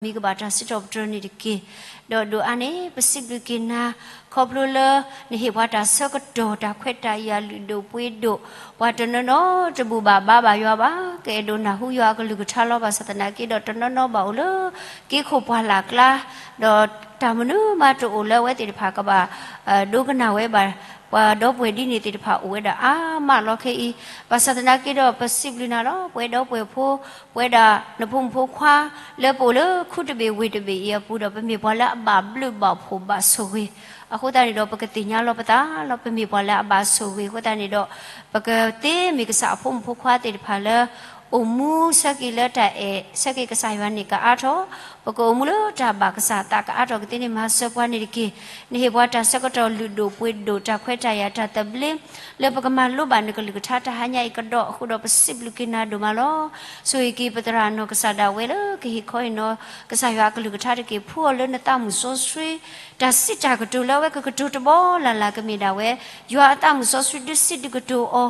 မံၤကဘၣ်တၢ်စံးထီၣ်ပတြၢၤန့ၣ်တက့ၢ်. ဒီးဒိၣ်အါန့ၣ် ပစံးဘျုးက့ၤနၤ ခီဖျိလၢ နဟ့ၣ်ပှၤတၢ်ဆၢကတီၢ် တၢ်ခွဲးတၢ်ယာ်လုၢ်ဒိၣ်ပှ့ၤဒိၣ်, ပှၤတနီၤနီၤတဘူၣ်ဘၣ်ဘါဘၣ်ယွၤဘၣ်, ကအဲၣ်ဒိးနၢ်ဟူယွၤအကလုၢ်ကထါလီၤ. ဘၣ်ဆၣ်သနာ်က့ဒီး တနီၤနီၤဘၣ်အိၣ်လၢ က့ခိၣ်ပှၢ်လၢ်ကျါ, ဒီးတၢ်မနုၤမးတအိၣ်လၢအဝဲသ့ၣ်တဖၣ်ကဘၣ် ဒိကနၣ်ဝဲဘၣ်. ပှၤဒီပုၢ်ဝဲၢ်ဒ်န့ၣ်သ့ၣ်တဖၣ်အိၣ်ဝဲဒၣ်အါမးလီၤခဲအံၤ. ဘၣ်ဆၣ်သနာ်က့ဒီး ပစံးဘျုးနၤလီၤ. ပဝဲဒီပုၢ်ဝဲၢ်ဖိ, ပဝဲဒၣ်နဖိမုၣ်ဖိခွါ လၢပအိၣ်လၢခူတဘ့ၣ်ဝ့ၢ်တဘ့ၣ်အံၤအပူၤဒီး ပမ့ၢ်ပှၤလၢအဘၣ်ဘျုးဘၣ်ဖှိၣ်ဘၣ်ဆိၣ်ဂ့ၤ. အဃိသတးန့ၣ်ဒီး ပကသ့ၣ်ညါလီၤပသးလီၤ. ပမ့ၢ်ပှၤလၢအဘၣ်ဆိၣ်ဂ့ၤအဃိသတးန့ၣ်ဒီး ပကသ့မ့ၢ်ကစၢ်အဖိမုၣ်ဖိခွါသ့ၣ်တဖၣ်လၢ အိၣ်မူဆၢက့ၤလၢတၢ်အဲၣ်ဆၢက့ၤကစၢ်ယွၤန့ၣ်ကအါထီၣ်, ပကအိၣ်မူလၢတၢ်ဘၣ်ကစၢ်အသးကအါထီၣ်ကသ့န့ၣ် မၤစၢၤပှၤန့ၣ်တက့ၢ်. နဟ့ၣ်ပှၤတၢ်ဆၢကတီၢ်လုၢ်ဒိၣ်ပှ့ၤဒိၣ် တၢ်ခွဲးတၢ်ယာ်တၢ်သဘျ့ လၢပကမၤလိဘၣ်နကလုၢ်ကထါတဟါညါအံၤကဒီးအဃိဒီး ပစံးဘျုးက့ၤနၤဒိၣ်မးလီၤ. ဆိၣ်ဂ့ၤက့ၤပသရၣ်နီၢ်ကစၢ်ဒၣ်ဝဲလၢ ကဟ့ၣ်ခီဟ့ၣ်နီၤ ကစၢ်ယွၤအကလုၢ်ကထါတက့ၢ်. ဖှူအီၤလၢနသးမုၢ်စီဆှံ တၢ်စံးတၢ်ကတိၤလၢအဝဲကကတိၤတဘီလၢ်လၢ် ကမ့ၢ်ဒၣ်ဝဲ ယွၤအသးမုၢ်စီဆှံဒုးစံးဒုးကတိၤအီ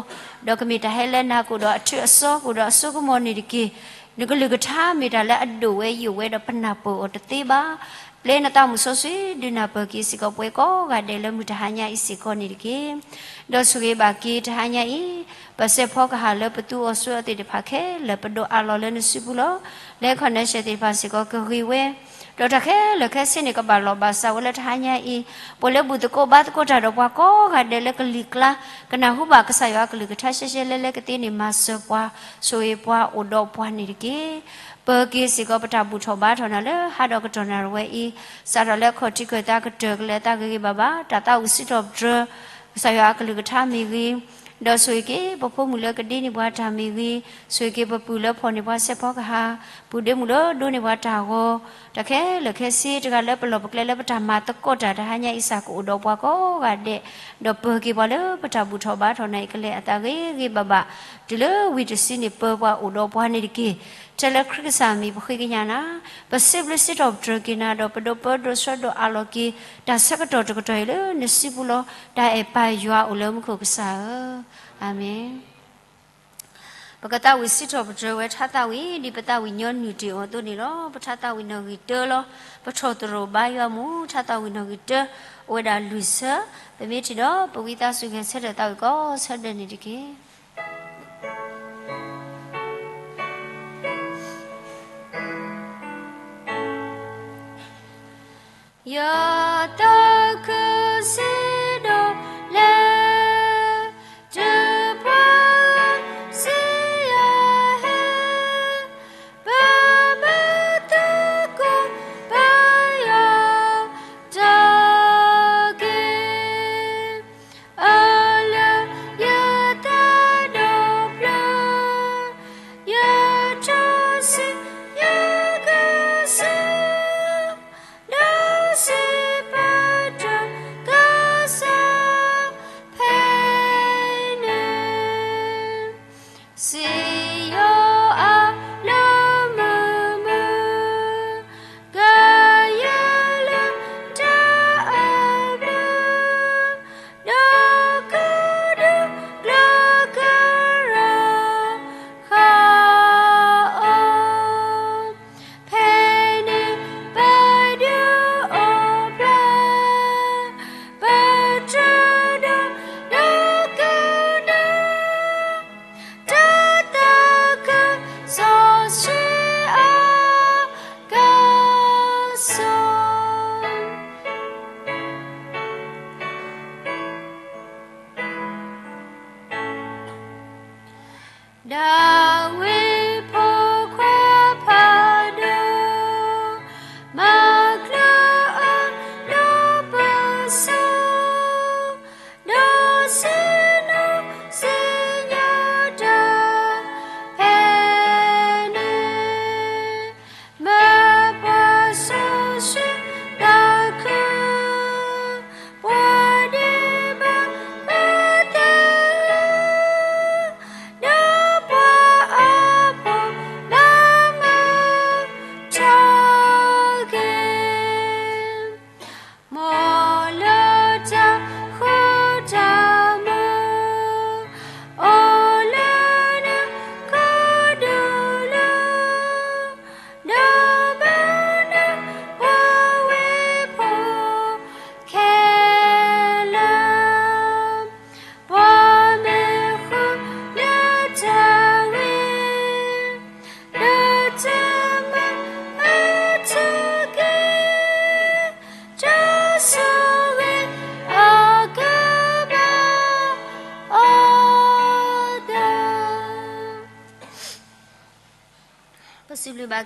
ၤ, ဒီးကမ့ၢ်တၢ်ဟဲလၢနၤကအိၣ်ဒီးအထူးအစီကအိၣ်ဒီးအစိကမီၤန့ၣ်တက့ၢ်. နကလုၢ်ကထါမ့ၢ်တၢ်လၢအဒိၣ်ဝဲယိာ်ဝဲဒီးပနၢ်ပၢၢ်အီၤတသ့ဘၣ်. ပျဲနသးမုၢ်စီဆှံဒုးနၢ်ပၢၢ်က့ၤစ့ၢ်ကီးပဝဲကိးဂၤဒဲးလၢမုၢ်တဟါညါအံၤစ့ၢ်ကီးန့ၣ်တက့ၢ်. ဒီးဆိၣ်ဂ့ၤဘၣ်က့ၤတဟါညါအံၤ ပစဲးဖီကဟၣ်လၢပသူအီၤဆှၢအီၤသ့ၣ်တဖၣ်ခဲလၢာ် ပဒိးအးလီၤလၢနစုပူၤလီၤ. လၢ connection သ့ၣ်တဖၣ်စ့ၢ်ကီးကဂ့ၤဝဲ, ဒီးတၢ်ခဲလၢာ်ခဲဆ့န့ၣ် ကဘၣ်လီၤဘၣ်စးဝဲလၢတဟါညါအံၤ, ပှၤလၢဘူၣ်သကိးဘါသကိးတၢ်ဒီးပှၤကိးဂၤဒဲးလၢကလံၤကျါ ကနၢ်ဟူဘၣ်ကစၢ်ယွၤအကလုၢ်ကထါရှဲရှဲလဲလဲကသ့န့ၣ် မၤစၢၤပှၤ, ဆိၣ်ဂ့ၤပှၤအိၣ်ဒီးပှၤန့ၣ်တက့ၢ်. ပၢၤက့ၤစ့ၢ်ကီးပတၢ်ဘူၣ်ထီၣ်ဘါထီၣ်နၤလၢဟါဒီးကတီၢ်နၣ်ရံၣ်ဝဲအံၤ, စးထီၣ်လၢခီၣ်ထံးခၢၣ်သးကတၢၢ်ကလဲၤအသးဂ့ၤဂ့ၤဘၣ်ဘၣ်, တၢ်သးဝံၣ်စံးထီၣ်ပတြၢၤ ကစၢ်ယွၤအကလုၢ်ကထါမ့ၢ်ဂ့ၤ, ဒီးဆိၣ်ဂ့ၤက့ၤ ပဖိမုၣ်လၢကဒ့န့ၢ်ပှၤတၢ်မ့ၢ်ဂ့ၤ, ဆိၣ်ဂ့ၤက့ၤပပုၢ်လၢဖီၣ်န့ၢ်ပှၤစဲးဖီကဟၣ်, ပုၢ်ဒ့မုၣ်လၢဒိးန့ၢ်ပှၤတၢ်ဂီၤ, တၢ်ခဲလၢာ်ခဲဆ့တဂၤလၢပလီၢ်ပကျဲလၢပတၢ်မၤသကိးတၢ်တဟါညါအံၤစ့ၢ်ကအိၣ်ဒီးပှၤကိးဂၤဒဲး, ဒီးပၢၤက့ၤပှၤလၢပတၢ်ဘူၣ်ထီၣ်ဘါထီၣ်နၤအံၤကလဲၤအသးဂ့ၤဂ့ၤဘၣ်ဘၣ်, တုၤလၢဝံၤတစုန့ၣ် ပၢၤပှၤအိၣ်ဒီးပှၤန့ၣ်တက့ၢ်. ထဲလၢခရံာ်ကစၢ်မံၤပဃ့ကညးနၤ, ပစံးဘျုးစံးထီၣ်ပတြၢၤက့ၤနၤဒီး ပဒိးပၢဒိးဆှၢဒိးအးလီၤက့ၤ တၢ်ဆၢကတီၢ်တကတီၢ်အံၤလၢနစုပူၤလီၤ. တၢ်အဲၣ်ပၢ်ယွၤအိၣ်လၢမူခိၣ်ကစၢ်ဧၢ, အၤမ့ၣ်. ပကသးဝံၣ်စံးထီၣ်ပတြၢၤဝဲထါသးဝံၣ် ဒ်ပသးဝံၣ်ညီနုၢ်တ့ၢ်အီၤအသိးန့ၣ်လီၤ. ပထါသးဝံၣ်နီၣ်ဂံၢ်တၢလီၤ. ပထီၣ်သရိာ်ဘါယွၤမူး ထါသးဝံၣ်နီၣ်ဂံၢ်တၢ, အိၣ်ဝဲဒၣ်လွံၢ်ဆၢ, ပမ့ၢ်ထံၣ်ဒီး ပဝံသးစူၤဂဲၤဆၢထၢၣ်သးဝံၣ်ကိးဆၢဒၢးန့ၣ်တက့ၢ်. ယသးခုစံးဒိၣ်လဲၣ်, တုၤပှၤစံးယၤဟဲ, ပဘၣ်သကိးပၢ်ယွၤတၢ်က့ၢ်, အလၢယသးဒီဖျၢၣ်, ယထူၣ်စုယကစၢ်, ဒီးစံးပတြၢၤက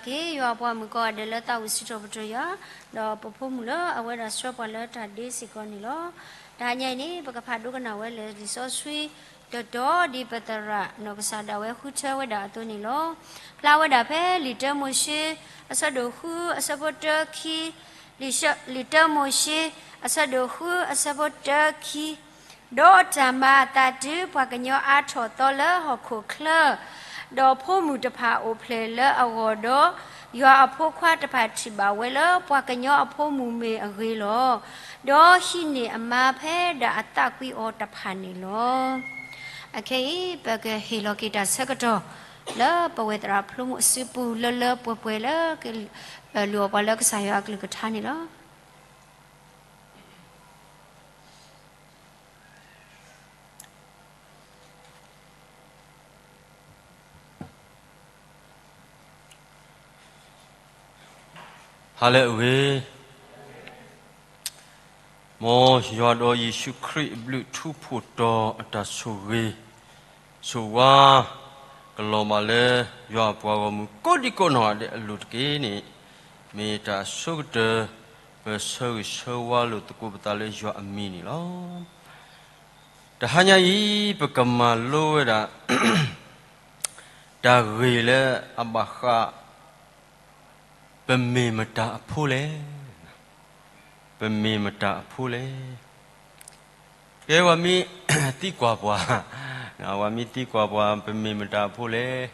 က့ၤ ယွၤအပှၤမုၣ်ကိးဂၤဒဲးလၢသးဝံၣ်စံးထီၣ်ပတြၢၤယွၤ, ဒီးပဖိမုၣ်လၢအဝဲဒၣ်ဆှၢပှၤလၢတၢ်ဒ့စ့ၢ်ကီးန့ၣ်လီၤ. တဟါညါအံၤန့ၣ် ပကဖးဒိကနၣ်ဝဲလၢလံာ်စီဆှံ တတီၤဒ်ပသရၣ်နီၢ်ကစၢ်ဒၣ်ဝဲဃုထၢဝဲဒၣ်အသိးန့ၣ်လီၤ. ဖျါဝဲဒၣ်ဖဲလံာ်တၢမိၤၡ့ အဆၢဒိၣ်ဃု အဆၢဖိတၢခံ, လံာ်ၡ- လံာ်တၢမိၤၡ့ အဆၢဒိၣ်ဃု အဆၢဖိတၢခံ, ဒီးတၢ်မၤအသးတုၤပှၤကညီအါထီၣ်သီလၢဟီၣ်ခိၣ်ချၢ, ဒီးဖိမုၣ်တဖၣ်အိၣ်ဖျဲၣ်လၢအဂီၢ်ဒီး, ယွၤအဖိခွါတဖၣ်ထံၣ်ဘၣ်ဝဲလၢပှၤကညီအဖိမုၣ်မ့ၢ်အဂ့ၤလီၤ. ဒီးဟံးန့ၢ်အမါဖဲဒၣ်အသးကွံအီၤတဖၣ်န့ၣ်လီၤ. အခဲအံၤ ပကဟ့ၣ်လီၤက့ၤတၢ်ဆၢကတီၢ် လၢပဝဲသရၣ်ဖျိမုၣ်အစုပူၤလၢလၢပှဲၤပှဲၤလၢ ကလုၢ်အီၣ်ပှၤလၢကစၢ်ယွၤအကလုၢ်ကထါန့ၣ်လီၤ. ဟါလၢအဂ့ၤ, မ်ယွၤဒီးယ့ၣ်ၡူးခရံာ်အဘျုးထူဖိးတီၤအတၢ်ဆိၣ်ဂ့ၤ, ဆိၣ်ဝါ ကလီၤဘၣ်လၢယွၤအပှၤဂီၢ်မုၢ်ကိးဒံကိးနီၢ်ဂၤဒဲးအလိၤတက့ၢ်န့ၣ်, မ့ၢ်တၢ်အဆိကတၢၢ် ပဆၢဂ့ၤဆၢဝါလိာ်သကိးပသးလၢယွၤအမံၤန့ၣ်လီၤ. တဟါညါအံၤ ပကမၤလိဝဲဒၣ် တၢ်ဂ့ၢ်လၢအဘၣ်ဃး ပမ့ၢ်မတၤအဖိလဲၣ်, ပမ့ၢ်မတၤအဖိလဲၣ်. ကဲ ပှၤမ့ၢ်သံကွၢ်ပှၤ, ပှၤမ့ၢ်သံကွၢ်ပှၤ ပမ့ၢ်မတၤအဖိလဲၣ်,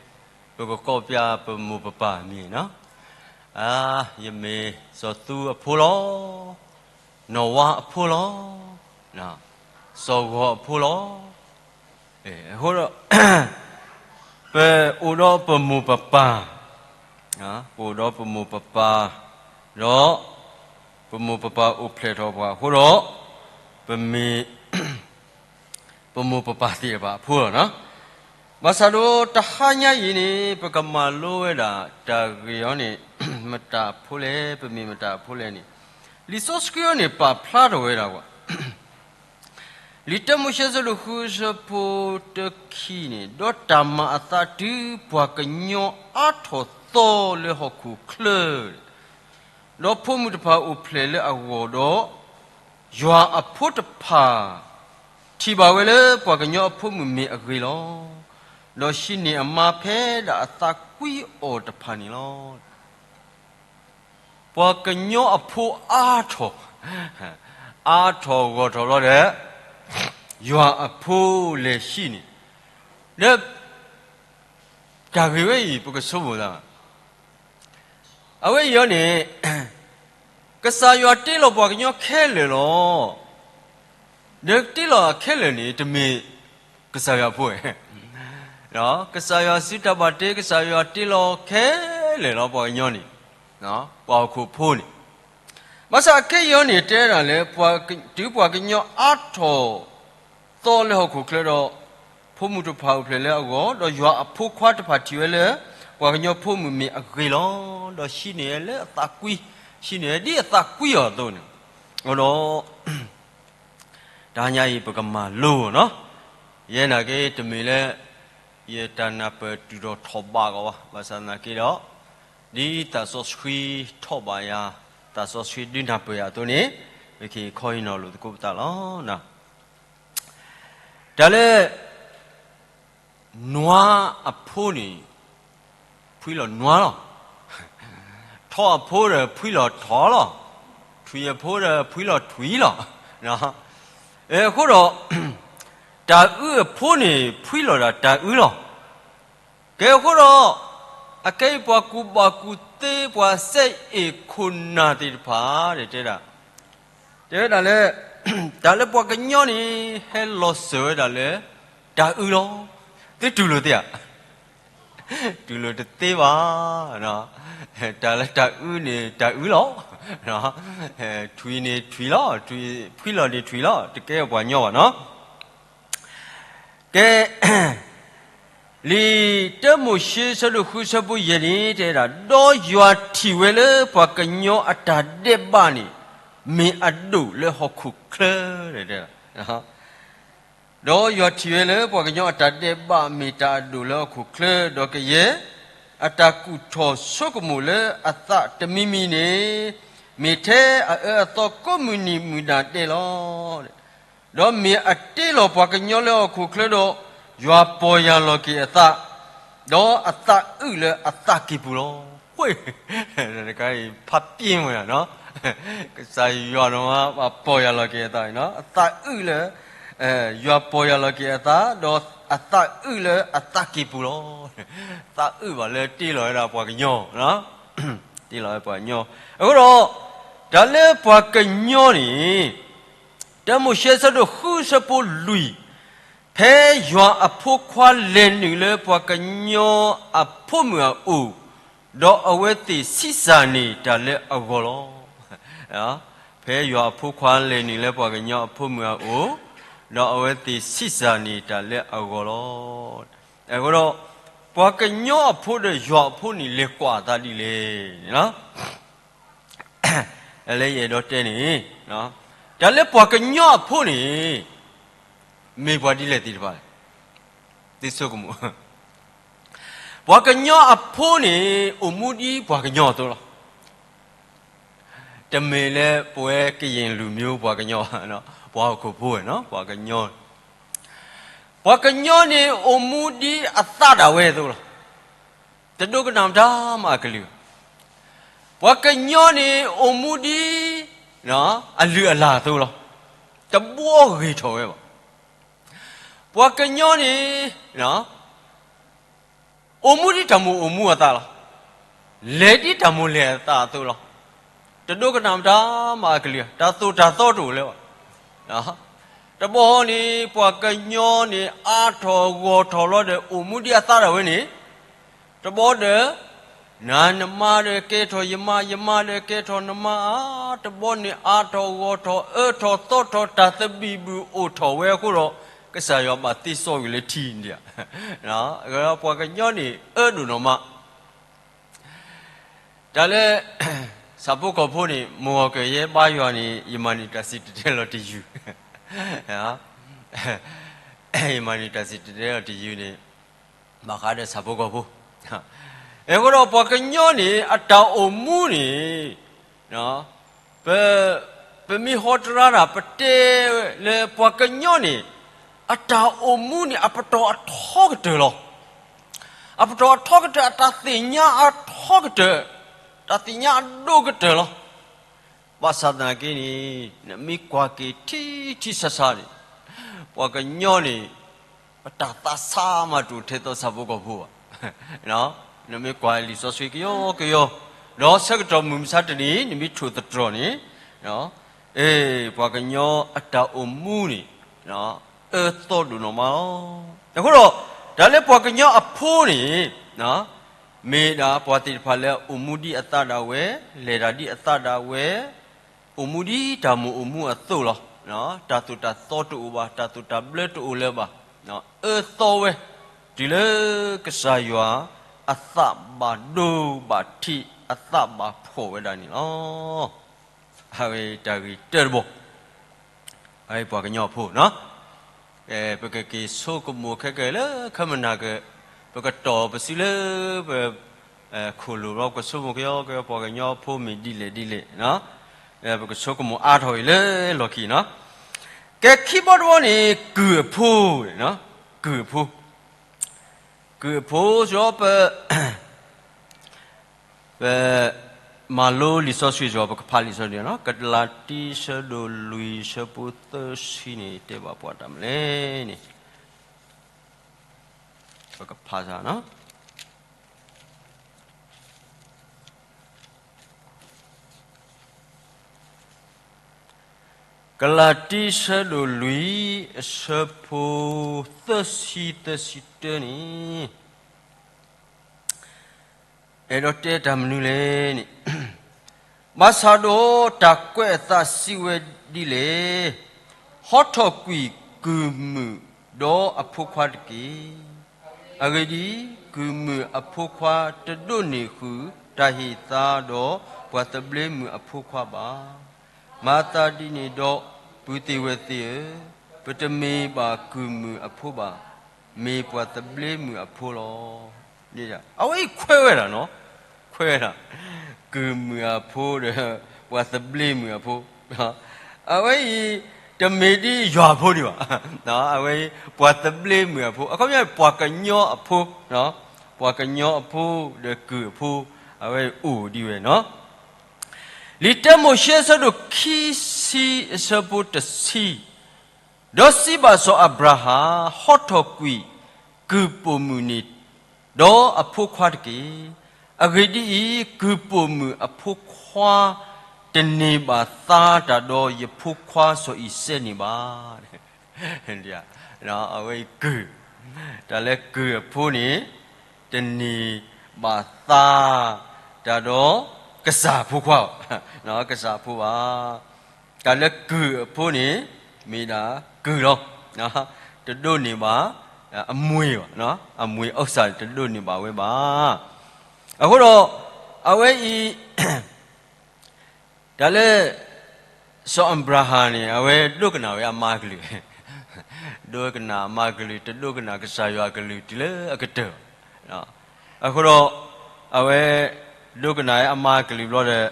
ပကကိးပျးပမိၢ်ပပၢ်အမံၤနီၤ. အါ, ယမ့ၢ်စီၤသူအဖိလီၤ, နီၢ်ဝါအဖိလီၤ, စီၤဂီၤအဖိလီၤ. အဃိဒီး ပအိၣ်ဒီးပမိၢ်ပပၢ်, ပအိၣ်ဒီးပမိၢ်ပပၢ်, ဒီးပမိၢ်ပပၢ်အိၣ်ဖျဲၣ်ထီၣ်ပှၤအဃိဒီး ပမ့ၢ် ပမိၢ်ပပၢ်သ့ၣ်တဖၣ်အဖိလီၤနီၤ. ဘၣ်ဆၣ်ဒီးတဟါညါအံၤန့ၣ် ပကမၤလိဝဲဒၣ်တၢ်ဂ့ၢ်အီၤန့ၣ် မတၤအဖိလဲၣ်, ပမ့ၢ်မတၤအဖိလဲၣ်န့ၣ်, လံာ်စီဆှံအံၤန့ၣ် ပာ်ဖျါထီၣ်ဝဲဒၣ်ပှၤ လံာ်တၢမိၤၡ့အဆၢဒိၣ်ဃုအဆၢဖိတၢခံန့ၣ်, ဒီးတၢ်မၤအသးတုၤပှၤကညီအါထီၣ်သီလၢဟီၣ်ခိၣ်ချၢ, ဒီးဖိမုၣ်တဖၣ်အိၣ်ဖျဲၣ်လၢအဂီၢ်ဒီး, ယွၤအဖိတဖၣ် ထံၣ်ဘၣ်ဝဲလၢပှၤကညီအဖိမုၣ်မ့ၢ်အဂ့ၤလီၤ. ဒီးဟံးန့ၢ်အမါဖဲဒၣ်အသးကွံအီၤတဖၣ်န့ၣ်လီၤ. ပှၤကညီအဖိအါထီၣ်, အါထီၣ်ဂီၢ်ထီၣ်လီၤဒီး ယွၤအဖိလဲၤဟံးန့ၢ်, ဒီး တၢ်ဂ့ၢ်ဝဲအံၤ ပကဆိကမိၣ်သး, အဝဲအံၤအီၤန့ၣ် ကစၢ်ယွၤတ့လီၤပှၤကညီခဲလၢာ်လီၤ. ဒီးတ့လီၤခဲလၢာ်န့ၣ် တမ့ၢ်ကစၢ်ယွၤအဖိ, ကစၢ်ယွၤစုတၢ်ဘၣ်တ့ ကစၢ်ယွၤတ့လီၤခဲလၢာ်လီၤ ပှၤကညီန့ၣ်, ပှၤဟီၣ်ခိၣ်ဖိန့ၣ်. ဘၣ်ဆၣ်အခဲအံၤအီၤန့ၣ် တဲဒၣ်လၢ တုၤပှၤကညီအါထီၣ် သီလၢဟီၣ်ခိၣ်ချၢဒီး ဖိမုၣ်တဖၣ်အိၣ်ဖျဲၣ်လၢအဂီၢ်, ဒီးယွၤအဖိခွါတဖၣ်ထံၣ်ဝဲလၢ ပှၤကညီဖိမုၣ်မ့ၢ်အဂ့ၤလီၤ. ဒီးဟံးန့ၢ်ဝဲလၢအသးကွံ, ဟံးန့ၢ်ဝဲဒ်အသးကွံအီၤအသိးန့ၣ်, အဃိဒီး တဟါညါအံၤပကမၤလိနီၤ. ယဲနာ်က့ တမ့ၢ်လၢ ယတၢ်နၢ်ပၢၢ်တုၤထီၣ်ထီၣ်ဘးကီးဘၣ်, ဘၣ်ဆၣ်သနာ်က့ဒီး ဒ်သးစီဆှံထီၣ်ဘးယၤ, သးစီဆှံဒုးနၢ်ပၢၢ်ယၤအသိးန့ၣ်, ပကဟ့ၣ်ခီဟ့ၣ်နီၤလိာ်သကိးပသးလီၤ. တၢ်လၢ နွါအဖိန့ၣ် ဖှံလီၤနွါလီၤ. ထိၣ်အဖိဒီးဖှံလီၤထိၣ်လီၤ. ထွံၣ်အဖိဒီးဖှံလီၤထွံၣ်လီၤ. အဃိဒီး တၢ်အုၣ်အဖိန့ၣ် ဖှံလီၤဒၣ်တၢ်အုၣ်လီၤ. ကဲအဃိဒီး အခဲအံၤပှၤကူၣ်ဘၣ်ကူၣ်သ့ ပှၤစဲအ့ၣ်ခိၣ်နၢ်သ့ၣ်တဖၣ် တဲဒၣ်, တဲဝဲဒၣ်လၢ တၢ်လၢပှၤကညီန့ၣ် ဟဲလီၤစၢၤဝဲဒၣ်လၢ တၢ်အုၣ်လီၤ. သုတူၢ်လိာ်သ့ဧါ. တူၢ်လိာ်တသ့ဘၣ်. တၢ်လၢတၢ်အုၣ်န့ၣ် တၢ်အုၣ်လီၤ. ထွံၣ်န့ၣ်ထွံၣ်လီၤ, ဖှံလီၤန့ၣ်ထွံၣ်လီၤ, တကဲပှၤကညီဘၣ်နီၤ. ကဲ လံာ်တၢမိၤၡ့ ဆၢဒိၣ်ဃု ဆၢဖိယဲၢ်န့ၣ် တဲဒၣ်, ဒီးယွၤထံၣ်ဝဲလၢပှၤကညီအတၢ်ဒဲးဘးန့ၣ် မ့ၢ်အဒိၣ်လၢဟီၣ်ခိၣ်ချၢ, တဲဒၣ်. ဒီးယွၤထံၣ်ဝဲလၢပှၤကညီအတၢ်ဒဲးဘး မ့ၢ်တၢ်အဒိၣ်လၢဟီၣ်ခိၣ်ချၢ, ဒီးကယဲၢ် အတၢ်ကူၣ်ထီၣ်ဆိကမိၣ်လၢအသးတမံၤမံၤန့ၣ်, မ့ၢ်ထဲအအၢအသီကိးမုၢ်နံၤမုၢ်နၤဒဲးလီၤ. ဒီးမ့ၢ်အတ့လီၤပှၤကညီလၢဟီၣ်ခိၣ်ချၢဒီး, ယွၤပီၢ်ယၢ်လီၤက့ၤအသး, ဒီးအသးအုးလၢအသးကံၢ်ပူၤလီၤ. တခါအံၤ ဖးပျ့ၤဝဲဒၣ်နီၤ, ကစၢ်ယွၤနီၤ ပီၢ်ယၢ်လီၤက့ၤအသး, အသးအုးလၢ ယွၤပီၢ်ယၢ်လီၤက့ၤအသး, ဒီးအသးအုးလၢအသးကံၢ်ပူၤလီၤ. သးအုးဘၣ်လၢတ့လီၤဝဲဒၣ်ပှၤကညီ, တ့လီၤဝဲပှၤကညီ. အဃိဒီး, တၢ်လၢပှၤကညီန့ၣ်, တၢမိၤၡ့ဆၢဒိၣ်ဃုဆၢဖိလွံၢ်, ဖဲယွၤအဖိခွါလဲၤနုာ်လၢပှၤကညီအဖိမုၣ်အအိၣ်, ဒီးအဝဲသ့ၣ်ဆံးစၢ်န့ၢ်တၢ်လၢအဂီၢ်လီၤ. ဖဲယွၤအဖိခွါလဲၤနုာ်လၢပှၤကညီအဖိမုၣ်အအိၣ်, ဒီးအဝဲသ့ၣ်ဆံးစၢ်န့ၢ်တၢ်လၢအဂီၢ်လီၤ. အဃိဒီး, ပှၤကညီအဖိဒီးယွၤအဖိန့ၣ် လဲၤကွၢ်အသးဒ်လဲၣ်န့ၣ်လီၤ. လၢယအဲၣ်ဒိးတဲန့ၣ်, တၢ်လၢပှၤကညီအဖိန့ၣ်, မ့ၢ်ပှၤဒ်လဲၣ်သ့ၣ်တဖၣ်, သုဆိကမိၣ်, ပှၤကညီအဖိန့ၣ် အိၣ်မူဒ်ပှၤကညီအသိးလီၤ. တမ့ၢ်လၢပဝဲကယဲၢ်လူၤမံၤပှၤကညီ, ပှၤဟီၣ်ခိၣ်ဖိဝဲနီၤ, ပှၤကညီ, ပှၤကညီန့ၣ်အိၣ်မူဒ်အသးဒၣ်ဝဲအသိးလီၤ. တဒိကနၣ်မတၤမးအကလုၢ်, ပှၤကညီန့ၣ်အိၣ်မူဒ် အလုၢ်အလၢ်အသိးလီၤ. တဘှီဂ့ၤထီၣ်ဝဲဘၣ်. ပှၤကညီန့ၣ် အိၣ်မူဒ်တၢ်မိၣ်အိၣ်မူအသးလီၤ. လဲၤဒ်တၢ်မိၣ်လဲၤအသးအသိးလီၤ. တဒိကနၣ်မတၤမးအကလုၢ်, တၢ်သိၣ်တၢ်သီတအိၣ်လၢၤဘၣ်. တဘျီန့ၣ် ပှၤကညီန့ၣ် အါထီၣ်ဂီၢ်ထီၣ်လီၤဒီး အိၣ်မူဒ်အသးဒၣ်ဝဲန့ၣ်, တဘျီဒီး နၤနမါဒီးကဲထီၣ်ယမါ, ယမါဒီးကဲထီၣ်နမါဧါ, တဘျီန့ၣ် အါထီၣ်ဂီၢ်ထီၣ် အၢထီၣ်သီထီၣ် တၢ်သဘံၣ်ဘုၣ်အိၣ်ထီၣ်ဝဲအဃိဒီး, ကစၢ်ယွၤဘၣ်သ့စီကွံာ်လၢထံဒံးဧါ. ပှၤကညီန့ၣ် အၢဒိၣ်နီၢ်မး တၢ်လၢ ဆၣ်ဖိကီၢ်ဖိန့ၣ် မုၢ်ဂီၤကၢၢ်ယဲဘါယွၤန့ၣ် ယမၤန့ၢ်တၢ်စံၣ်တဲၤတဲလီၤတယုၢ်, ယမၤန့ၢ်တၢ်စံၣ်တဲၤတဲလီၤတယုၢ်န့ၣ် ဘၣ်ဃးဒီးဆၣ်ဖိကီၢ်ဖိ, အဃိဒီးပှၤကညီန့ၣ် အတၢ်အိၣ်မူန့ၣ် ပ ပမ့ၢ်ဟီတရါတၢ် ပတဲလၢပှၤကညီန့ၣ် အတၢ်အိၣ်မူန့ၣ် အပတီၢ်အထီကတၢၢ်လီၤ. အပတီၢ်အထီကတၢၢ် အတၢ်သ့ၣ်ညါအထီကတၢၢ်, တၢ်သ့ၣ်ညါအဒိၣ်ကတၢၢ်လီၤ. ဘၣ်ဆၣ်သနာ်က့န့ၣ် နမ့ၢ်ကွၢ်က့ၤထံထံဆးဆးန့ၣ် ပှၤကညီန့ၣ် ပတၢ်သးဆးမးတအိၣ်ထဲသိးဆၣ်ဖိကီၢ်ဖိဘၣ်. နမ့ၢ်ကွၢ်လံာ်စီဆှံကယီကယီ, ဒီးဆၢကတီၢ်မုၢ်မဆါတနံၤ နမ့ၢ်ထိၣ်သတြီၤန့ၣ်, ပှၤကညီအတၢ်အိၣ်မူန့ၣ် အၢသီဒိၣ်နီၢ်မးလီၤ. အဃိဒီး တၢ်လၢပှၤကညီအဖိန့ၣ် မ့ၢ်ဒၣ်ပှၤသ့ၣ်တဖၣ်လၢအအိၣ်မူဒ်အသးဒၣ်ဝဲ, လဲၤတၢ်ဒ်အသးဒၣ်ဝဲ, အိၣ်မူဒ်တၢ်မိၣ်အိၣ်မူအသိးလီၤ. တၢ်သိၣ်တၢ်သီတအိၣ်ဘၣ်, တၢ်သိၣ်တၢ်ဘျၢတအိၣ်လၢၤဘၣ်, အၢသီဝဲ, တုၤလၢကစၢ်ယွၤအသးဘၣ်ဒိဘၣ်ထံး အသးဘၣ်ဖှီၣ်ဝဲဒၣ်န့ၣ်လီၤ. အဝဲတၢ်ဂ့ၢ်တၢတဘီ, အဝဲပှၤကညီအဖိနီၤ, ပကက့ၤဆိကမိၣ်ခဲကနံၣ်လၢ ခဲမုၢ်နၤက ပကတီၢ်ပစုလၢ ပ ခိၣ်လိာ်ဘျီ ပကဆိကမိၣ်ကယီကယီ ပှၤကညီဖိမ့ၢ်ဒ်လဲၣ်ဒ်လဲၣ်, ပကဆိကမိၣ်အါထီၣ်အံၤလၢလီၢ်ခံနီၤ. ကဲခံဘီတဘီန့ၣ် ကုၢ်အဖိ, ကုၢ်အဖိ, ကုၢ်အဖိစ့ၢ်ကီး ပ ပမၤလိလံာ်စီဆှံစ့ၢ်ကီး ပကဖးလံာ်စီဆှံနီၤ, ကလၤတံဆၢဒိၣ်လွံၢ်ဆၢဖိသၢဆံန့ၣ် တဲဘၣ်ပှၤတၢ်မနုၤလဲၣ်န့ၣ်, ပကဖးစ့ၢ်နီၤ. ကလၤတံဆၢဒိၣ်လွံၢ် အဆၢဖိသၢဆံ သၢဆံတၢန့ၣ် အဲၣ်ဒိးတဲတၢ်မနုၤလဲၣ်န့ၣ်, ဘၣ်ဆၣ်ဒီးတၢ်ကွဲးအသးစံးဝဲဒ်လဲၣ်, ဟီထီၣ်ကွံာ်ကုၢ်မုၣ်ဒီးအဖိခွါတက့ၢ်. အဂ့ၢ်ဒ်အံၤ, ကုၢ်မုၣ်အဖိခွါတဒိးန့ၢ်ဃုာ်တၢ်ဟ့ၣ်သါဒီးပှၤသဘျ့မုၣ်အဖိခွါဘၣ်. မၤသးဒ်န့ၣ်ဒီး ပုၢ်သ့ၣ်ဝဲၢ်သ့ၣ်ဧၢ, ပတမ့ၢ်ဘၣ်ကုၢ်မုၣ်အဖိဘၣ်, မ့ၢ်ပှၤသဘျ့မုၣ်အဖိလီၤ. အဝဲအံၤခွဲးဝဲဒၣ်နီၤ, ခွဲးဝဲဒၣ် ကုၢ်မုၣ်အဖိဒီး ပှၤသဘျ့မုၣ်အဖိ, အဝဲအံၤ တမ့ၢ်ဒ်ယွၤအဖိဒံးဘၣ်, အဝဲအံၤ ပှၤသဘျ့မုၣ်အဖိ, အခီပညီ ပှၤကညီအဖိ, ပှၤကညီအဖိဒီးကုၢ်အဖိ, အဝဲအိၣ်ဒ်ဝဲနီၤ. လံာ်တၢမိၤၡ့အဆၢဒိၣ်ခံဆံအဆၢဖိတဆံ, ဒီးစံးဘၣ်စီၤအၤဘြၤဟၣ်, ဟီထီၣ်ကွံာ်ကုၢ်ပိာ်မုၣ်န့ၣ် ဒီးအဖိခွါတက့ၢ်. အဂ့ၢ်ဒ်အံၤ, ကုၢ်ပိာ်မုၣ်အဖိခွါ တန့ၢ်ဘၣ်သါတၢ်ဒီးယဖိခွါစီၤအံၤစဲးန့ၣ်ဘၣ်. အဝဲအံၤကုၢ်, တၢ်လၢကုၢ်အဖိန့ၣ် တန့ၢ်ဘၣ်သါတၢ်ဒီးကစၢ်ဖိခွါ, ကစၢ်ဖိဘၣ်. တၢ်လၢကုၢ်အဖိန့ၣ် မ့ၢ်ဒၣ်ကုၢ်လီၤ. တဒိးန့ၢ်ဘၣ် အမွေဘၣ်, အမွေအီၣ်စၢ် တဒိးန့ၢ်ဘၣ်ဝဲဘၣ်. အဃိဒီး အဝဲအံၤ တၢ်လၢ စီၤအၤဘြၤဟၣ်န့ၣ် အဝဲဒိကနၣ်ဝဲအမါကလုၢ်, ဒိကနၣ်အမါကလုၢ် တဒိကနၣ်ကစၢ်ယွၤကလုၢ်တုၤလၢအကတၢၢ်. အဃိဒီး အဝဲ ဒိကနၣ်ဝဲအမါကလုၢ်ဘျီဒီး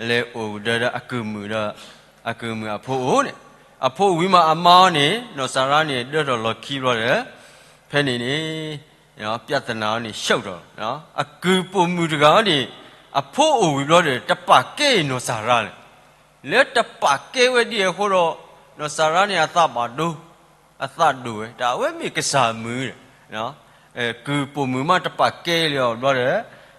လဲၤအိၣ်ဒီးအကုၢ်မုၣ်ဒီး အကုၢ်မုၣ်အဖိအိၣ်န့ၣ်, အဖိဝံၤမးအမါအီၤန့ၣ် နီၢ်စၤရါန့ၣ် ဒၢထီၣ်လီၢ်ခံဘျီဒီး ဖဲန့ၣ်န့ၣ် ပြဿနာန့ၣ် ရှုပ်ထီၣ်, အကုၢ်ပိာ်မုၣ်တဂၤန့ၣ် အဖိအိၣ်ဝံၤဘျီဒီး တပာ်ကဲနီၢ်စၤရါလဲၣ်. လၢတပာ်ကဲဝဲဒ်အဃိဒီး နီၢ်စၤရါန့ၣ် အသးဘၣ်ဒိ, အသးဒိၣ်ဝဲ တၢ်အဝဲမ့ၢ်ကစၢ်မုၣ်, ကုၢ်ပိာ်မုၣ်မးတပာ်ကဲလၢၤအီၤ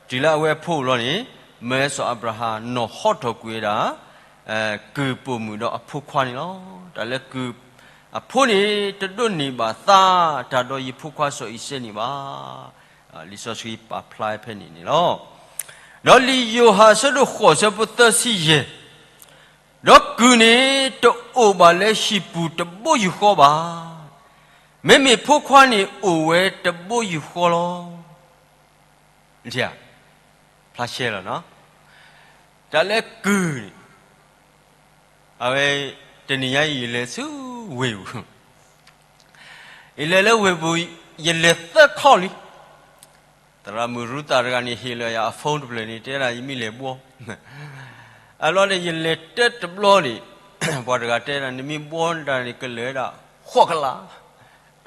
ဘျီဒီး တုၤလၢအဝဲအဖိလီၤန့ၣ် မၢစီၤအၤဘြၤဟၣ်နီၢ်ဟီထီၣ်ကွံာ်ဝဲဒၣ် ကုၢ်ပိာ်မုၣ်ဒီးအဖိခွါန့ၣ်လီၤ. တၢ်လၢကုၢ်အဖိန့ၣ် တဒိးန့ၢ်ဘၣ်သါတၢ်ဒီးယဖိခွါစီၤအံၤစဲးန့ၣ်ဘၣ်. လံာ်စီဆှံပာ်ဖျါဖဲန့ၣ်န့ၣ်လီၤ. ဒီးလံာ်ယိၤဟၣ်အဆၢဒိၣ်ဃိးအဆၢဖိသၢဆံယဲၢ်, ဒီးကုၢ်န့ၣ်တအိၣ်ဘၣ်လၢဟံၣ်ပူၤတဘိယူၢ်ဃီဘၣ်. မ့မ့ၢ်ဖိခွါန့ၣ်အိၣ်ဝဲတဘိယူၢ်ဃီလီၤ. ဖျါရှဲလီၤနီၤ. တၢ်လၢကုၢ်န့ၣ် အဝဲ တနံၤညါအံၤယလဲၤဆူဝ့ၢ်ပူၤ, ယလဲၤလၢဝ့ၢ်ပူၤ ယလဲၤသၢခီလံ. သရၣ်မုၣ်ရူသးတဂၤန့ၣ် ဟ့ၣ်လီၤယၤအ phone တဖျၢၣ်န့ၣ် တဲဒၣ်ယမ့ၢ်လဲၤဘှီ, အလီၢ်န့ၣ် ယလဲၤတၢတဘျီန့ၣ် ပှၤတဂၤတဲဒၣ် နမ့ၢ်ဘှီတၢ်န့ၣ် ကလၢာ်ဝဲဒၣ် ဃိးကလး.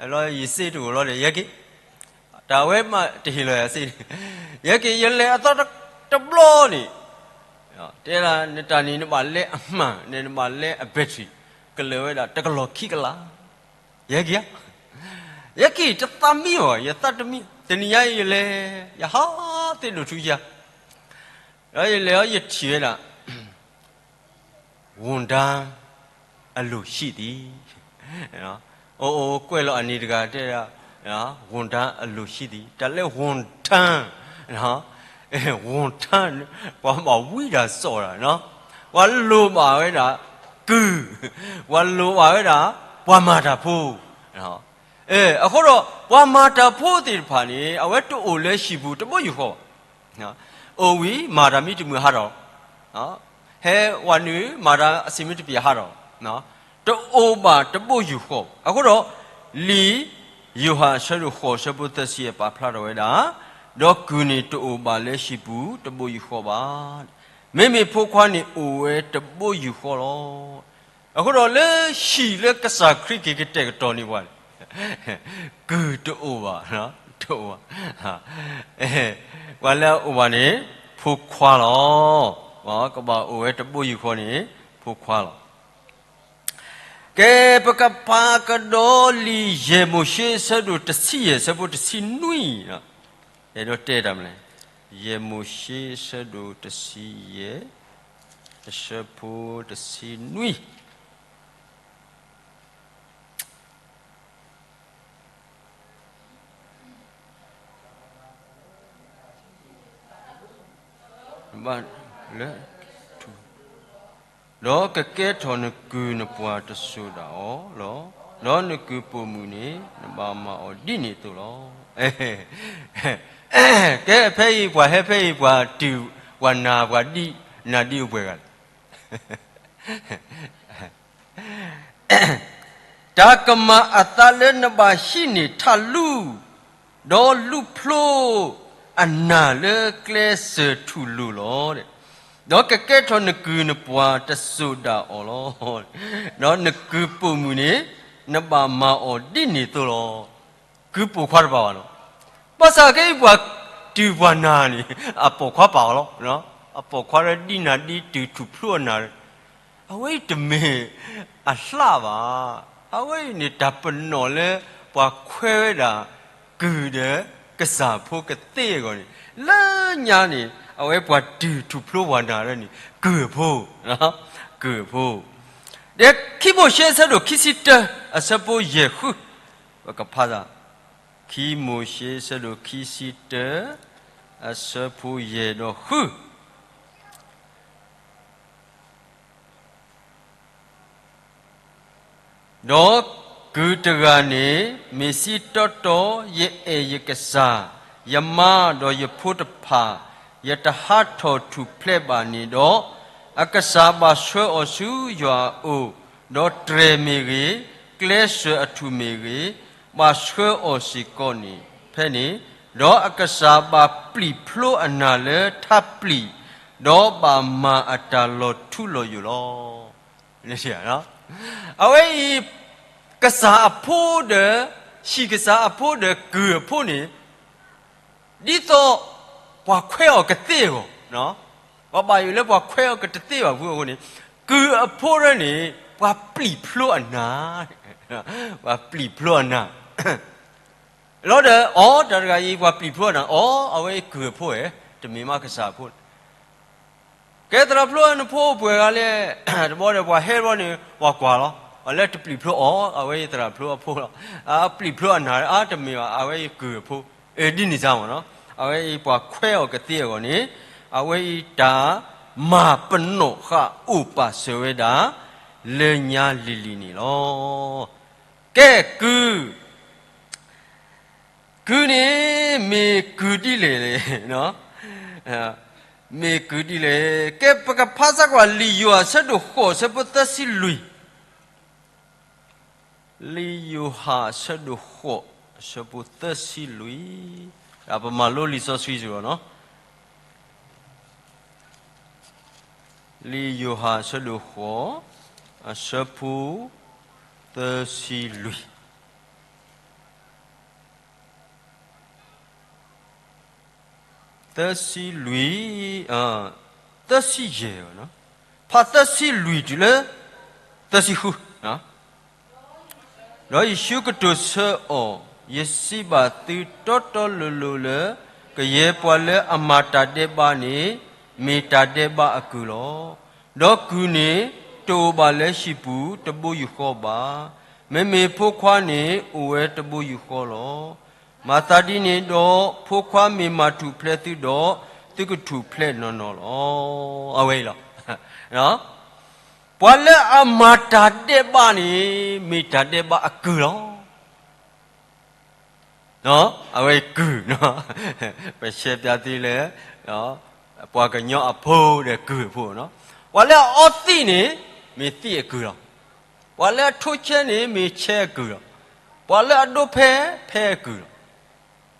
အလီၢ်ယစ့တအိၣ်လီၤဒီး ယဲက့ၤ တၢ်ဝဲမးတဟ့ၣ်လီၤယၤစ့, ယဲက့ၤ ယလဲၤအသီတဘျီန့ၣ် တဲဒၣ် နတၢ်န့ၣ် နဘၣ်လဲအမှန် နဘၣ်လဲအ battery ကလၢာ်ဝဲဒၣ် တကလီၢ်ခံကလး. ယဲက့ၤဧါ, ယဲက့ၤ တသးမံဘၣ်, ယသးတမံ, တနံၤညါအံၤယလဲၤ ယဟးသ့ၣ်ဒိၣ်ထူယၤ, ဒီးယလဲၤအီၤ ယထံၣ်ဝဲဒၣ် ဝန်ထမ်းအလိုရှိသည်. အိၣ်အိၣ်ကွဲးလီၤအန့ၣ်တဂၤတဲဒၣ် ဝန်ထမ်းအလိုရှိသည်. တၢ်လၢ ဝန်ထမ်း, ဝန်ထမ်း ပှၤဘၣ်ဝံတၢ်စီၣ်တၢ်, ပှၤလိၣ်ဘၣ်ဝဲဒၣ်ကုၢ်, ပှၤလိၣ်ဘၣ်ဝဲဒၣ် ပှၤမၤတၢ်ဖိ. အဃိဒီး ပှၤမၤတၢ်ဖိသ့ၣ်တဖၣ်န့ၣ် အဝဲတအိၣ်လၢဟံၣ်ပူၤတဘိယူၢ်ဃီဘၣ်. အိၣ်ဝံၤမၤတၢ်မ့ၢ်တမုာ်ဟးထီၣ်, ဟဲဝဲနုာ် မၤတၢ်အဆံးမ့ၢ်တပျဲၤဟးထီၣ်, တအိၣ်ဘၣ်တဘိယူၢ်ဃီဘၣ်. အဃိဒီး လံာ်ယိၤဟၣ်အဆၢဒိၣ်ဃိးအဆၢဖိသၢဆံယဲၢ်ပာ်ဖျါထီၣ်ဝဲဒၣ်, ဒီးကုၢ်န့ၣ်တအိၣ်ဘၣ်လၢဟံၣ်ပူၤတဘိယူၢ်ဃီဘၣ်. မ့မ့ၢ်ဖိခွါန့ၣ်အိၣ်ဝဲတဘိယူၢ်ဃီလီၤ. အဃိဒီးလၢဟံၣ်လၢကစၢ်ခရံာ်က့ၤကတဲာ်ကတီၤန့ၢ်ပှၤန့ၣ် ကုၢ်တအိၣ်ဘၣ်, တအိၣ်ဘၣ်. ပှၤလၢအအိၣ်ဘၣ်န့ၣ် ဖိခွါလီၤ. ကဘၣ်အိၣ်ဝဲတဘိယူၢ်ဃီန့ၣ် ဖိခွါလီၤ. ကဲ ပကဖးကဒီးလံာ်ယဲၢ်မိၤၡ့အဆၢဒိၣ်တဆံယဲၢ် အဆၢဖိတဆံနွံ, အဲၣ်ဒိးတဲတၢ်မနုၤလဲၣ်, ယဲၢ်မိၤၡ့အဆၢဒိၣ်တဆံယဲၢ် အဆၢဖိတဆံနွံ ဘၣ်လၢ ဒီးကကဲထီၣ်နကုၢ်နပှၤတစိၤဒၣ်အီၤလီၤ. ဒီးနကုၢ်ပိာ်မုၣ်န့ၣ် နဘၣ်မၤအီၤဒ်န့ၣ်အသိးလီၤ. ကဲ ဖဲအံၤပှၤဟဲဖဲအံၤ ပှၤတုၤ ပှၤနာ်ပှၤဒံးနၤဒ်အပှဲၤဂၤလဲၣ်. တၢ်ကမၤအသးလၢနဘၣ်ဟံးန့ၢ်ထးလူ ဒီးလူၤဖျိအနၢ်လၢကျဲစၢၤထူၣ်လိာ်လီၤ. ဒီးကကဲထီၣ်နကုၢ်နပှၤတစိၢ်ဒၣ်အီၤလီၤ. ဒီးနကုၢ်ပိာ်မုၣ်န့ၣ် နဘၣ်မၤအီၤဒ်န့ၣ်အသိးလီၤ. ကုၢ်ပိာ်ခွါတပာ်ဘၣ်လီၤ. ဘၣ်ဆၣ်ခဲအံၤပှၤတုၤပှၤနၢ်န့ၣ် အပိာ်ခွါပာ်အီၤလီၤ. အပိာ်ခွါလၢဒ်နၤဒ်တုၤထူၣ်ဖျိအနၢ် အဝဲအံၤတမ့ၢ်အလှၣ်ဘၣ်. အဝဲအံၤန့ၣ် တၢ်ပနီၣ်လၢပှၤခွဲးဝဲဒၣ် ကုၢ်ဒီးကစၢ်ဖိကသ့အဂီၢ်န့ၣ်, လၢညါန့ၣ် အဝဲပှၤတုၤထူၣ်ဖျိပှၤနၢ်န့ၣ် ကုၢ်အဖိ, ကုၢ်အဖိ. ဒီးခံမိၤၡ့အဆၢဒိၣ်ခံဆံတၢ အဆၢဖိယဲၢ်ဃု, ပကဖးသး, ခံမိၤၡ့အဆၢဒိၣ်ခံဆံတၢ အဆၢဖိယဲၢ်ဒီးဃု ဒီးကုၢ်တဂၤန့ၣ် မ့ၢ်စံးတီတီ, ယအဲၣ်ယကစၢ်, ယမါဒီးယဖိတဖၣ်, ယတဟးထီၣ်ထူၣ်ဖျဲးဘၣ်န့ၣ်ဒီး, အကစၢ်ဘၣ်ဆှၢအီၤဆူယွၤအအိၣ်, ဒီးတြဲၤမ့ၢ်ဂ့ၤ, ကျဲစၢၤအထူၣ်မ့ၢ်ဂ့ၤ, ဘၣ်ဆှၢအီၤစ့ၢ်ကီးန့ၣ်ဖဲန့ၣ်, ဒီးအကစၢ်ဘၣ်ပျံၤဖျိအနၢ်လၢထးပျံၤ, ဒီးဘၣ်မၤအတၢ်လီၤထူလီၤယိာ်လီၤ. အဝဲအံၤ ကစၢ်အဖိဒီး, ဟံၣ်ကစၢ်အဖိဒီးကုၢ်အဖိန့ၣ် ဒ်သိးပှၤခွဲးအီၤကသ့အဂီၢ်, ပှၤဘၣ်ယိၣ်လၢပှၤခွဲးအီၤကတသ့ဘၣ်ဖုအဃိန့ၣ်, ကုၢ်အဖိရၢန့ၣ် ပှၤပျံၤဖျိအနၢ်, ပှၤပျံၤဖျိအနၢ် လီၤဒီး အီ တၢ်တဂၤအံၤ ပှၤပျံၤဖျိအနၢ်, အီ အဝဲအံၤကုၢ်အဖိဧါ, တမ့ၢ်မးကစၢ်အဖိ ကဲသရၣ်ဖျိနဖိပှဲၤဂၤလဲၣ်, တဘျီဒီးပှၤဟဲဘျီန့ၣ် ပှၤကွၢ်လီၤ, အလၢတပျံၤဖျိအီၤ, အဝဲအံၤသရၣ်ဖျိအဖိလီၤ, အပျံၤဖျိအနၢ်, အါတမ့ၢ်ဘၣ်, အဝဲအံၤကုၢ်အဖိ, အဒ်န့ၣ်စ့ၢ်မ့ၢ်နီၤ, အဝဲအံၤပှၤခွဲးအီၤကသ့အဂီၢ်န့ၣ်, အဝဲအံၤတၢ်မၤပနီၣ်ဃာ်အိၣ်ပာ်စၢၤဝဲဒၣ် လၢညါလံၤလံၤန့ၣ်လီၤ. ကဲကုၢ် ကုၢ်န့ၣ် မ့ၢ်ကုၢ်ဒ်လဲၣ်လဲၣ်, မ့ၢ်ကုၢ်ဒ်လဲၣ်, ကဲပကဖးစ့ၢ်ကီး လံာ်ယိၤဟၣ်အဆၢဒိၣ်ဃိး အဆၢဖိသၢဆံလွံၢ်, လံာ်ယိၤဟၣ်အဆၢဒိၣ်ဃိး အဆၢဖိသၢဆံလွံၢ်, ပမၤလိလံာ်စီဆှံစ့ၢ်ကီးနီၤ လံာ်ယိၤဟၣ်အဆၢဒိၣ်ဃိး အဆၢဖိသၢဆံလွံၢ်, သၢဆံလွံၢ်, သၢဆံယဲၢ်, ဖးသၢဆံလွံၢ်တုၤလၢ သၢဆံဃု ဒီးယ့ၣ်ၡူးကတိၤဆၢအီၤ, ယစံးဘၣ်သုတီတီလိၤလိၤလၢ ကယဲၢ်ပှၤလၢအမၤတၢ်ဒဲးဘးန့ၣ် မ့ၢ်တၢ်ဒဲးဘးအကုၢ်လီၤ. ဒီးကုၢ်န့ၣ် တအိၣ်ဘၣ်လၢဟံၣ်ပူၤတဘိယူၢ်ဃီဘၣ်. မ့မ့ၢ်ဖိခွါန့ၣ် အိၣ်ဝဲတဘိယူၢ်ဃီလီၤ. မၤသးဒ်န့ၣ်ဒီး ဖိခွါမ့ၢ်မၤထူၣ်ဖျဲးသုဒီး သုကထူၣ်ဖျဲးနီၢ်နီၢ်လီၤ. အဝဲအံၤလီၤ. ပှၤလၢအမၤတၢ်ဒဲးဘးန့ၣ် မ့ၢ်တၢ်ဒဲးဘးအကုၢ်လီၤ. အဝဲကုၢ်, ပဆဲးပၠးသုလၢ ပှၤကညီအဖိဒီးကုၢ်အဖိ, ပှၤလၢအအီသံးန့ၣ် မ့ၢ်သံးအကုၢ်လီၤ. ပှၤလၢအထိဆဲးန့ၣ် မ့ၢ်ဆဲးအကုၢ်လီၤ. ပှၤလၢအဒိဖဲ ဖဲအကုၢ်လီၤ.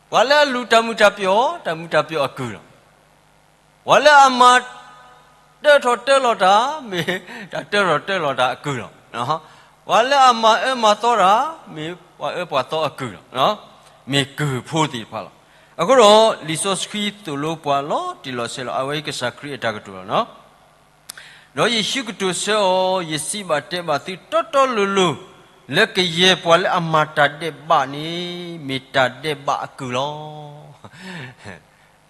ပှၤလၢအလူၤတၢ်မုာ်တၢ်ပျီၣ် တၢ်မုာ်တၢ်ပျီၣ်အကုၢ်လီၤ. ပှၤလၢအမၤတၢထီၣ်တၢလီၤတၢ် မ့ၢ်တၢ်တၢထီၣ်တၢလီၤတၢ်အကုၢ်လီၤ. ပှၤလၢအမၤအၢမၤသီတၢ် မ့ၢ်ပှၤအၢပှၤသီအကုၢ်လီၤ. မ့ၢ်ကုၢ်ဖိသ့ၣ်တဖၣ်လီၤ. အဃိဒီး လံာ်စီဆှံသိၣ်လိပှၤလီၤတံၢ်လီၤဆဲးလီၤ. အဝဲအံၤကစၢ်ခရံာ်အတၢ်ကတိၤလီၤ. ဒီးယ့ၣ်ၡူးကတိၤဆၢအီၤ, ယစံးဘၣ်တဲဘၣ်သုတီတီလိၤလိၤ, လၢကယဲၢ်ပှၤလၢအမၤတၢ်ဒဲးဘးန့ၣ် မ့ၢ်တၢ်ဒဲးဘးအကုၢ်လီၤ.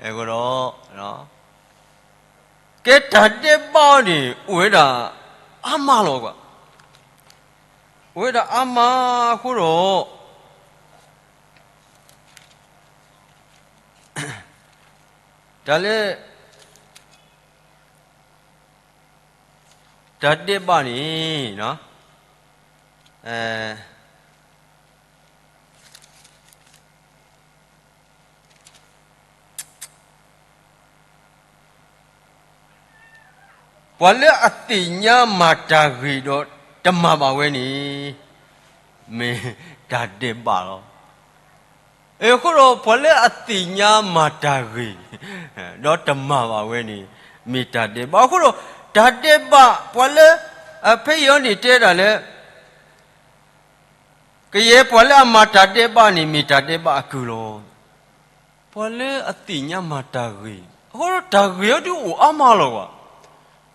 အဃိဒီး ကဲတၢ်ဒဲးဘးန့ၣ် အိၣ်ဝဲဒၣ်အါမးလီၤကွၢ်. အိၣ်ဝဲဒၣ်အါမးအဃိဒီး တၢ်လၢ တၢ်ဒဲးဘးန့ၣ် ပှၤလၢအသ့ၣ်ညါမၤတၢ်ဂ့ၤဒီးတမၤဘၣ်ဝဲန့ၣ် မ့ၢ်တၢ်ဒဲးဘးလီၤ. အဃိဒီးပှၤလၢအသ့ၣ်ညါမၤတၢ်ဂ့ၤ ဒီးတမၤဘၣ်ဝဲန့ၣ် မ့ၢ်တၢ်ဒဲးဘး. အဃိဒီး တၢ်ဒဲးဘး ပှၤလၢ အဖဲအံၤအီၤန့ၣ်တဲဒၣ်လၢ ကယဲၢ်ပှၤလၢအမၤတၢ်ဒဲးဘးန့ၣ် မ့ၢ်တၢ်ဒဲးဘးအကုၢ်လီၤ. ပှၤလၢအသ့ၣ်ညါမၤတၢ်ဂ့ၤ, အဃိဒီးတၢ်ဂ့ၤအီၤဒုးအိၣ်အါမးလီၤဘၣ်.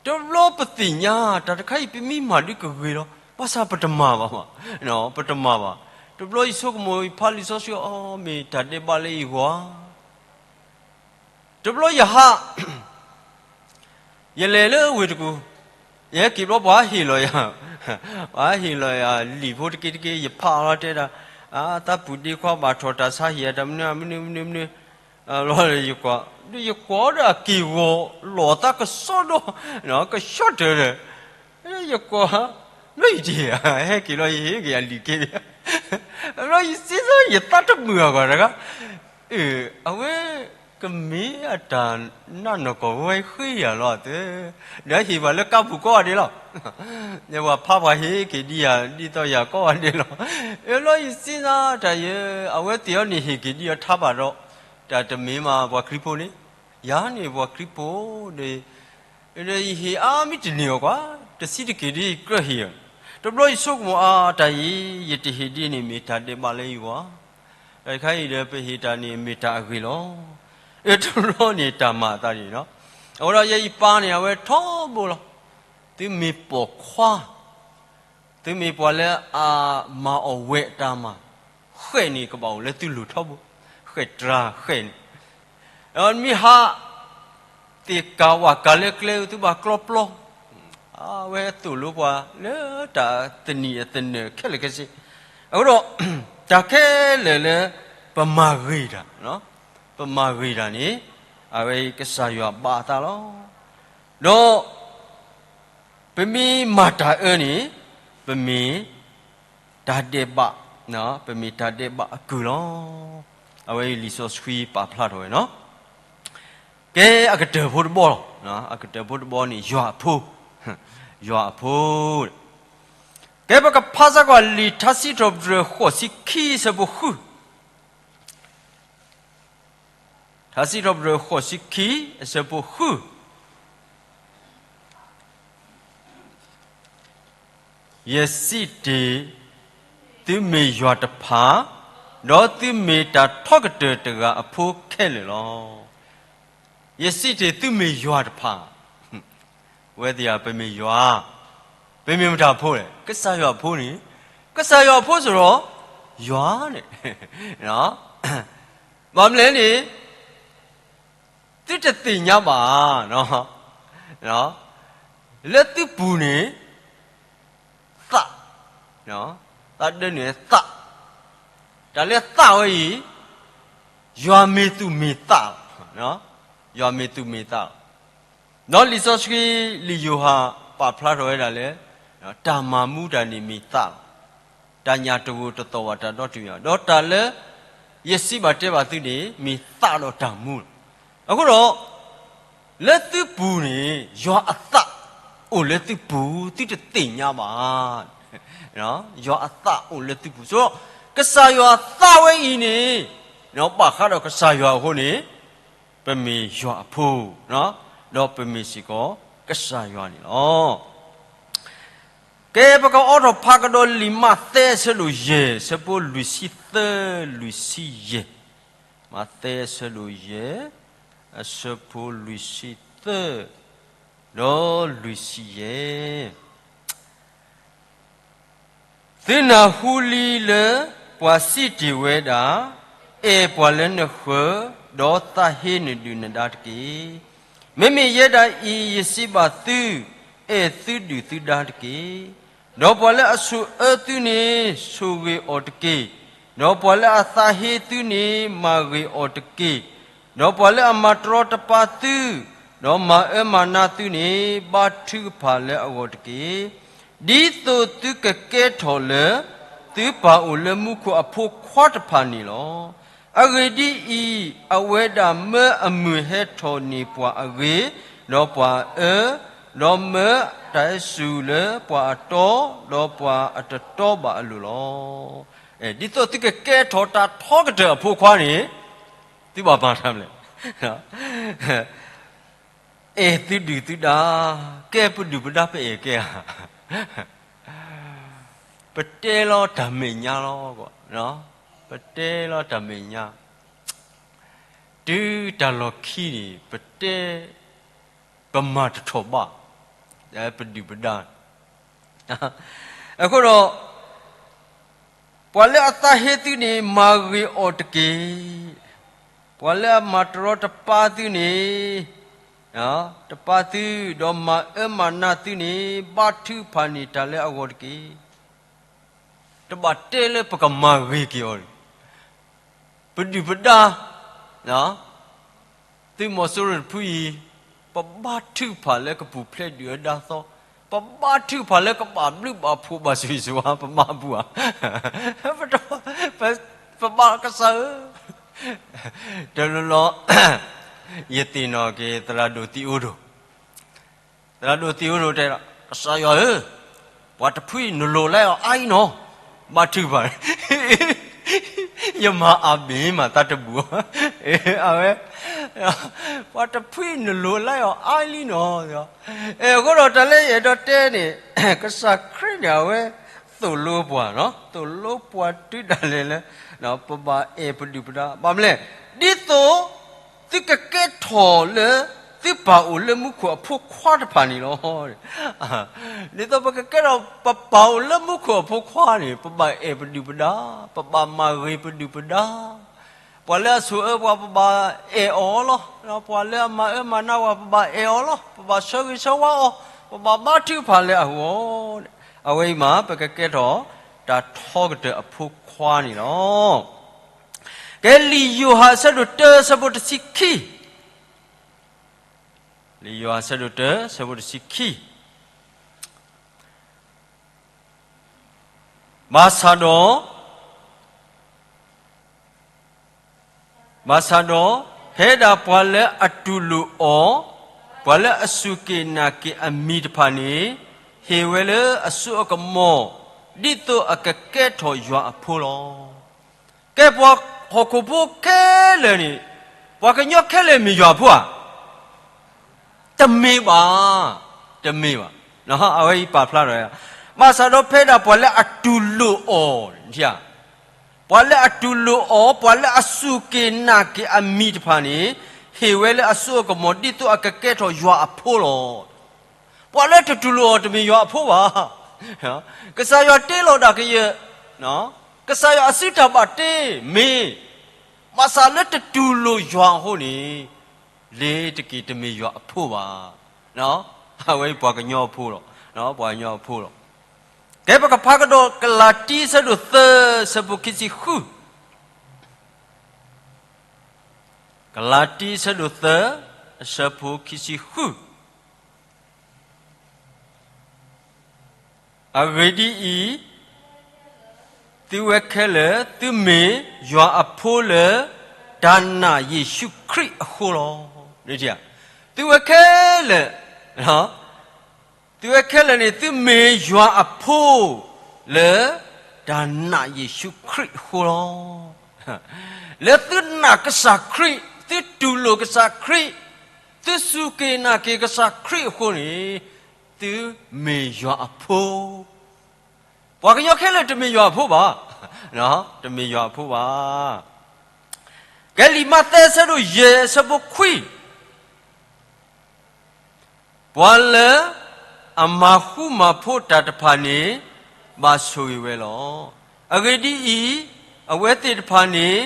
တဘျီပသ့ၣ်ညါ တၢ်တခါအံၤပမ့ၢ်မၤဒုးကဂ့ၤလီၤ, ဘၣ်ဆၣ်ပတမၤဘၣ်, ပတမၤဘၣ်. တဘျီယဆိကမိၣ် ယဖးလံာ်စီဆှံ အီ မ့ၢ်တၢ်ဒဲးဘးလၢယဂီၢ်ဧါ. တဘျီယဟး ယလဲၤလၢဝ့ၢ်တကူၣ်, ယဟဲက့ၤဘျီပှၤဟ့ၣ်လီၤယၤ, ပှၤဟ့ၣ်လီၤယၤလံာ်ဖိတက့ၢ်တက့ၢ်, ယဖးလီၤတဲဒၣ်, အသးပူၤဒ့ခွါဘၣ်ထီၣ်တၢ်ဆါဟံၣ်အတၢ်မနုၤမနုၤမနုၤမနုၤ, လီၤယကွၢ်, ဒီးယကွၢ်ဒီးအက့ၢ်ဂီၤလီၤသးကစီဒီ, ကဆှီတၢၢ်ဒီး, ယကွၢ်, ဘျီယတဟ့ၣ်ဧါ, ဟဲက့ၤလီၤယဟ့ၣ်က့ၤယၤလံာ်က့ၢ်, ဘျီယစ့ၢ်ကီးယသးတမုာ်အဂီၢ်တဂၤ, အဝဲ ကမ့ၢ်အတၢ်နးနီၢ်ကီၢ်ဝဲဃ့ယၤလီၤသၢ, ဒီးဟ့ၣ်ပှၤလၢကါပူၤကိးဂၤဒဲးလီၤ. ပှၤဖးပှၤဟ့ၣ်က့ၤဒံးယၤ ဒ်သိးယၤကိးဂၤဒဲးလီၤ. အလီၤယစ့ၢ်ကီးတၢ်ယဲ, အဝဲသ့ၣ်အီၤန့ၣ်ဟ့ၣ်က့ၤဒံးအီၤထါဘၣ်ဒီး, တၢ်တမ့ၢ်မးပှၤခရံာ်ဖိန့ၣ်, ယၤန့ၣ်ပှၤခရံာ်ဖိဒီး ဒီးယဟ့ၣ်အါမံၤတန့ၢ်အီၤကွၢ်, တဆံးတက့ၢ်ဒ်ယကြၢးဟ့ၣ်အီၤ, တဘျီယဆိကမိၣ်အါတၢ်အံၤ ယတဟ့ၣ်ဒ်န့ၣ်မ့ၢ်တၢ်ဒဲးဘးလၢယဂီၢ် တၢ်တခါအံၤဒီးပဟ့ၣ်တၢ်န့ၣ်မ့ၢ်တၢ်အဂ့ၤလီၤ. အတဘျီန့ၣ်တၢ်မၤအသးဒ်န့ၣ်လီၤ. အဃိဒီးယဲယပၢ်န့ၣ် အဝဲထီဘိလီၤ. သုမ့ၢ်ပိာ်ခွါ, သုမ့ၢ်ပှၤလၢအမၤအီၣ်ဝဲအတၢ်မၤ, ဃဲးန့ၣ်ကဘၣ်အိၣ်လၢသုလိၤထီဘိ, ဃဲးတြၤဃဲးန့ၣ် မ့ၢ်ဟး သ့ၣ်ကၤဝၣ်ကၤလၢကျဲ သုဘၣ်ကျီပျီ, အဝဲသိၣ်လိပှၤလၢတၢ်သနံၣ်အသနၢၣ်ခဲလၢာ်ခဲဆ့, အဃိဒီး တၢ်ခဲလၢာ်လၢ ပမၤဂ့ၤတၢ်, ပမၤဂ့ၤတၢ်န့ၣ် အဝဲကစၢ်ယွၤဘၣ်အသးလီၤ. ဒီး ပမ့ၢ်မၤတၢ်အၢန့ၣ် ပမ့ၢ်တၢ်ဒဲးဘး, ပမ့ၢ်တၢ်ဒဲးဘးအကုၢ်လီၤ. အဝဲအံၤလံာ်စီဆှံပာ်ဖျါထီၣ်ဝဲနီၤ. ကဲအကတၢၢ်ဖိတဘီလီၤ. အကတၢၢ်ဖိတဘီန့ၣ် ယွၤအဖိ, ယွၤအဖိ, ကဲပကဖးစ့ၢ်ကီးလံာ်ထါစံးထီၣ်ပတြၢၤဃိးဆံခံအဆၢဖိဃု ထါစံးထီၣ်ပတြၢၤဃိးဆံခံ အဆၢဖိဃု, ယစံးတ့ၢ်, သုမ့ၢ်ယွၤတဖၣ်, ဒီးသုမ့ၢ်တၢ်ထီကတၢၢ်တဂၤအဖိခဲလၢာ်လီၤ. ယစံးတ့ၢ်သုမ့ၢ်ယွၤတဖၣ်, ဝဲသ့ၣ်ဧၢ ပမ့ၢ်ယွၤ, ပမ့ၢ်မတၤဖိလဲၣ်, ကစၢ်ယွၤအဖိန့ၣ်, ကစၢ်ယွၤအဖိစ့ၢ်ဒီး ယွၤန့ၣ် ဘၣ်မနုၤလဲၣ်န့ၣ်, သုတသ့ၣ်ညါဘၣ်, လၢသုပူၤန့ၣ် သး, သးဒၢန့ၣ်သး, တၢ်လၢသးဝဲအံၤ, ယွၤမ့ၢ်သူၣ်မ့ၢ်သးလီၤ, ယွၤမ့ၢ်သူၣ်မ့ၢ်သးလီၤ. ဒီးလံာ်စီဆှံ လံာ်ယိၤဟၣ်ပာ်ဖျါထီၣ်ဝဲဒၣ်လၢ တၢ်မၤမူတၢ်န့ၣ်မ့ၢ်သးလီၤ. တၢ်ညၣ်တဂိာ်တသီၣ်ဘၣ်တၢ်ဒီတမံၤဘၣ်, ဒီးတၢ်လၢ ယစံးဘၣ်တဲဘၣ်သုန့ၣ် မ့ၢ်သးဒီးတၢ်မူလီၤ. အဃိဒီး လၢသုပူၤန့ၣ် ယွၤအသးအိၣ်လၢသုပူၤ သုတသ့ၣ်ညါဘၣ်. ယွၤအသးအိၣ်လၢသုပူၤ, ဆိုတော့ ကစၢ်ယွၤအသးဝဲအံၤန့ၣ် ဘၣ်ဃးဒီးကစၢ်ယွၤအဃိန့ၣ် ပမ့ၢ်ယွၤအဖိ, ဒီးပမ့ၢ်စ့ၢ်ကီးကစၢ်ယွၤန့ၣ်လီၤ. ကဲ ပကအိးထီၣ်ဖးကဒီးလံာ်မးသဲအဆၢဒိၣ်ယဲၢ် အဆၢဖိလွံၢ်ဆံသၢ လွံၢ်ဆံယဲၢ်, မးသဲအဆၢဒိၣ်ယဲၢ် အဆၢဖိလွံၢ်ဆံသၢ ဒီးလွံၢ်ဆံယဲၢ်. သုနၢ်ဟူလံလၢပှၤစံးတ့ၢ်ဝဲဒၣ်, အဲၣ်ပှၤလၢနဃၢၤ, ဒီးသးဟ့နဒုၣ်နဒါတက့ၢ်. မ့မ့ၢ်ယဲဒၣ်အံၤ ယစံးဘၣ်သု, အဲၣ်သုဒုၣ်သုဒါတက့ၢ်. ဒီးပှၤလၢအဆိၣ်အၢသုန့ၣ် ဆိၣ်ဂ့ၤအီၤတက့ၢ်. ဒီးပှၤလၢအသးဟ့သုန့ၣ် မၤဂ့ၤအီၤတက့ၢ်. ဒီးပှၤလၢအမၤတရီတပါသု, ဒီးမၤအၢမၤနးသုန့ၣ် ဘါထုကဖၣ်လၢအဂီၢ်တက့ၢ်. ဒ်သိးသုကကဲထီၣ်လၢ သုပၢ်အိၣ်လၢမူခိၣ်အဖိခွါတဖၣ်န့ၣ်လီၤ. အဂ့ၢ်ဒ်အံၤ, အဝဲဒၣ်မၢအမုၢ်ဟဲထီၣ်န့ၢ်ပှၤအဂ့ၢ်, ဒီးပှၤအၢ, ဒီးမၢတၢ်ဟဲစူၤလၢပှၤအတီ, ဒီးပှၤအတတီဘၣ်အလိၤလီၤ. ဒ်သိးသုကကဲထီၣ်တၢ်ထီကတၢၢ်အဖိခွါန့ၣ်, သုဘၣ်မၤတၢ်မနုၤလဲၣ်. အဲၣ်သုဒုၣ်သုဒါ, ကဲပဒုၣ်ပဒါပအဲၣ်ကဲဧါ. ပတဲလီၤတၢ်မဲာ်ညါလီၤ. ပတဲလီၤတၢ်မဲာ်ညါ, တုၤတၢ်လီၢ်ခံန့ၣ် ပတဲ, ပမၤတထီၣ်ဘၣ်, ပဒုၣ်ပဒါ. အဃိဒီး, ပှၤလၢအသးဟ့သုန့ၣ် မၤဂ့ၤအီၤတက့ၢ်. ပှၤလၢအမၤတရီတပါသုန့ၣ်, တပါသု, ဒီးမၤအၢမၤနးသုန့ၣ်, ဘါထုကဖၣ်န့ၢ်တၢ်လၢအဂီၢ်တက့ၢ်. တဘၣ်တဲလၢပကမၤဂ့ၤက့ၤအီၤန့ၣ်, ပဒုၣ်ပဒါ, သုးမီၤစိရိၤတဖုအံၤ, ပဘါထုကဖၣ်လၢကပူၤဖျဲးဒုၣ်ဒါသီ, ပဘါထုကဖၣ်လၢကဘၣ်ဘျုးဘၣ်ဖှိၣ်ဘၣ်ဆိၣ်ဂ့ၤဆိၣ်ဝါ, ပမၤဘူၣ်ဧါ. ပ, ပဘၣ်ကစၢ်ဧၢ, တလီၤလီၤ, ယသ့ၣ်နီၣ်က့ၤသရၣ်ဒိၣ်သံအိၣ်ဒိၣ်, သရၣ်ဒိၣ်သံအိၣ်ဒိၣ်တဲ, ကစၢ်ယွၤဧၢ, ပှၤတဖုအံၤနလိာ်လၢအီၤအါအံၤနီၤ, ဘါထုကဖၣ်, ယမၤအၤမ့ၣ်မးသးတဘူၣ်, အဝဲ, ပှၤတဖုအံၤနလိာ်လၢအီၤအါလံနီၤ. အဃိဒီးတၢ်လၢယအဲၣ်ဒိးတဲန့ၣ်, ကစၢ်ခရံာ်န့ၣ် အဝဲသိၣ်လိပှၤ, သိၣ်လိပှၤတုၤဒၣ်လဲာ်လၢ, ပဘၣ်အဲၣ်ပဒုၣ်ပဒါ, ဘၣ်မနုၤလဲၣ်, ဒ်သိး သုကကဲထီၣ်လၢသုပၢ်အိၣ်လၢမူခိၣ်အဖိခွါတဖၣ်န့ၣ်လီၤ. ဒ်သိးပကကဲထီၣ်ပပၢ်အိၣ်လၢမူခိၣ်အဖိခွါန့ၣ်, ပဘၣ်အဲၣ်ပဒုၣ်ပဒါ, ပဘၣ်မၤဂ့ၤပဒုၣ်ပဒါ, ပှၤလၢအဆိၣ်အၢပှၤ ပဘၣ်အဲၣ်အီၤလီၤ. ပှၤလၢအမၤအၢမၤနးပှၤ ပဘၣ်အဲၣ်အီၤလီၤ. ပဘၣ်ဆၢဂ့ၤဆၢဝါအီၤ, ပဘၣ်ဘါထုကဖၣ်လၢအဂီၢ်, အဝဲအံၤမး ပကကဲထီၣ်တၢ်ထီကတၢၢ်အဖိခွါန့ၣ်လီၤ. ကဲလံာ်ယိၤဟၣ်အဆၢဒိၣ်တၢ အဆၢဖိတဆံခံ, လံာ်ယိၤဟၣ်အဆၢဒိၣ်တၢ အဆၢဖိတဆံခံ, ဘၣ်ဆၣ်ဒီး, ဘၣ်ဆၣ်ဒီး, ဖဲဒၣ်ပှၤလၢအတူၢ်လိာ်အီၤ, ပှၤလၢအစူၢ်က့ၤနာ်က့ၤအမံၤတဖၣ်န့ၣ်, ဟ့ၣ်ဝဲလၢအစိအကမီၤ, ဒ်သိးအကကဲထီၣ်ယွၤအဖိလီၤ. ကဲပှၤဟီၣ်ခိၣ်ဖိခဲလၢာ်န့ၣ်, ပှၤကညီခဲလၢာ်မ့ၢ်ယွၤအဖိဧါ. တမ့ၢ်ဘၣ်, တမ့ၢ်ဘၣ်, အဝဲအံၤပာ်ဖျါထီၣ်, ဘၣ်ဆၣ်ဒီးဖဲဒၣ်ပှၤလၢအတူၢ်လိာ်အီၤ, ပှၤလၢအတူၢ်လိာ်အီၤ, ပှၤလၢအစူၢ်က့ၤနာ်က့ၤအမံၤတဖၣ်န့ၣ်, ဟ့ၣ်ဝဲလၢအစိအကမီၤ ဒ်သိးအကကဲထီၣ်ယွၤအဖိလီၤ. ပှၤလၢတတူၢ်လိာ်အီၤတမ့ၢ်ယွၤအဖိဘၣ်. ကစၢ်ယွၤတ့လီၤဒၣ်ကယဲၢ်, ကစၢ်ယွၤအစုတၢ်ဘၣ်တ့မ့ၢ်, ဘၣ်ဆၣ်လၢတတူၢ်လိာ်ယွၤအဃိန့ၣ်, လ့ၤတက့ၤတမ့ၢ်ယွၤအဖိဘၣ်. အဝဲအံၤပှၤကညီအဖိလီၤ, ပှၤကညီအဖိလီၤ. ကဲပကဖးကဒီးကလၤတံ အဆၢဒိၣ်သၢ အဆၢဖိခံဆံဃု, ကလၤတံ အဆၢဒိၣ်သၢ, အဆၢဖိခံဆံဃု. အဂ့ၢ်ဒ်အံၤ, သုဝဲခဲလၢာ်သုမ့ၢ်ယွၤအဖိလၢ တၢ်နာ်ယ့ၣ်ၡူးခရံာ်အဃိလီၤ. သုဝဲခဲလၢာ်, သုဝဲခဲလၢာ်န့ၣ် သုမ့ၢ်ယွၤအဖိလၢ တၢ်နာ်ယ့ၣ်ၡူးခရံာ်အဃိလီၤ. လၢသုနာ်ကစၢ်ခရံာ်, သုတူၢ်လိာ်ကစၢ်ခရံာ်, သုစူၢ်က့ၤနာ်က့ၤကစၢ်ခရံာ်အဃိန့ၣ်, သုမ့ၢ်ယွၤအဖိ. ပှၤကညီခဲလၢာ်တမ့ၢ်ယွၤအဖိဘၣ်, တမ့ၢ်ယွၤအဖိဘၣ်. ကဲလံာ်မးသဲ အဆၢဒိၣ်ယဲၢ် အဆၢဖိခွံ, ပှၤလၢအမၤဃူမၤဖိးတၢ်တဖၣ်န့ၣ် ဘၣ်ဆိၣ်ဂ့ၤဝဲလီၤ. အဂ့ၢ်ဒ်အံၤ, အဝဲသ့ၣ်တဖၣ်န့ၣ်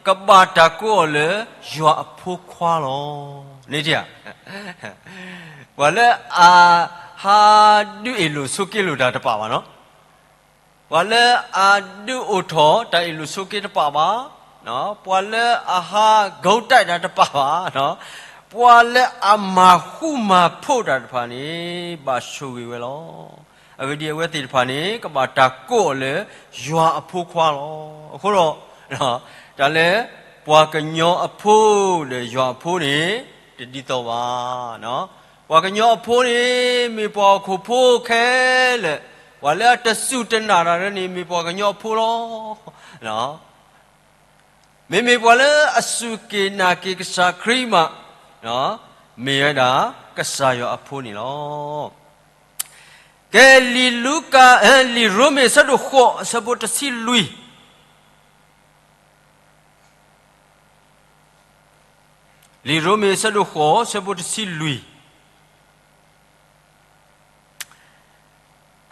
ကဘၣ်တၢ်ကိးအီၤလၢယွၤအဖိခွါလီၤ. န့ၣ်, ပှၤလၢအဟးဒုးအ့ၣ်လိာ်ဆိးက့လိာ်တၢ်တပာ်ဘၣ်နီၤ. ပှၤလၢအဒုးအိၣ်ထီၣ်တၢ်အ့ၣ်လိာ်ဆိးက့တပာ်ဘၣ်, ပှၤလၢအဟးကီတၢ်တၢ်တပာ်ဘၣ်, ပှၤလၢအမၤဃူမၤဖိးတၢ်တဖၣ်န့ၣ် ဘၣ်ဆိၣ်ဂ့ၤဝဲလီၤ. အဂ့ၢ်ဒ်အံၤ, အဝဲသ့ၣ်တဖၣ်န့ၣ် ကဘၣ်တၢ်ကိးအီၤလၢယွၤအဖိခွါလီၤ. အဃိဒီး, တၢ်လၢပှၤကညီအဖိဒီးယွၤအဖိန့ၣ် တဒ်သိးဘၣ်. ပှၤကညီအဖိန့ၣ် မ့ၢ်ပှၤဟီၣ်ခိၣ်ဖိခဲလၢာ်, ပှၤလၢအတစူၢ်တနာ်တၢ်န့ၣ် မ့ၢ်ပှၤကညီအဖိလီၤ. မ့မ့ၢ်ပှၤလၢအစူၢ်က့ၤနာ်က့ၤကစၢ်ခရံာ်မး, မ့ၢ်ဝဲဒၣ်ကစၢ်ယွၤအဖိန့ၣ်လီၤ. ကဲ လံာ်လူၤကၣ်, လံာ်ရိမ့ၤအဆၢဒိၣ်ဃိး အဆၢဖိတဆံလွံၢ်, လံာ်ရိမ့ၤအဆၢဒိၣ်ဃိး အဆၢဖိတဆံလွံၢ်.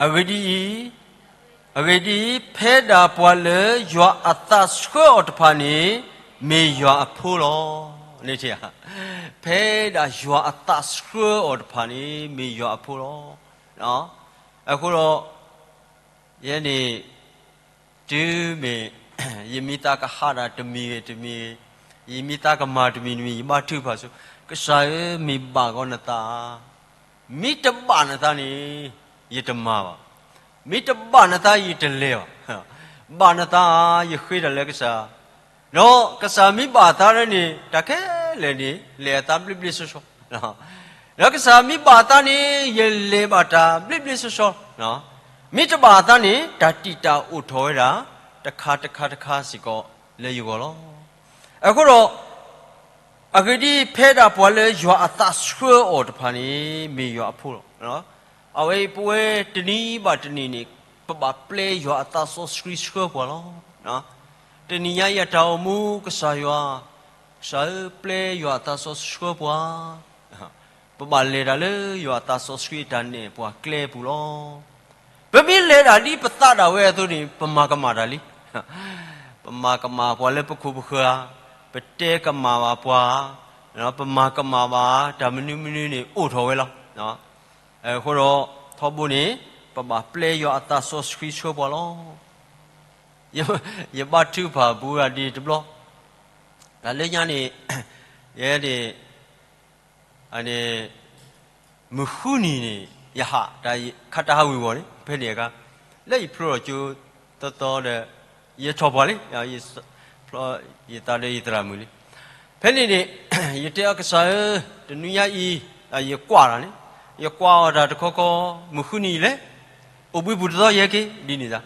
အဂ့ၢ်ဒ်အံၤ, အဂ့ၢ်ဒ်အံၤ, ဖဲဒၣ်ပှၤလၢယွၤအသးဆှၢအီၤတဖၣ်န့ၣ် မ့ၢ်ယွၤအဖိလီၤ. န့ၣ်, ဖဲဒၣ်ယွၤအသးဆှၢအီၤတဖၣ်န့ၣ် မ့ၢ်ယွၤအဖိလီၤ. အဃိဒီး ယဲန့ၣ် တုၤမ့ၢ် ယမ့ၢ်သးကဟးတၢ်တမံၤဂ့ၤတမံၤဂ့ၤ, ယမ့ၢ်သးကမၤတမံၤတမံၤ ယဘါထုကဖၣ်ဆိ, ကစၢ်ဧၢ, မ့ၢ်ဘၣ်ကီနသးဧါ, မ့ၢ်တဘၣ်နသးန့ၣ် ယတမၤဘၣ်, မ့ၢ်တဘၣ်နသး ယတလဲၤဘၣ်, ဘၣ်နသးဧါ ယဃ့တၢ်လၢကစၢ်, ဒီးကစၢ်မ့ၢ်ဘၣ်အသးန့ၣ် တၢ်ခဲလၢာ်န့ၣ် လဲၤအသးဘျ့ဘျ့ဆှီဆှီ ဒီးကစၢ်မ့ၢ်ဘၣ်အသးန့ၣ် ယလဲၤဘၣ်တၢ်ဘျ့ဘျ့ဆှီဆှီ, မ့ၢ်တဘၣ်အသးန့ၣ် တၢ်တံာ်တာ်အိၣ်ထီၣ်ဝဲဒၣ် တခါတခါတခါစ့ၢ်ကီးလၢယဂီၢ်လီၤ. အဃိဒီး အဂ့ၢ်ဒ်အံၤ, ဖဲဒၣ်ပှၤလၢယွၤအသးဆှၢအီၤတဖၣ်န့ၣ် မ့ၢ်ယွၤအဖိလီၤ. အဝဲအံၤ ပဝဲတနံၤဘၣ်တနံၤန့ၣ် ပဘၣ်ပျဲယွၤအသးစီဆှံဆှၢပှၤလီၤ. တနံၤညါအံၤအတၢ်အိၣ်မူ ကစၢ်ယွၤ, ကစၢ်ဧၢ, ပျဲယွၤအသးစီဆှံဆှၢပှၤ, ပဘၣ်လဲၤတၢ်လၢယွၤအသးစီဆှံအတၢ်နဲၣ်ပှၤကျဲအပူၤလီၤ. ပမ့ၢ်လဲၤဒၣ်ဒ်ပသးဒၣ်ဝဲအသိးန့ၣ် ပမၤကမၣ်တၢ်လံ. ပမၤကမၣ်ပှၤလၢပခိၣ်ပဃၢၤဧါ, ပတဲကမၣ်ဘၣ်ပှၤ, ပမၤကမၣ်ဘၣ်တၢ်မနုၤမနုၤန့ၣ် အိၣ်ထီၣ်ဝဲလီၤ. အဃိဒီး ထီဘိန့ၣ် ပဘၣ်ပျဲယွၤအသးစီဆှံဆှၢပှၤလီၤ. ယဘါထုကဖၣ်ပူၤဒၣ်ဒ်တဘျီ, တၢ်လၢညါန့ၣ် ယဲန့ၣ် မုၢ်ဃုနံၤန့ၣ် ယဟး တၢ်ခါတၢ်ဟးဝံၤဝီၤန့ၣ် ဖဲန့ၣ်အခါ လၢယဖျိထီၣ်ကၠိသီသီဒီး ယထီၣ်ပှၤလံ, ယသးဒီးယသရၣ်မုၣ်လံ. ဖဲန့ၣ်န့ၣ် ယတဲအီၤ ကစၢ်ဧၢ, တနွံညါအံၤ ယကွၢ်တၢ်န့ၣ်, ယကွၢ်အီၤတၢ်တခီခီ မုၢ်ဃုနံၤလဲၣ်, အိၣ်ဘှံးပူၤတသီယဟဲက့ၤ ဒ်န့ၣ်သး,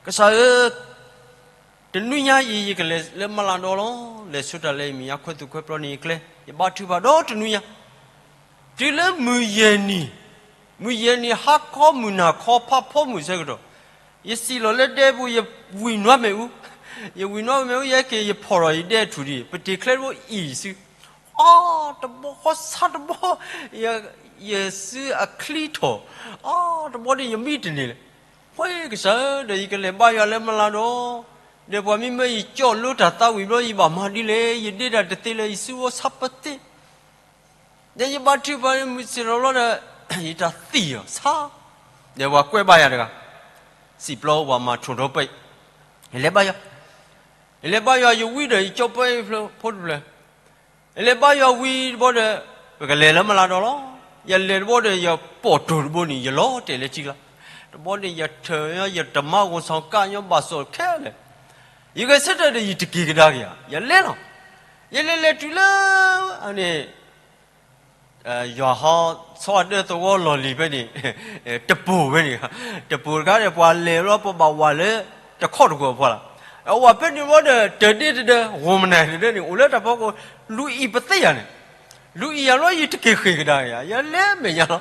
ကစၢ်ဧၢ, တနွံညါအံၤ ယကလဲၤလၢမလၤဒီးလီၤ. လဲၤဆိတၢ်လၢယမဲာ်ညါခွဲသူၣ်ခွဲပျီန့ၣ် ယကျဲ, ယဘါထုကဖၣ်ဒီးတနွံညါ, တုၤလၢမုၢ်ယဲၢ်နံၤ, မုၢ်ယဲၢ်နံၤဟါခီမုၢ်နၤခီ ဖးဖီမုၢ်ဆၢကတီၢ်, ယစံၣ်လီၤလၢဒဲပူၤ ယဝံၤနွါမ့ၣ်အူ, ယဝံၤနွါမ့ၣ်အူ ယဟဲက့ၤ ယဖီၣ်ထီၣ်ယဒဲအထူၣ်ဒံး ပတ့ၤချၢတဘိအံၤစု, အီ, တဘီဃီဆါတဘီ, ယစုအချံထီၣ်, အီ, တဘီဒ်ယမံတန့ၢ်လဲၣ်. ပှဲၤကစၢ်ဧၢ, ဒီးယကလဲၤဘါယွၤလၢမလၤဒီး, ဒီးပှၤမ့ၢ်မၢယကၠီၣ်လိတၢ်သးဝံၣ်ဘျီ ယဘၣ်မၤဒ်လဲၣ်, ယဒ့တၢ်တသ့လၢယစုဝီဆါပသ့, ဒီးယဘါထုကဖၣ်မုၢ်ဆ့ၣ်ထီၣ်လီၤဒီး ယတၢ်သံၣ်အီၤဆါ, ဒီးပှၤကွဲးဘါယွၤတဂၤ, စံၣ်ပျီပှၤမၤထူၣ်ထီၣ်ပှဲၤ, ယလဲၤဘါယွၤ, ယလဲၤဘါယွၤ ယဝံဒီးယကၠီၣ်ပှဲၤဖိတဖျၢၣ် ယလဲၤဘါယွၤဝံၤတဘီဒီး ပကလဲၤလၢမလၤဒီးလီၤ. ယလဲၤတဘီဒီး ယပိာ်တိၢ်တဘိန့ၣ် ယလီၤတဲာ်လၢထံကျါ, တဘီန့ၣ် ယထၢၣ်ညီ ယတမါဂီၤ စီၤကၣ်ညီ ဘၣ်စီၣ်ခဲလၢာ်, ယဂဲၤဆၢထၢၣ်ဒီး ယတက့ၤကဒါက့ၤဧါ, ယလဲၤလီၤ. ယလဲၤလဲၤတုၤလၢ န့ၣ် ယွၤဟီ ဆီအဒၢသဝီလီၢ်လံၤဖဲန့ၣ် တပိၢ်ဖဲန့ၣ်, တပိၢ်တခါဒီး ပှၤလဲၤဘျီ ပဘၣ်ဝးလၢတခီၣ်တကွီၢ်အဖီလာ်, အဝးဖဲန့ၣ်ဘျီဒီး တၢ်ဒ့တဒၢ ဂီၤမနၤတဒၢန့ၣ် အိၣ်လၢတၢ်ဖီခိၣ် လူၤအံၤပသ့ယၤန့ၣ်, လူၤအံၤယၤလီၤ ယတက့ၤဃ့ၢ်ကဒါယၤ, ယလဲၤမဲာ်ညါ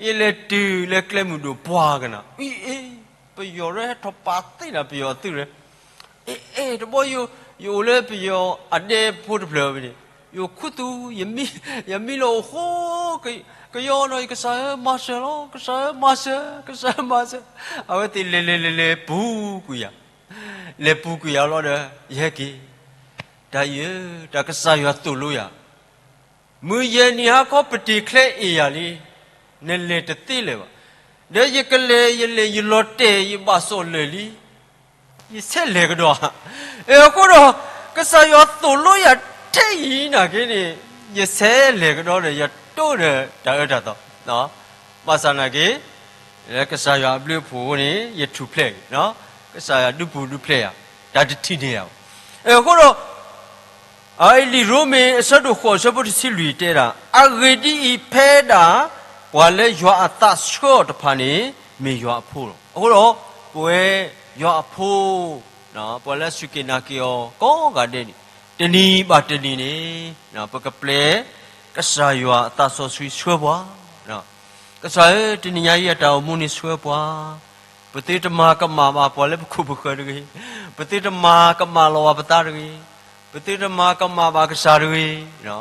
လီၤ. ယလဲၤတုၤလၢကျဲမုၢ်ဒိၣ်ပှၤကနၣ်, အ့ အ့ ပယီၤရဲထီၣ်ပာ်သ့ဒၣ်ပယီၤအသုးရဲ, အ့ အ့ တဘီယိၤ ယအိၣ်လၢပယီၤအဒဲဖိတဖျၢၣ်ဖဲန့ၣ်, ယအိၣ်ခူသူၣ်, ယမံလီၤအိၣ်ဃိ ကယီဒီး ကစၢ်ဧၢ မၤစၢၤလီၤ, ကစၢ်ဧၢ မၤစၢၤ, ကစၢ်ဧၢ မၤစၢၤ, အဝဲသ့ၣ်လဲၤလဲၤလဲၤလဲၤပူၤကွံာ်ယၤ, လဲၤပူၤကွံာ်ယၤလီၤဒီး ယဟဲက့ၤ, တၢ်အံၤဧၢ, တၢ်ကစၢ်ယွၤသိၣ်လိယၤ, မုၢ်ယဲၢ်နံၤဟါခီ ပတ့ၤချၢအ့ၣ်ယၤလံ, နလဲၤတသ့လၢၤဘၣ်, ဒီးယကလဲၤ ယလဲၤ ယလီၤတဲာ် ယဘၣ်စီၣ်လၢာ်လံ, ယဆဲးလဲၤကဒီး, အဃိဒီး ကစၢ်ယွၤသိၣ်လိယၤထဲအံၤနာ်က့န့ၣ်, ယဆဲးလဲၤကဒီးဒီး ယတိၢ်ဒီးတၢ်အၢတၢ်သီ, ဘၣ်ဆၣ်နာ်က့ လၢကစၢ်ယွၤအဘျုးအဖှိၣ်အဃိန့ၣ် ယထူၣ်ဖျဲး, ကစၢ်ယွၤဒုးပူၤဒုးဖျဲးယၤ, တၢ်တထံၣ်န့ၢ်ယၤဘၣ်. အဃိဒီး အလံာ်ရိမ့ၤအဆၢဒိၣ်ဃိး အဆၢဖိတဆံလွံၢ်တဲဒၣ်, အဂ့ၢ်ဒ်အံၤ, ဖဲဒၣ်ပှၤလၢယွၤအသးဆှၢအီၤတဖၣ်န့ၣ် မ့ၢ်ယွၤအဖိလီၤ. အဃိဒီး ပဝဲယွၤအဖိ ပှၤလၢအစူၢ်က့ၤနာ်က့ၤအီၤကိးဂၤဒဲးန့ၣ်, တနံၤဘၣ်တနံၤန့ၣ် ပကပျဲကစၢ်ယွၤအသးစီဆှံဆှၢပှၤ. ကစၢ်ဧၢ, တနံၤညါအံၤအတၢ်အိၣ်မူန့ၣ်ဆှၢပှၤ. ပသုတမၤကမၣ်ဘၣ်ပှၤလၢပခိၣ်ပဃၢၤတဂ့ၤ. ပသုတမၤကမၣ်လီၤဘၣ်ပသးတဂ့ၤ. ပသုတမၤကမၣ်ဘၣ်ကစၢ်တဂ့ၤ.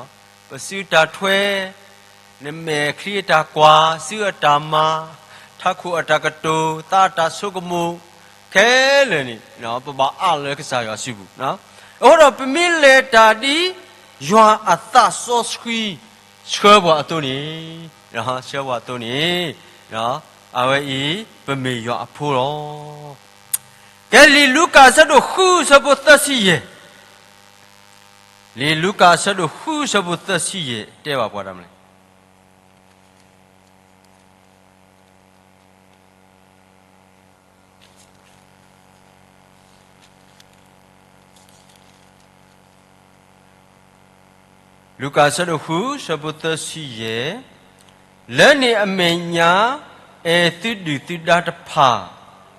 ပစုတၢ်ထွဲ နမဲာ်ချံအတၢ်ကွၢ်, စုအတၢ်မၤ, ထးခိၣ်အတၢ်ကတိၤ, သးအတၢ်ဆိကမိၣ်, ခဲလၢာ်န့ၣ် ပဘၣ်အးလၢကစၢ်ယွၤစုပူၤ. အဃိဒီးပမ့ၢ်လဲၤတၢ်ဒ်ယွၤအသးစီဆှံဆှၢပှၤအသိးန့ၣ်, ဆှၢပှၤအသိးန့ၣ်, အဝဲအံၤ ပမ့ၢ်ယွၤအဖိလီၤ. ကဲလံာ်လူၤကၣ်အဆၢဒိၣ်ဃုအဆၢဖိသၢဆံယဲၢ်, လံာ်လူၤကၣ်အဆၢဒိၣ်ဃုအဆၢဖိသၢဆံယဲၢ် တဲဘၣ်ပှၤတၢ်မနုၤလဲၣ်. လူၤကၣ်အဆၢဒိၣ်ဃု အဆၢဖိသၢဆံယဲၢ်, လၢန့ၣ်အမဲာ်ညါ အဲၣ်သုဒုၣ်သုဒါတဖၣ်,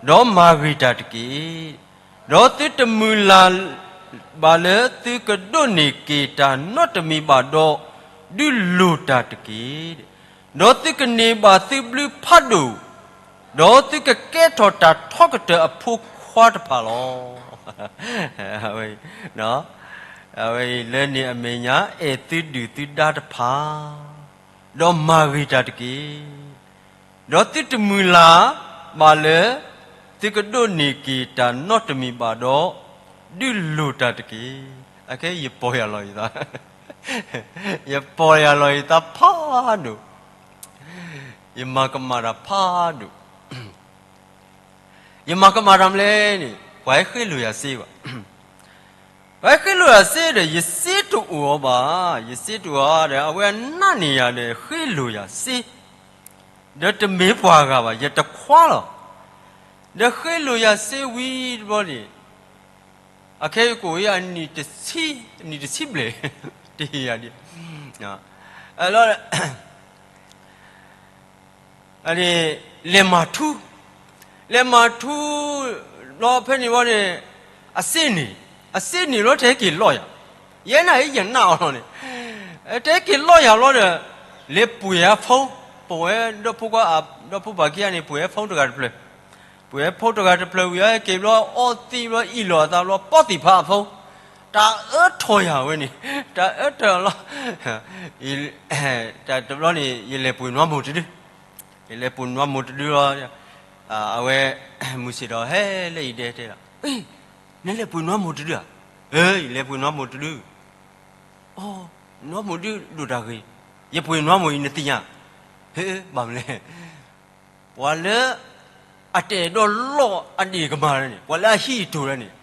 ဒီးမၤဂ့ၤတၢ်တက့ၢ်. ဒီးသုတမုၢ်လၢ်ဘၣ်လၢသုကဒိးန့ၢ်က့ၤတၢ်နီတမံၤဘၣ်ဒီး, ဒုးလိၢ်တၢ်တက့ၢ်. ဒီးသုကန့ၢ်ဘၣ်သုဘျုးဖးဒိၣ်, ဒီးသုကကဲထီၣ်တၢ်ထီကတၢၢ်အဖိခွါတဖၣ်လီၤ. အဝဲအံၤ လၢန့ၣ်အမဲာ်ညါ အဲၣ်သုဒုၣ်သုဒါတဖၣ်, ဒီးမၤဂ့ၤတၢ်တက့ၢ်. ဒီးသုတမုၢ်လၢ်ဘၣ်လၢ သုကဒိးန့ၢ်က့ၤတၢ်နီတမံၤဘၣ်ဒီး, ဒုးလိၢ်တၢ်တက့ၢ်. အခဲအံၤယပီၢ်ယၢ်လီၤယသး, ယပီၢ်ယၢ်လီၤယသးဖးဒိၣ်, ယမၤကမၣ်တၢ်ဖးဒိၣ်. ယမၤကမၣ်တၢ်မနုၤလဲၣ်န့ၣ် ပှၤဟဲဃ့လိာ်ယၤစ့ဘၣ်. ပှၤဟဲဃ့လိာ်ယၤစ့ဒီး ယစ့တအိၣ်အီၤဘၣ်. ယစ့တအိၣ်အီၤဒီး အဝဲအနးန့ၢ်ယၤဒီး ဃ့လိာ်ယၤစ့, ဒီးတမ့ၢ်ပှၤဂၤဘၣ်, ယတခွါလီၤ. ဒီးဃ့လိာ်ယၤစ့ဝံၤတဘျီန့ၣ်, အခဲအံၤကိးဝဲအနံၣ်တဆံ, အနံၣ်တဆံဘျဲၣ်, တဟ့ၣ်ယၤဒံး, လီၤ လဲၤမၤထူ, လဲၤမၤထူ, လီၤဖဲန့ၣ်ဘၣ်န့ၣ်, အစ့န့ၣ်, အစ့န့ၣ်လီၤ တဟဲက့ၤလီၢ်ယၤ, ယဲနၤအံၤယနၢ်အီၤလီၤန့ၣ်, တဟဲက့ၤလီၢ်ယၤလီၤဒီး, လဲၤပှ့ၤအဖိ, ပဝဲဒီဖိခွါ, ဒီဖိပၢ်ခံဂၤန့ၣ် ပှ့ၤအဖိတဂၤတဖျၢၣ်, ပှ့ၤအဖိတဂၤတဖျၢၣ်ဝံၤ ဟဲက့ၤဘျီ အီသံးဘျီ အ့ၣ်လိာ်အသးဘျီ ပီၢ်သံၣ်ဖးအဖိ, တၢ်အၢထီၣ်ယၤဝဲန့ၣ်, တၢ်အၢထီၣ်လီၤ တၢ်တဘျီန့ၣ် ယလဲၤပှ့ၤနွါမိၢ်တဒု, ယလဲၤပှ့ၤနွါမိၢ်တဒုလီၤ. အဝဲ မုၢ်ဆ့ၣ်ဒီးဟဲလၢအံၤဒဲတဲလီၤ, နလဲၤပှ့ၤနွါမိၢ်တဒုဧါ. ယလဲၤပှ့ၤနွါမိၢ်တဒု. အိ, နွါမိၢ်ဒုဒိၣ်တၢ်ဂ့ၤ, ယပှ့ၤနွါမိၢ်အံၤနသ့ၣ်ညါ, ဘၣ်မနုၤလဲၣ်, ပှၤလၢ အတအဲၣ်ဒိးလီၢ်အဒ့ၣ်ကမၢ်လၢန့ၣ်, ပှၤလၢအဟံးအတိၤလၢန့ၣ်,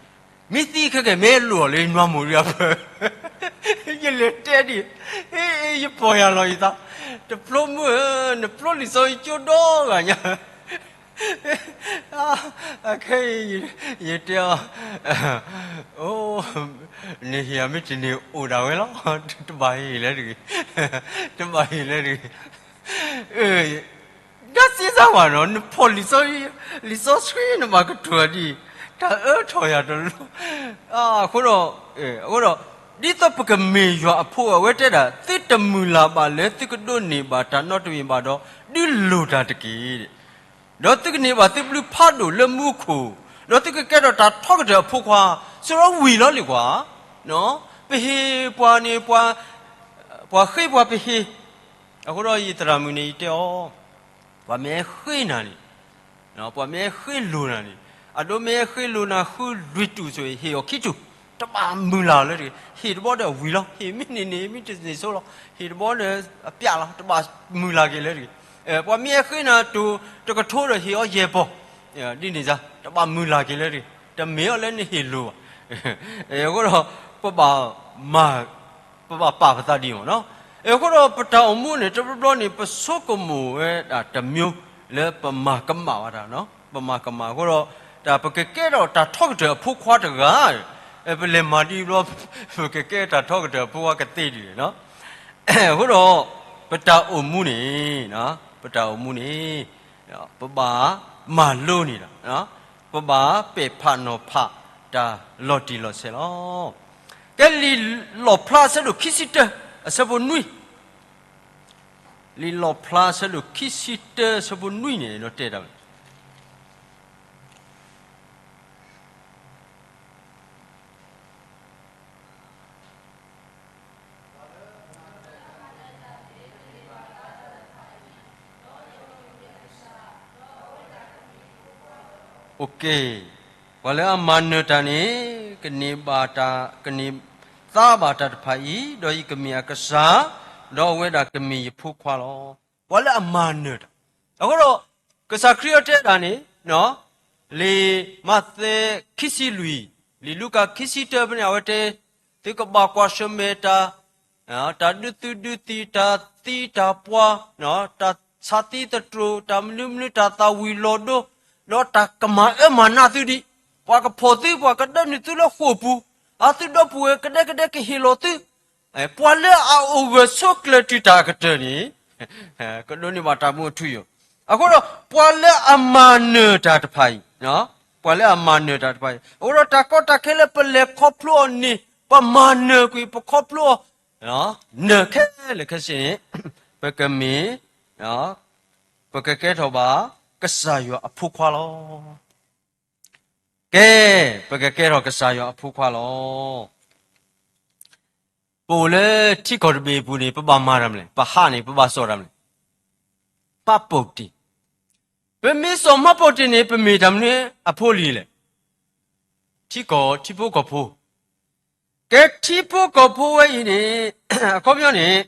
မ့ၢ်သံခဲကဲ မ့ၢ်လိၣ်အီၤလၢနွါမိၢ်ဒုအဖၢ, ယလဲၤတဲဒ်, ယပီၢ်ယၢ်လီၤယသး, တဖျိမုၣ်ဧၢ, နဖျိလံာ်စီဆှံကၠိဒီဂၤညါ, အခဲအံၤ ယတဲအီၤ, အိ, နဟ့ၣ်အမ့ၢ်တန့ၢ်အိၣ်ဒၣ်ဝဲလီၤ, တဘၣ်ဟ့ၣ်လၢတဂ့ၤ, တဘၣ်ဟ့ၣ်လၢတဂ့ၤ, ဒါစ့စၢ်ဝဲနီၤ, နဖီၣ်လံာ်စီဆှံ, လံာ်စီဆှံနဘၣ်ကတိၤဒ်အံၤ, တၢ်အၢထီၣ်ယၤတလိၣ်, အဃိဒီး, အဃိဒီး, ဒ်သိးပကမ့ၢ်ယွၤအဖိ အဝဲတဲဒၣ်, သုတမုၢ်လၢ်ဘၣ်လၢသုကဒိးန့ၢ်ဘၣ်တၢ်နီတမံၤဘၣ်ဒီး, ဒုးလိၢ်တၢ်တက့ၢ်. ဒီးသုကန့ၢ်ဘၣ်သုဘျုးဖးဒိၣ်လၢမူခိၣ်, ဒီးသုကကဲထီၣ်တၢ်ထီကတၢၢ်အဖိခွါ, ဆိဒီးဝံၤလီၤလံကွၢ်, ပဟ့ၣ်ပှၤန့ၣ်, ပှၤဃ့ပှၤပဟ့ၣ်, အဃိဒီးယသရၣ်မုၣ်န့ၣ် ယတဲအီၤ, ပှၤမ့ၢ်ဟဲဃ့နၤန့ၣ်, ပှၤမ့ၢ်ဟဲဃ့လိာ်နၤန့ၣ်, အဒိမ့ၢ်ဟဲဃ့လိာ်နၤဃုလွံၢ်တူာ်ဆိၣ်ဂ့ၤ ဟ့ၣ်အီၤခံတူာ်, တဘၣ်မုၢ်လၢ်လၢတဂ့ၤ, ဟ့ၣ်တဘျီဒီးဝံၤလီၤ, ဟ့ၣ်မ့ၢ်န့ၢ်န့ၣ် မ့ၢ်တန့ၢ်ဆိလီၤ, ဟ့ၣ်တဘျီဒီးအပျဲလီၤ, တဘၣ်မုၢ်လၢ်က့ၤလၢတဂ့ၤ. ပှၤမ့ၢ်ဟဲဃ့နၤတူာ်တကထိဒီးဟ့ၣ်အီၤယဲၢ်ပီၢ်, ဒ်န့ၣ်စ့ၢ်, တဘၣ်မုၢ်လၢ်က့ၤလၢတဂ့ၤ, တမ့ၢ်အီၤလၢနဟ့ၣ်လိာ်ဘၣ်. အဃိဒီး, ပဘၣ်မၤ ပဘၣ်ပာ်ပသးဒ်အံၤမ့ၢ်နီၤ. အဃိဒီးပတၢ်အိၣ်မူန့ၣ် တဘျီဘျီန့ၣ် ပဆိကမိၣ်ဝဲဒၣ်တမျိုးလၢပမၤကမၣ်ဘၣ်တၢ်, ပမၤကမၣ်အဃိဒီး, တၢ်ပကကဲထီၣ်တၢ်ထီကတၢၢ်အဖိခွါတဂၤ, ပလဲၤမၤဒ်ဘျီ, ပကကဲတၢ်ထီကတၢၢ်အဖိခွါကသ့ဒ်န့ၣ်, အဃိဒီး, ပတၢ်အိၣ်မူန့ၣ်, ပတၢ်အိၣ်မူန့ၣ်, ပဘၣ်မၤလိန့ၢ်ဒီး, ပဘၣ်ပဲာ်ဖးနီၤဖး, တၢ် တၢ်လီၤတံၢ်လီၤဆဲးလီၤ. ကဲလံာ်လီၣ်ဖျါအဆၢဒိၣ်ခံဆံတၢ အဆၢဖိနွံ, လံာ်လီၣ်ဖျါအဆၢဒိၣ်ခံဆံတၢ အဆၢဖိနွံန့ၣ် ဒီးတဲတၢ် ပှၤလၢအမၤနၢၤတၢ်န့ၣ် ကန့ၢ်ဘၣ်တၢ်, ကန့ၢ်သါဘၣ်တၢ်တဖၣ်အံၤ, ဒီးယကမ့ၢ်အကစၢ်, ဒီးအဝဲဒၣ်ကမ့ၢ်ယဖိခွါလီၤ. ပှၤလၢအမၤနၢၤတၢ်, အဃိဒီး ကစၢ်ခရံာ်အတဲဒၣ်န့ၣ်, လံာ်မးသဲခံဆံလွံၢ်, လံာ်လူၤကၣ်ခံဆံတၢဖဲန့ၣ် အဝဲတဲ, သုကဘၣ်ကွၢ်ဆၢၣ်မဲာ်တၢ် တၢ်ဒုးသုးဒုးသံၣ်, တၢ်သံတၢ်ပှၢ်, တၢ်ဆးသံသတြိာ်, တၢ်မနုၤမနုၤ, တၢ်သၣ်ဝံၤလီၤဒိ, ဒီးတၢ်ကမၤအၢမၤနးသုဒံး, ပှၤကဖီၣ်သု, ပှၤကဒၢနုာ်သုလၢဃိာ်ပူၤ, အသုဒီပုၢ်ဝဲၢ်ကဒဲကဒဲကဟ့ၣ်လီၤသု, ပှၤလၢအအိၣ်ဂၢၢ်ဆိးကျၢၤတုၤတၢ်အကတၢၢ်န့ၣ် ကဒိးန့ၢ်ဘၣ်တၢ်မူအထူအယိာ်. အဃိဒီး ပှၤလၢအမၤနၢၤတၢ်တဖၣ်အံၤ, ပှၤလၢအမၤနၢၤတၢ်တဖၣ်အံၤ, အဃိဒီးတၢ်ကီတၢ်ခဲလၢပလဲၤခီဖျိအီၤန့ၣ်, ပမၤနၢၤကွံာ်ပခီဖျိအီၤ, နၢၤခဲလၢာ်ခဲဆ့န့ၣ်, ပကမ့ၢ်, ပကကဲထီၣ်ဘၣ် ကစၢ်ယွၤအဖိခွါလီၤ. ကဲ, ပကကဲထီၣ်ကစၢ်ယွၤအဖိခွါလီၤ. ပအိၣ်လၢထံကီၢ်တဘ့ၣ်အပူၤန့ၣ် ပဘၣ်မၤတၢ်မနုၤလဲၣ်, ပဟးန့ၣ် ပဘၣ်စိာ်တၢ်မနုၤလဲၣ်, မှတ်ပုံတင်. ပမ့ၢ်စိာ် မှတ်ပုံတင် န့ၣ် ပမ့ၢ်တၢ်မနုၤအဖိလံလဲၣ်. ထံကီၢ်, ထံဖိကီၢ်ဖိ. ကဲထံဖိကီၢ်ဖိဝဲအံၤန့ၣ်, အခီပညီန့ၣ်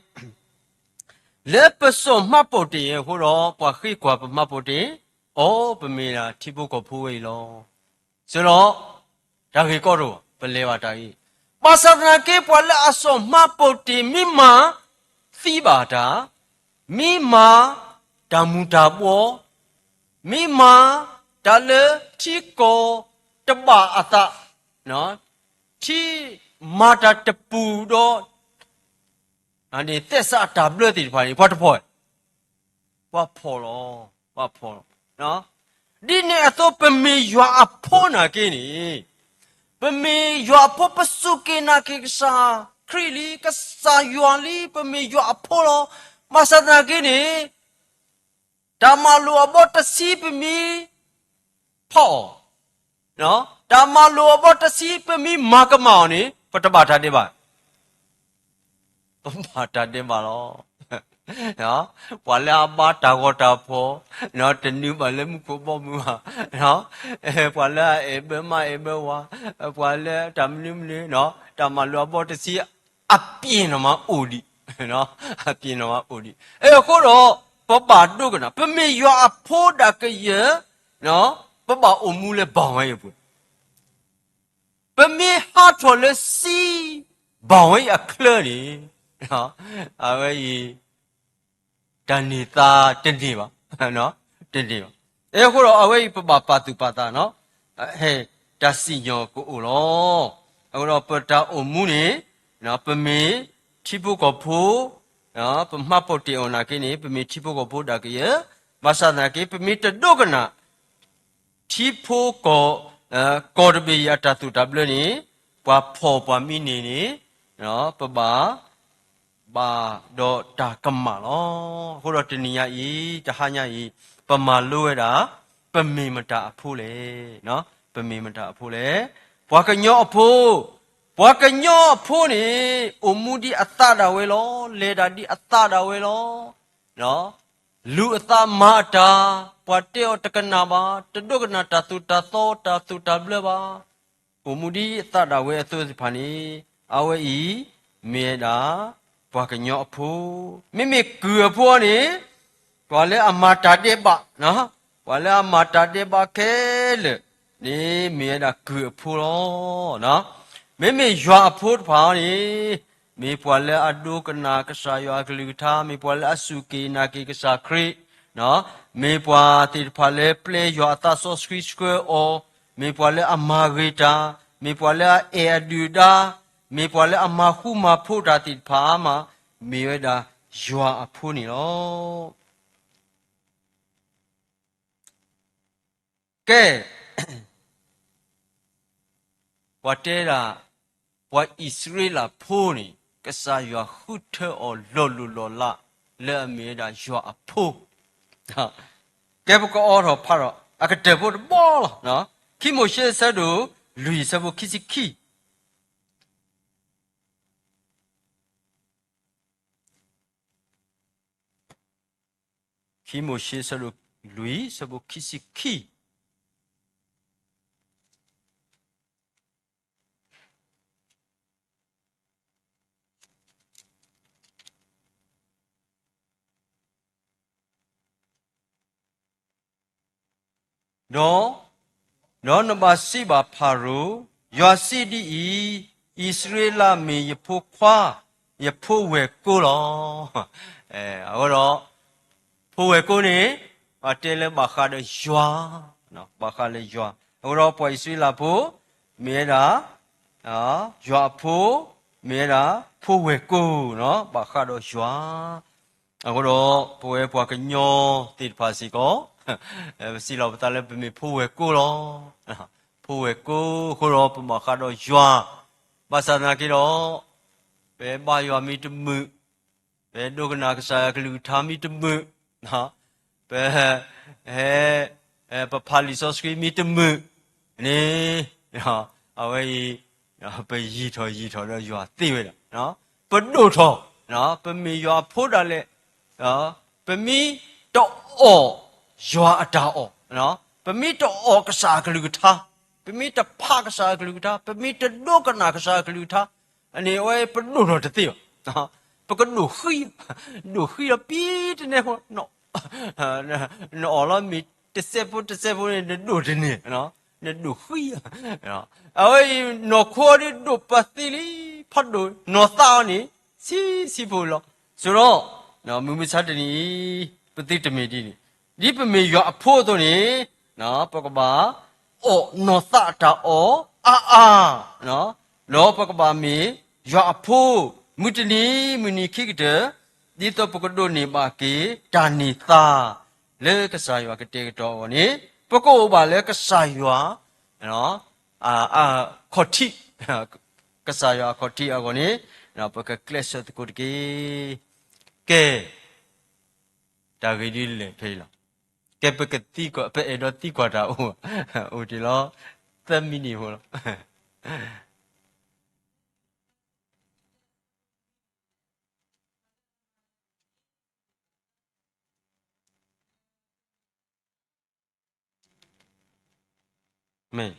လၢပစိာ် မှတ်ပုံတင် အဃိဒီး ပှၤဃ့ကွၢ်ပ မှတ်ပုံတင် အီၤ ပမ့ၢ်ဒၣ်ထံဖိကီၢ်ဖိဝဲအံၤလီၤ. စ့ၢ်လီၤ, တၢ်ဂ့ၢ်ကီတအိၣ်, ပလဲၤဘၣ်တၢ်ဂ့ၢ်. ဘၣ်ဆၣ်သနာ်က့ ပှၤလၢအစိာ် မှတ်ပုံတင် မ့ၢ်မၤသံဘၣ်တၢ်, မ့ၢ်မၤတၢ်မူၤတၢ်ဘှီး, မ့ၢ်မၤတၢ်လၢထံကီၢ်တဘၣ်အသး, ထံမၤတၢ်တပူၤဒီး သဲစးအတၢ်ဘျၢသ့ၣ်တဖၣ်န့ၣ် ပှၤတဖီၣ်, ပှၤဖီၣ်လီၤ, ပှၤဖီၣ်လီၤ. ဒ်န့ၣ်အသိး ပမ့ၢ်ယွၤအဖိနာ်က့န့ၣ်, ပမ့ၢ်ယွၤအဖိ ပစူၢ်က့ၤနာ်က့ၤကစၢ်ခရံာ်လံ, ကစၢ်ယွၤလံ, ပမ့ၢ်ယွၤအဖိလီၤ. ဘၣ်ဆၣ်သနာ်က့န့ၣ် တၢ်မၤလိာ်အဘီတဆံ ပမ့ၢ်ဖီၣ်အီၤ, တၢ်မၤလိာ်အဘီတဆံ ပမ့ၢ်မၤကမၣ်အီၤန့ၣ် ပတဘၣ်တၢ်ဒဲးဘး, ပဘၣ်တၢ်ဒဲးဘးလီၤ. ပှၤလၢအဘါတၢ်ဂီၤတၢ်ဖီၣ်, တနုာ်ဘၣ်လၢမူခိၣ်ဘီမုၢ်ဘၣ်, ပှၤလၢအအဲၣ်ဘၢမါအဲၣ်ဘၢဝၤ, ပှၤလၢတၢ်မနုၤမနုၤ, တၢ်မၤလိာ်အဘီတဆံ အပျ့ၤနီၢ်မးအိၣ်ဒံး, အပျ့ၤနီၢ်မးအိၣ်ဒံး. အဃိဒီး ပဘၣ်ဒိကနၣ်, ပမ့ၢ်ယွၤအဖိဒၣ်ကယၢၢ်, ပဘၣ်အိၣ်မူလၢဘၣ်ဝဲအံၤအပူၤ, ပမ့ၢ်ဟးထီၣ်လၢစံဘၣ်ဝဲအံၤအချၢန့ၣ်, အဝဲအံၤ တၢ်န့ၢ်သါတန့ၢ်ဘၣ်, တန့ၢ်ဘၣ်. အဃိဒီးအဝဲအံၤ ပဘၣ်ပာ်သူၣ်ပာ်သး, ဟဲတၢ်စံၣ်ညီၣ်ကအိၣ်လီၤ. အဃိဒီးပတၢ်အိၣ်မူန့ၣ်, ပမ့ၢ်ထံဖိကီၢ်ဖိ, ပ မှတ်ပုံတင် အီၤနာ်က့န့ၣ် ပမ့ၢ်ထံဖိကီၢ်ဖိဒၣ်ကယၢၢ်, ဘၣ်ဆၣ်သနာ်က့ ပမ့ၢ်တဒိကနၣ် ထံဖိကီၢ်, ကီၢ်တဘ့ၣ်အံၤအတၢ်သိၣ်တၢ်ဘျၢန့ၣ်, ပှၤဖီၣ်ပှၤမံန့ၢ်န့ၣ်, ပဘၣ်, ဘၣ်ဒီးတၢ်ကမၣ်လီၤ. အဃိဒီးတနံၤညါအံၤ, တဟါညါအံၤ, ပမၤလိဝဲဒၣ်, ပမ့ၢ်မတၤအဖိလဲၣ်, ပမ့ၢ်မတၤအဖိလဲၣ်. ပှၤကညီအဖိ, ပှၤကညီအဖိန့ၣ် အိၣ်မူဒ်အသးဒၣ်ဝဲလီၤ, လဲၤဒၣ်ဒ်အသးဒၣ်ဝဲလီၤ. လူၤအသးမၤအတၢ်, ပှၤတဲအီၤတကနၣ်ဘၣ်, တဒိကနၣ်တၢ်သိၣ်တၢ်သီတၢ်သိၣ်တၢ်ဘျၢဘၣ်, အိၣ်မူဒ်အသးဒၣ်ဝဲအသိးသ့ၣ်တဖၣ်န့ၣ်, အဝဲအံၤ, မ့ၢ်ဝဲဒၣ်, ပှၤကညီအဖိ, မ့မ့ၢ်ကုၢ်အဖိန့ၣ်, ပှၤလၢအမၤတၢ်ဒဲးဘး, ပှၤလၢအမၤတၢ်ဒဲးဘးခဲလၢာ်န့ၣ် မ့ၢ်ဝဲဒၣ်ကုၢ်အဖိလီၤ. မ့မ့ၢ်ယွၤအဖိတဖၣ်န့ၣ်, မ့ၢ်ပှၤလၢအဒိကနၣ်ကစၢ်ယွၤအကလုၢ်ကထါ, မ့ၢ်ပှၤလၢအစူၢ်က့ၤနာ်က့ၤကစၢ်ခရံာ်, မ့ၢ်ပှၤသ့ၣ်တဖၣ်လၢပျဲယွၤအသးစီဆှံဆှၢအီၤ, မ့ၢ်ပှၤလၢအမၤဂ့ၤတၢ်, မ့ၢ်ပှၤလၢအအဲၣ်အဒုၣ်အဒါ, မ့ၢ်ပှၤလၢအမၤဃူမၤဖိးတၢ်သ့ၣ်တဖၣ်မး, မ့ၢ်ဝဲဒၣ်ယွၤအဖိန့ၣ်လီၤ. ကဲ, ပှၤတဲဒၣ် ပှၤအံၣ်စရ့လးဖိန့ၣ် ကစၢ်ယွၤဃုထၢအီၤလီၤလိၢ်လီၤလး လၢအမ့ၢ်ဝဲဒၣ်ယွၤအဖိ, ကဲပကအိးထီၣ်ဖးထီၣ် အကတၢၢ်ဖိတဘီလီၤ. ခံမိၤၡ့အဆၢဒိၣ်လွံၢ်အဆၢဖိခံဆံခံ ခံမိၤၡ့အဆၢဒိၣ်လွံၢ်အဆၢဖိခံဆံခံ ဒီး, ဒီးနဘၣ်စံးဘၣ်ဖၤရိၤ, ယွၤစံးဒ်အံၤ, အံၣ်စရ့လးမ့ၢ်ယဖိခွါ, ယဖိဝဲၢ်ကိလီၤ. အဃိဒီး ဖိဝဲၢ်ကိန့ၣ် ပှၤတဲလၢဘၣ်ဃးဒီးယွၤ, ဘၣ်ဃးလၢယွၤ, အဃိဒီးပှၤအံၣ်စရ့လးဖိ မ့ၢ်ဝဲဒၣ် ယွၤအဖိ, မ့ၢ်ဝဲဒၣ် ဖိဝဲၢ်ကိ, ဘၣ်ဃးဒီးယွၤ, အဃိဒီး ပဝဲပှၤကညီသ့ၣ်တဖၣ်စ့ၢ်ကီး ပစံးလီၤပသးလၢပမ့ၢ်ဖိဝဲၢ်ကိလီၤ. ဖိဝဲၢ်ကိအဃိဒီး ပဘၣ်ဃးဒီးယွၤ, ဘၣ်ဆၣ်သနာ်က့ဒီး ပဘါယွၤမ့ၢ်တမုာ်, ပဒိကနၣ်ကစၢ်ယွၤကလုၢ်ကထါမ့ၢ်တမုာ်, ပ, ဟဲ, ပဖးလံာ်စီဆှံမ့ၢ်တမုာ်န့ၣ်, အဝဲအံၤ ပယံၤထီၣ်ယံၤထီၣ်ဒီးယွၤသ့ဝဲဒၣ်, ပဒိၣ်ထီၣ်, ပမ့ၢ်ယွၤအဖိဒၣ်လဲာ်, ပမ့ၢ်တအီၣ်ယွၤအတၢ်အီၣ်, ပမ့ၢ်တအီၣ်ကစၢ်အကလုၢ်ကထါ, ပမ့ၢ်တဖးကစၢ်အကလုၢ်ကထါ, ပမ့ၢ်တဒိကနၣ်ကစၢ်အကလုၢ်ကထါ, အန့ၣ်အဝဲပဒိၣ်ထီၣ်တသ့ဘၣ်. ပကဒိၣ်ဃံ, ဒိၣ်ဃံဒီးပံတနဲဖိ, နအီၣ်လီၤမ့ၢ်တစဲးဖိတစဲးဖိန့ၣ် နဒိၣ်တန့ၢ်, နဒိၣ်ဃံ, အဝဲအံၤ နီၢ်ခိဒ်ဒိၣ်ပသံလံ, ဖးဒိၣ်နီၢ်သးအီၤန့ၣ် ဆံးဆံးဖိလီၤ. ဆိုတော့ မုၢ်မဆါတနံၤအံၤ ပသုတမ့ၢ်ဒ်န့ၣ်, ဒ်ပမ့ၢ်ယွၤအဖိအသိးန့ၣ်, ပကဘၣ်အီၣ်နီၢ်သးအတၢ်အီၣ်အါအါ, ဒီးပကဘၣ်မ့ၢ်ယွၤအဖိ, မုၢ်တနံၤမုၢ်နံၤခံကတၢၢ်, ဒ်သိးပကဒိးန့ၢ်ဘၣ်က့ၤတၢ်န့ၢ်သါ လၢကစၢ်ယွၤကတဲာ်ကတီၤအဂီၢ်န့ၣ်, ပကအိၣ်ဘၣ်လၢကစၢ်ယွၤ အခီၣ်ထံး, ကစၢ်ယွၤအခီၣ်ထံးအဂီၢ်န့ၣ်, ပကကျဲးစၢးသကိးတက့ၢ်. ကဲ, တၢ်ဂ့ၢ်ဒ်လဲၣ်ဖဲအံၤလီၤ. ကဲပကသံကွၢ်, ပအဲၣ်ဒိးသံကွၢ်တၢ်အိၣ်, အိၣ်တ့ၢ်လီၤ, သၢမံးနံးဖိလီၤ. မ့ၢ်,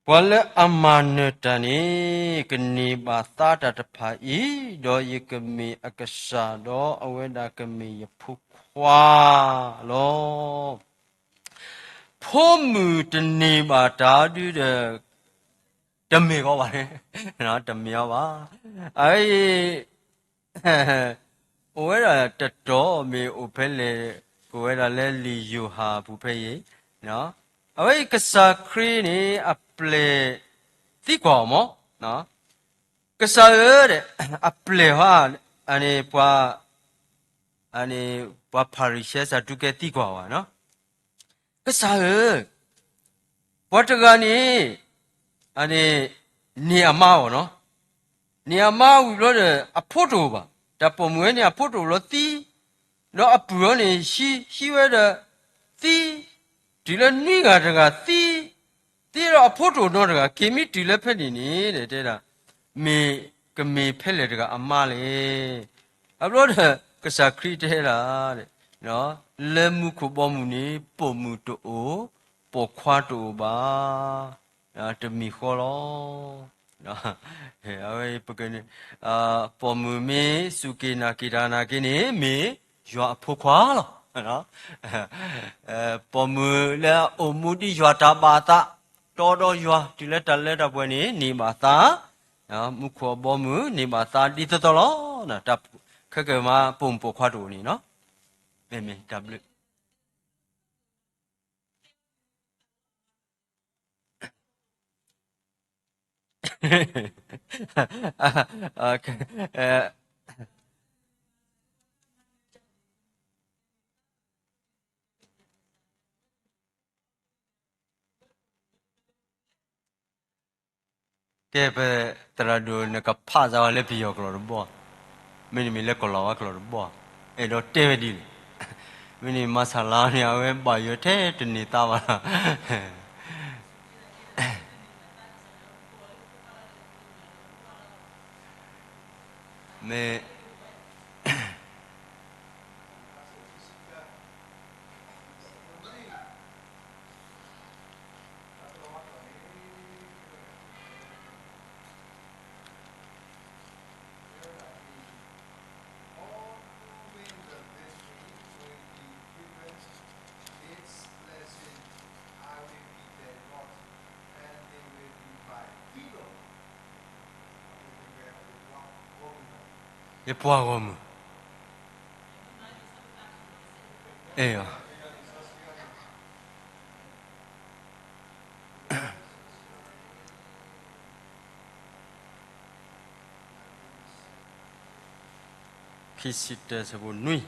ပှၤလၢအမၤနၢၤတၢ်န့ၣ် ကန့ၢ်ဘၣ်သါတၢ်တဖၣ်အံၤ, ဒီးယကမ့ၢ်အကစၢ်ဒီးအဝဲဒၣ်ကမ့ၢ်ယဖိခွါလီၤ. ဖိမုၣ်တန့ၢ်ဘၣ်တၢ်ဒုဒီး တမ့ၢ်ကီးဘၣ်န့ၣ်, တမ့ၢ်အီၤဘၣ်. အအံၤ အိၣ်ဝဲဒၣ်တတီၤမ့ၢ်အိၣ်ဖဲလဲၣ်, ကိးဝဲဒၣ်လၢလံာ်ယိၤဟၣ်အပူၤဖဲအံၤ, အဝဲအံၤကစၢ်ခရံာ်န့ၣ် အပျဲၢ်သံကွၢ်အီၤမး, ကစၢ်ဧၢ, အပျဲၢ်ဟါ, အန့ၣ်ပှၤ, အန့ၣ်ပှၤဖၤရံၤၡဲစၤဒူးကဲသံကွၢ်အီၤဘၣ် ကစၢ်ဧၢ, ပှၤတဂၤန့ၣ်, အန့ၣ်, န့ၢ်အမါအီၤနီၤ, န့ၢ်အမါဝံၤဘျီဒီး အဖိတအိၣ်ဘၣ်, တၢ်ပိာ်မုၣ်ဝဲန့ၣ်အဖိတအိၣ်ဘျီသံ, ဒီးအပုၢ်အီၤန့ၣ် ဟံးဝဲဒီးသံ, တုၤလၢနွံဂၤတဂၤသံ, သံဒီးအဖိတအိၣ်နီတဂၤ, က့ၤမ့ၢ်တုၤလၢဖဲန့ၣ်န့ၣ် တဲဒၣ်, မ့ၢ်ကမ့ၢ်ဖဲလဲၣ်တဂၤအမါလဲၣ်. အဘျီဒီး ကစၢ်ခရံာ်တဲဒၣ်, လၢမူခိၣ်ဘီမုၢ်န့ၣ် ပိာ်မုၣ်တအိၣ်, ပိာ်ခွါတအိၣ်ဘၣ်, တမံၤဃီလီၤ. အဝဲပက, ပိာ်မုၣ်မ့ၢ်စူၢ်က့ၤနာ်က့ၤတၢ်နာ်က့ၤန့ၣ် မ့ၢ်ယွၤအဖိခွါလီၤ. ပိာ်မုၣ်လၢအအိၣ်မူဒ်ယွၤတၢ်ဘၣ်အသး, တီဒီးယွၤ တုၤလၢတၢ်လၢတၢ်ပှဲၤန့ၣ် န့ၢ်ဘၣ်သါ, မူခိၣ်အဘီမုၢ်န့ၢ်ဘၣ်သါဒ်သိးသိးလီၤ. ခဲကမၤပိာ်မုၣ်ပိာ်ခွါတအိၣ်န့ၣ်နီၤ, မ့ၢ်မ့ၢ်တၢ်ဘျုး ကဲ ပသရၣ်ဒိၣ် နကဖးစးဝဲလၢပယီၤကျိာ်တဘီ, မ့တမ့ၢ်လၢကီၢ်လီၤဝါကျိာ်တဘီ, အဲၣ်ဒိးတဲဝဲဒ်လဲၣ်. မ့တမ့ၢ်မၤဆၣ်လါန့ၣ် အဝဲဘၣ်ယိၣ်ထဲတန့ၢ်သါဘၣ်လီၤ. မ့ၢ် ယပှၤဂီၢ်မုၢ်, အဲၣ်, ခံဆံတၢ ဆၢဖိနွံ.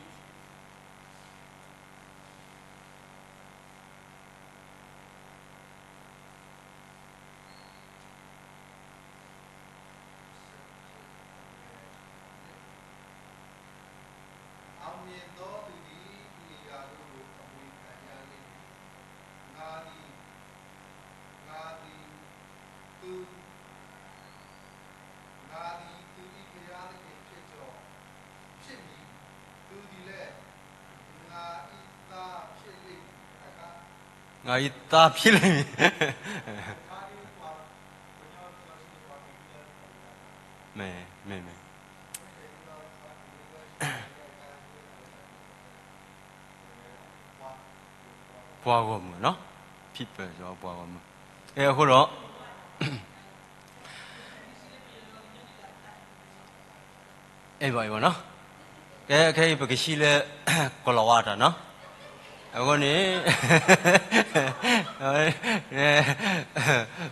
ငါအံၤသးဖျ့လံမံၤ, မ့ၢ်, မ့ၢ်, မ့ၢ် ပှၤဂီၢ်မုၢ်နီၤ, people ပှၤဂီၢ်မုၢ်, အဲ အဃိဒီး အဲၣ်ဘၣ်အံၤဘၣ်နီၤ, ကဲ ခဲအံၤပကဟံးလၢ ကီၢ်လီၤဝါတၢ်နီၤ, အဃိန့ၣ်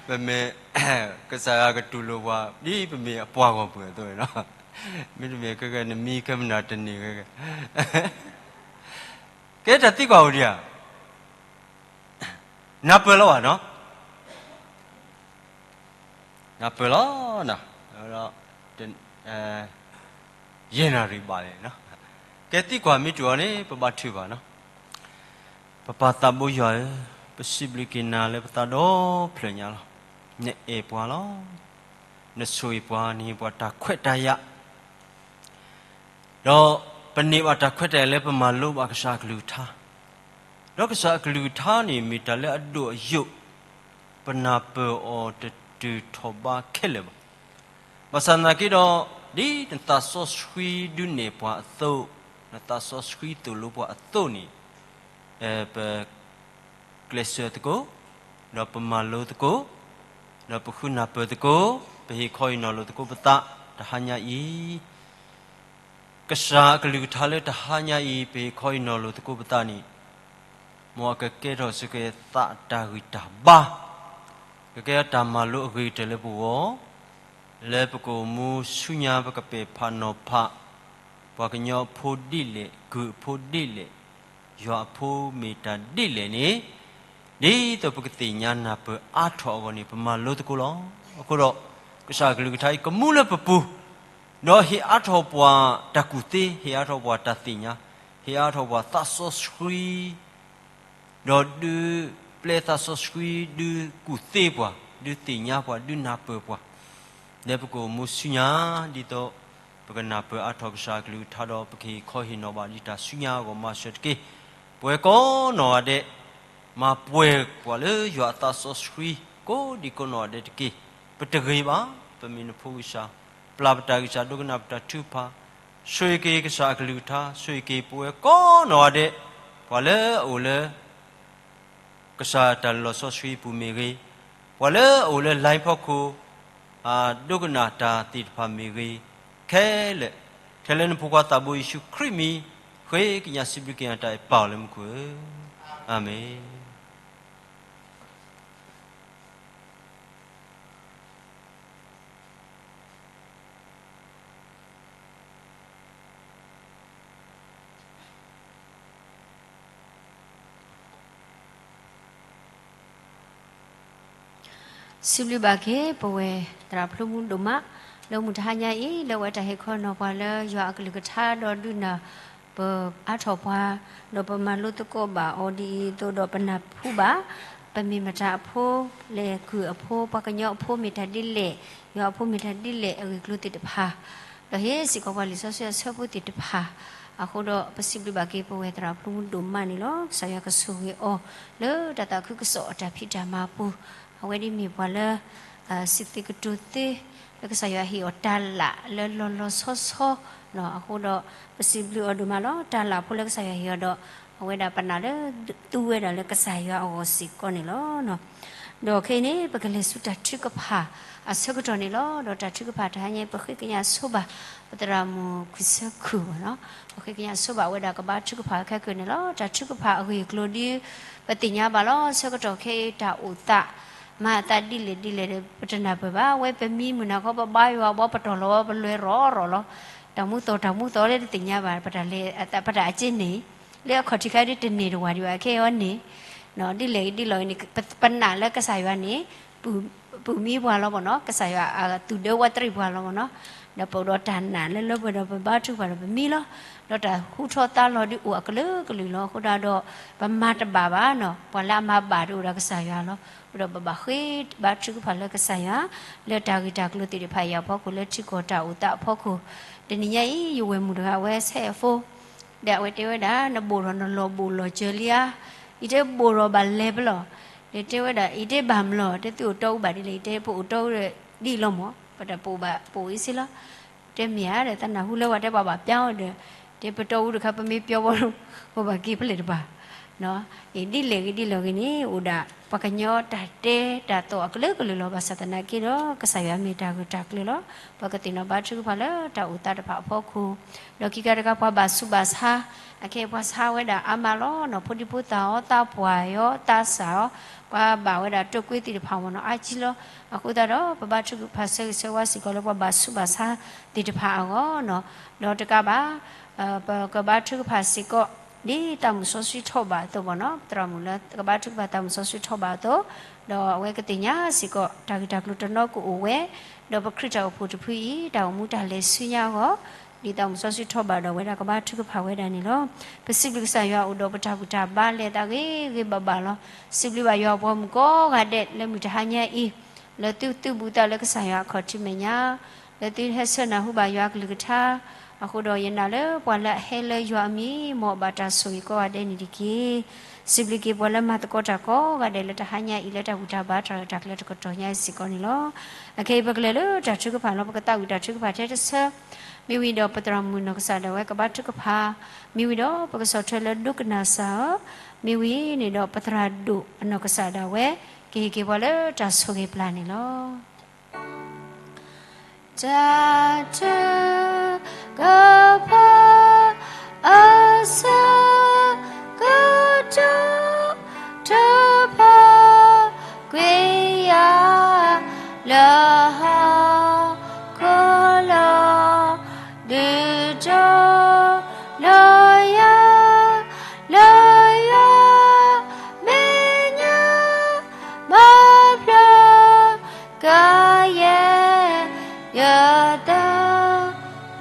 ပမ့ၢ် ကစၢ်ယွၤကတူၢ်လိာ်ပှၤ ဒ်ပမ့ၢ်အပှၤဂီၢ်မုၢ်အသိးန့ၣ်လီၤ, မ့တမ့ၢ်ခဲကနမံၤ ခဲမနၤတန့ၢ်ခဲက, ကဲတၢ်သံကွၢ်အိၣ်ဒံးဧါ, နၢ်ပၢၢ်လီၤဘၣ်နီၤ, နၢ်ပၢၢ်လီၤနီၤ, ယဲၢ်နၣ်ရံၣ်ဘၣ်လဲၣ်နီၤ, ကဲသံကွၢ်မ့ၢ်တုၤအီၤန့ၣ် ပဘၣ်ထုးဘၣ်နီၤ, ပပၢ်သးဘိယွၤဧၢ, ပစံးဘျုးက့ၤနၤလၢပသးဒီဖျၢၣ်ညါလီၤ, နအဲၣ်ပှၤလီၤ, နဆိၣ်ဂ့ၤပှၤ နဟ့ၣ်ပှၤတၢ်ခွဲးတၢ်ယာ် ဒီးပန့ၢ်ဘၣ်တၢ်ခွဲးတၢ်ယာ်လၢပမၤလိဘၣ်ကစၢ်အကလုၢ်ကထါ, ဒီးကစၢ်အကလုၢ်ကထါန့ၣ် မ့ၢ်တၢ်လၢအဒိၣ်အယိာ်, ပနၢ်ပၢၢ်အီၤတတုၤထီၣ်ဘးခဲလၢာ်ဘၣ်. ဘၣ်ဆၣ်သနာ်က့ဒီး ဒ်နသးစီဆှံဒုးနဲၣ်ပှၤအသိး, နသးစီဆှံသိၣ်လိပှၤအသိးန့ၣ်, ပ ကျဲးစၢးသကိး, ဒီးပမၤလိသကိး, ဒီးပဃုနၢ်ပၢၢ်သကိး, ပဟ့ၣ်ခီဟ့ၣ်နီၤလိာ်သကိးပသး, တဟါညါအံၤ ကစၢ်အကလုၢ်ကထါလၢတဟါညါအံၤ ပဟ့ၣ်ခီဟ့ၣ်နီၤလိာ်သကိးပသးန့ၣ်, မ်အကကဲထီၣ်စ့ၢ်ကီးသးတၢ်ဂံၢ်တၢ်ဘါ, ကကဲထီၣ်တၢ်မၤလိအဂ့ၤကတၢၢ်လၢပဂီၢ်, လၢပကအိၣ်မူဆူညါ ပကပဲာ်ဖးနီၤဖး, ပှၤကညီအဖိဒ်လဲၣ်, ကုၢ်အဖိဒ်လဲၣ်, ယွၤအဖိမ့ၢ်တၢ်ဒ်လဲၣ်န့ၣ်, ဒ်သိးပကသ့ၣ်ညါနၢ်ပၢၢ်အါထီၣ်အဂီၢ်န့ၣ် ပမၤလိသကိးလီၤ. အဃိဒီး ကစၢ်အကလုၢ်ကထါအံၤကမူလၢပပူၤ, ဒီးဟ့ၣ်အါထီၣ်ပှၤတၢ်ကူၣ်သ့, ဟ့ၣ်အါထီၣ်ပှၤတၢ်သ့ၣ်ညါ, ဟ့ၣ်အါထီၣ်ပှၤသးစီဆှံ ဒီးဒုးပျဲသးစီဆှံ ဒုးကူၣ်သ့ပှၤ, ဒုးသ့ၣ်ညါပှၤ, ဒုးနၢ်ပၢၢ်ပှၤ, လၢပကအိၣ်မူဆူညါ, ဒ်သိးပကနၢ်ပၢၢ်အါထီၣ်ကစၢ်အကလုၢ်ကထါဒီး ပကဟ့ၣ်ခီဟ့ၣ်နီၤဘၣ်ဒ်တၢ်ဆူညါအဂီၢ်မၤစၢၤတက့ၢ်. ပဝဲကိးနီၢ်ဂၤဒဲး, မၤပှဲၤပှၤလၢယွၤအသးစီဆှံ ကိးဒံးကိးနီၢ်ဂၤဒဲးတက့ၢ်. ပတဂ့ၤဘၣ်, ပမ့ၢ်နဖိဂံၢ်စၢ်, ပျၢ်ပတၢ်ဂံၢ်စၢ် ဒိကနၣ်ပတၢ်ထုကဖၣ်, ဆိၣ်ဂ့ၤက့ၤကစၢ်အကလုၢ်ကထါ, ဆိၣ်ဂ့ၤက့ၤပဝဲကိးနီၢ်ဂၤဒဲး, ပှၤလၢအအိၣ်လၢ ကစၢ်တၢ်လီၤစီဆှံအပူၤမ့ၢ်ဂ့ၤ, ပှၤလၢအအိၣ်လၢ line ဖီခိၣ် ဒိကနၣ်တၢ်သ့ၣ်တဖၣ်မ့ၢ်ဂ့ၤ, ခဲလၢာ်, ထဲလၢနဖိခွါသးဘိယ့ၣ်ၡူးခရံာ်မံၤ, ဃ့ကညးစံးဘျုးက့ၤနၤတၢ်အဲၣ်ပၢ်အီၤလၢမူခိၣ်ဧၢ, အၤမ့ၣ်. စံးဘျုးဘၣ်က့ၤပဝဲ ပသရၣ်ဖျိမူဒိၣ်မး လၢမုၢ်တဟါညါအံၤ လၢအဝဲတၢ်ဟ့ၣ်ခီနီၤပှၤလၢယွၤအကလုၢ်ကထါဒီးဒုးနၢ်ပၢၢ်အါထီၣ်ပှၤ, ဒီးပမၤလိသကိးဘၣ်အီၤဒ်အံၤအသိးဒီးပနၢ်ဟူဘၣ် ပမ့ၢ်မတၤအဖိ, လဲၤကုၢ်အဖိ, ပှၤကညီအဖိမ့ၢ်တၢ်ဒ်လဲၣ်, ယွၤအဖိမ့ၢ်တၢ်ဒ်လဲၣ် အဂ့ၢ်အကျိၤသ့ၣ်တဖၣ်, ဒီးဟ့ၣ်စ့ၢ်ကီးပှၤလံာ်စီဆှံအဆၢဖိသ့ၣ်တဖၣ်, အဃိဒီးပစံးဘျုးဘၣ်က့ၤပဝဲသရၣ်ဖျိမူဒိၣ်မးန့ၣ်လီၤ. ကစၢ်ယွၤကဆိၣ်ဂ့ၤအီၤ လၢတၢ်သးခုကစီၣ်အတၢ်ဖံးတၢ်မၤအပူၤ, အဝဲဒ်မ့ၢ်ပှၤလၢ စံးသ့ကတိၤသ့ လၢကစၢ်ယွၤဟ့ၣ်အီၤတၢ်လၢ်လၢလီၤလီၤဆီဆီ, အဃိဒီး ပစံးဘျုးအီၤဒိၣ်မးလီၤ. တၢ်လၢ်ဖိလၢကစၢ်ယွၤဟ့ၣ်အီၤဒီး အဝဲဒၣ်ပနာ်လၢသူဝဲဒၣ်လၢကစၢ်ယွၤအဂီၢ်စ့ၢ်ကီးန့ၣ်လီၤ. ဒီးခဲအံၤန့ၣ် ပကလဲၤဆူတၢ်ထုကဖၣ်အဆၢကတီၢ်န့ၣ်လီၤ. ဒီးတၢ်ထုကဖၣ်တဟါညါ ပဃ့ကညးဆိဘၣ် ပသရၣ်မုၣ်ခွံဆၢခုၣ်ဘၣ်နီၤ, ပဃ့ကညးဆိဘၣ်ဝဲဒၣ်ကဘါထုကဖၣ်ခဲကၢၢ်န့ၣ်လီၤ. တၢ်ထုကဖၣ်အဂ့ၢ်အကျိၤဒ် ပသ့ၣ်ညါဘၣ်လီၤ. ဆၢကတီၢ်ခဲအံၤတၢ်အိၣ်သး မၤအသးဒ်လဲၣ်ဒ်လဲၣ်ဒီး ပတနၢ်ပၢၢ်ဘၣ်. အဝဲပမံမုၢ်နၤခီ ပဘါယွၤဘီ ပတီၢ်လီၤဝဲ ပလဲၤရီၤရီၤလီၤ. တၢ်မူသီၣ်တၢ်မူသီၣ်လၢတသ့ၣ်ညါဘၣ် ပတၢ်လဲၤ ပတၢ်အစ့န့ၣ် လၢအခီၣ်ထံးခါဒ်တန့ၢ်တဝၢ်ဒံးဘၣ် ခဲအံၤအီၤန့ၣ် ဒ်လဲၣ်ဂ့ၤဒ်လဲၣ်ဂ့ၤန့ၣ် ပနာ်လၢကစၢ်ယွၤန့ၣ် ပုၢ်မံပှၤလီၤမ့ၢ်နီၤ, ကစၢ်ယွၤသူၣ်ဒၢဝးတရံးပှၤလီၤမ့ၢ်နီၤ, ဒီးပအိၣ်ဒီးတၢ်နာ်လၢလၢပှဲၤဒီးပဘါထုကဖၣ်ဒီးပမံလီၤ. ဒီးတၢ်ဟူထီၣ်သါလီၤဒ်အိၣ်အကလုာ်ကလုာ်လီၤ. အဃိဒၣ်ဒီး ပမၤတဘၣ်ဘၣ်နီၤ, ပှၤလၢအမၤဘၣ်ဒ်အိၣ်ဒီးကစၢ်ယွၤလီၤ. အဃိဒီးပဘၣ်ဃ့ဘါထုကဖၣ်လၢကစၢ်ယွၤ လၢတၢ်ဂ့ၢ်တၢ်ကျိၤသ့ၣ်တဖၣ်အံၤအဖီခိၣ် လၢထံကီၢ်တၢ်အိၣ်သးအဖီခိၣ်, တနံၤညါအံၤ ယဝဲၢ်မုၣ်တဂၤအဝဲဆဲးအဖိ ဒီးအဝဲတဲဝဲဒၣ် နဘိၣ်ထီၣ်နလီၢ်ဘိၣ်လီၢ်စၢၤလံဧါ, ယတဲဘိၣ်ထီၣ်ဘၣ်လဲၤပလီၢ်, ဒီးတဲဝဲဒၣ် ယတဲဘၣ်မလီၤ, တဲသုအိၣ်တီအူဘၣ်ဒ်လဲၣ်, ယတဲပအိၣ်တီအူဒီးဒ်လီၤမး, ပတၢ်ပအိၣ်ဘၣ်ပအိၣ်အံၤစ့လီၤ, တဲမ့ၢ်ဧါဒီး သးနၢ်ဟူလၢပှၤတဲပှၤဘၣ်ပျီဒီး, တဲပတီအူတခါ ပမ့ၢ်ပျီဘီ ပဘၣ်က့ၤဖဲလဲၣ်တဘၣ် ဒ်လဲၣ်ဂ့ၤဒ်လဲၣ်ဂ့ၤန့ၣ် အိၣ်ဒၣ်ပှၤကညီတၢ်တဲတၢ်သီၣ်အကလုာ်ကလုာ်လီၤ. ဘၣ်ဆၣ်သနာ်က့ဒီး ကစၢ်ယွၤမ့ၢ်တၢ်ဂၢၢ်တၢ်ကျၢၤလီၤ. ပကသ့ၣ်နီၣ်ဘါထုကဖၣ်လၢတၢ်အိၣ်သးတဖၣ်အဖီခိၣ်, ဒီးခံခါတခါပှၤဘၣ်ဆူးဘၣ်ဆါ, အခဲအံၤပှၤဆါဝဲဒၣ်အါမးလီၤနီၤ, ဖိဒံဖိသၣ်အီၤ သးပှၢ်အီၤ သးစၢ်အီၤ, ပှၤဘၣ်ဝဲဒၣ်တိာ်ကွံသ့ၣ်တဖၣ်မ့ၢ်နီၤ အါကံလီၤ. အဃိသတးဒီး ပဘါထုကဖၣ်ဆၢဂ့ၤဆၢဝါစ့ၢ်ကီးလၢပှၤဘၣ်ဆူးဘၣ်ဆါသ့ၣ်တဖၣ်အဂီၢ်နီၤ, ဒီးတကးဘၣ် ပကဘါထုကဖၣ်စ့ၢ်ကီး ဒ်သးမုၣ်စီဆှံထီၣ်ဘၣ်အသိးမ့ၢ်နီၤ, သရၣ်မုၣ်လၢကဘါထုကဖၣ်သးမုၣ်စီဆှံထီၣ်ဘၣ်အသိး, ဒီးအဝဲကသ့ၣ်ညါစ့ၢ်ကီး တၢ်ဂ့ၢ်တၢ်ကျိၤတနီၤကအိၣ်ဝဲ, ဒီးပခရံာ်တၢ်အိၣ်ဖှိၣ်တဖုအံၤ တၢ်အိၣ်မူတၢ်လဲၤဆူညါအဂီၢ်, ဒ်သးမုၣ်စီဆှံထီၣ်ဘၣ်ဒီးအဝဲဒၣ်ကဘါထုကဖၣ်ဝဲဒၣ်န့ၣ်လီၤ. ပစံးဘျုးကစၢ်ယွၤအိၣ်ဒီးပတၢ်ဘူၣ်တၢ်ဘါလဲၤသးဂ့ၤဂ့ၤဘၣ်ဘၣ်လီၤ. စံးဘျုးဘၣ်ယွၤအပှၤမုၣ်ကိးဂၤဒဲးလၢမုၢ်တဟါညါအံၤ, လၢသုသူၣ်ဘူၣ်သးလၢကစၢ်ယွၤအခီၣ်ထံးမဲာ်ညါ လၢသုဟဲဆၢနၢ်ဟူဘၣ်ယွၤအကလုၢ်ကထါ, အဃိဒီးယနာ်လၢပှၤလၢအဟဲလၢယွၤအမံၤ မ်အဘၣ်တၢ်ဆိၣ်ဂ့ၤကိးဂၤဒဲးန့ၣ်တက့ၢ်. စံးဘျုးက့ၤပှၤလၢမၤသကိးတၢ်ကိးဂၤဒဲးလၢတဟါညါအံၤ လၢတၢ်ဘူၣ်တၢ်ဘါတၢ်ရဲၣ်တၢ်ကျဲၤတကတီၢ်ညါအံၤစ့ၢ်ကီးန့ၣ်လီၤ. အခဲအံၤပကလဲၤလၢတၢ်ထုကဖၣ်လီၤ. ပကသးဝံၣ်တၢ်ထုကဖၣ်ထဲတဆၢ, မ့ၢ်ဝံၤဒီးပသရၣ်မုၣ်နီၢ်ကစၢ်ဒၣ်ဝဲကဘါထုကဖၣ်, မ့ၢ်ဝံၤဒီးပကဆီၣ်ထွဲလၢဒိကနၣ်စၢ်ဧၢ, မ့ၢ်ဝံၤန့ၣ်ဒီးပသရၣ်ဒိၣ်အနီၢ်ကစၢ်ဒၣ်ဝဲ ကဟ့ၣ်က့ၤပှၤလၢတၢ်ဆိၣ်ဂ့ၤပျၢ်န့ၣ်လီၤ. တၢ်ထုကဖၣ်အဆၢကတီၢ် ထုကဖၣ်ကွံာ်ယၤ လၢဟီၣ်ခိၣ်လီၤ ဒုးတီၤလီၤယၤ လၢယွၤမဲာ်ညါ ဘၣ်ဖျါကယဲၢ် ယသး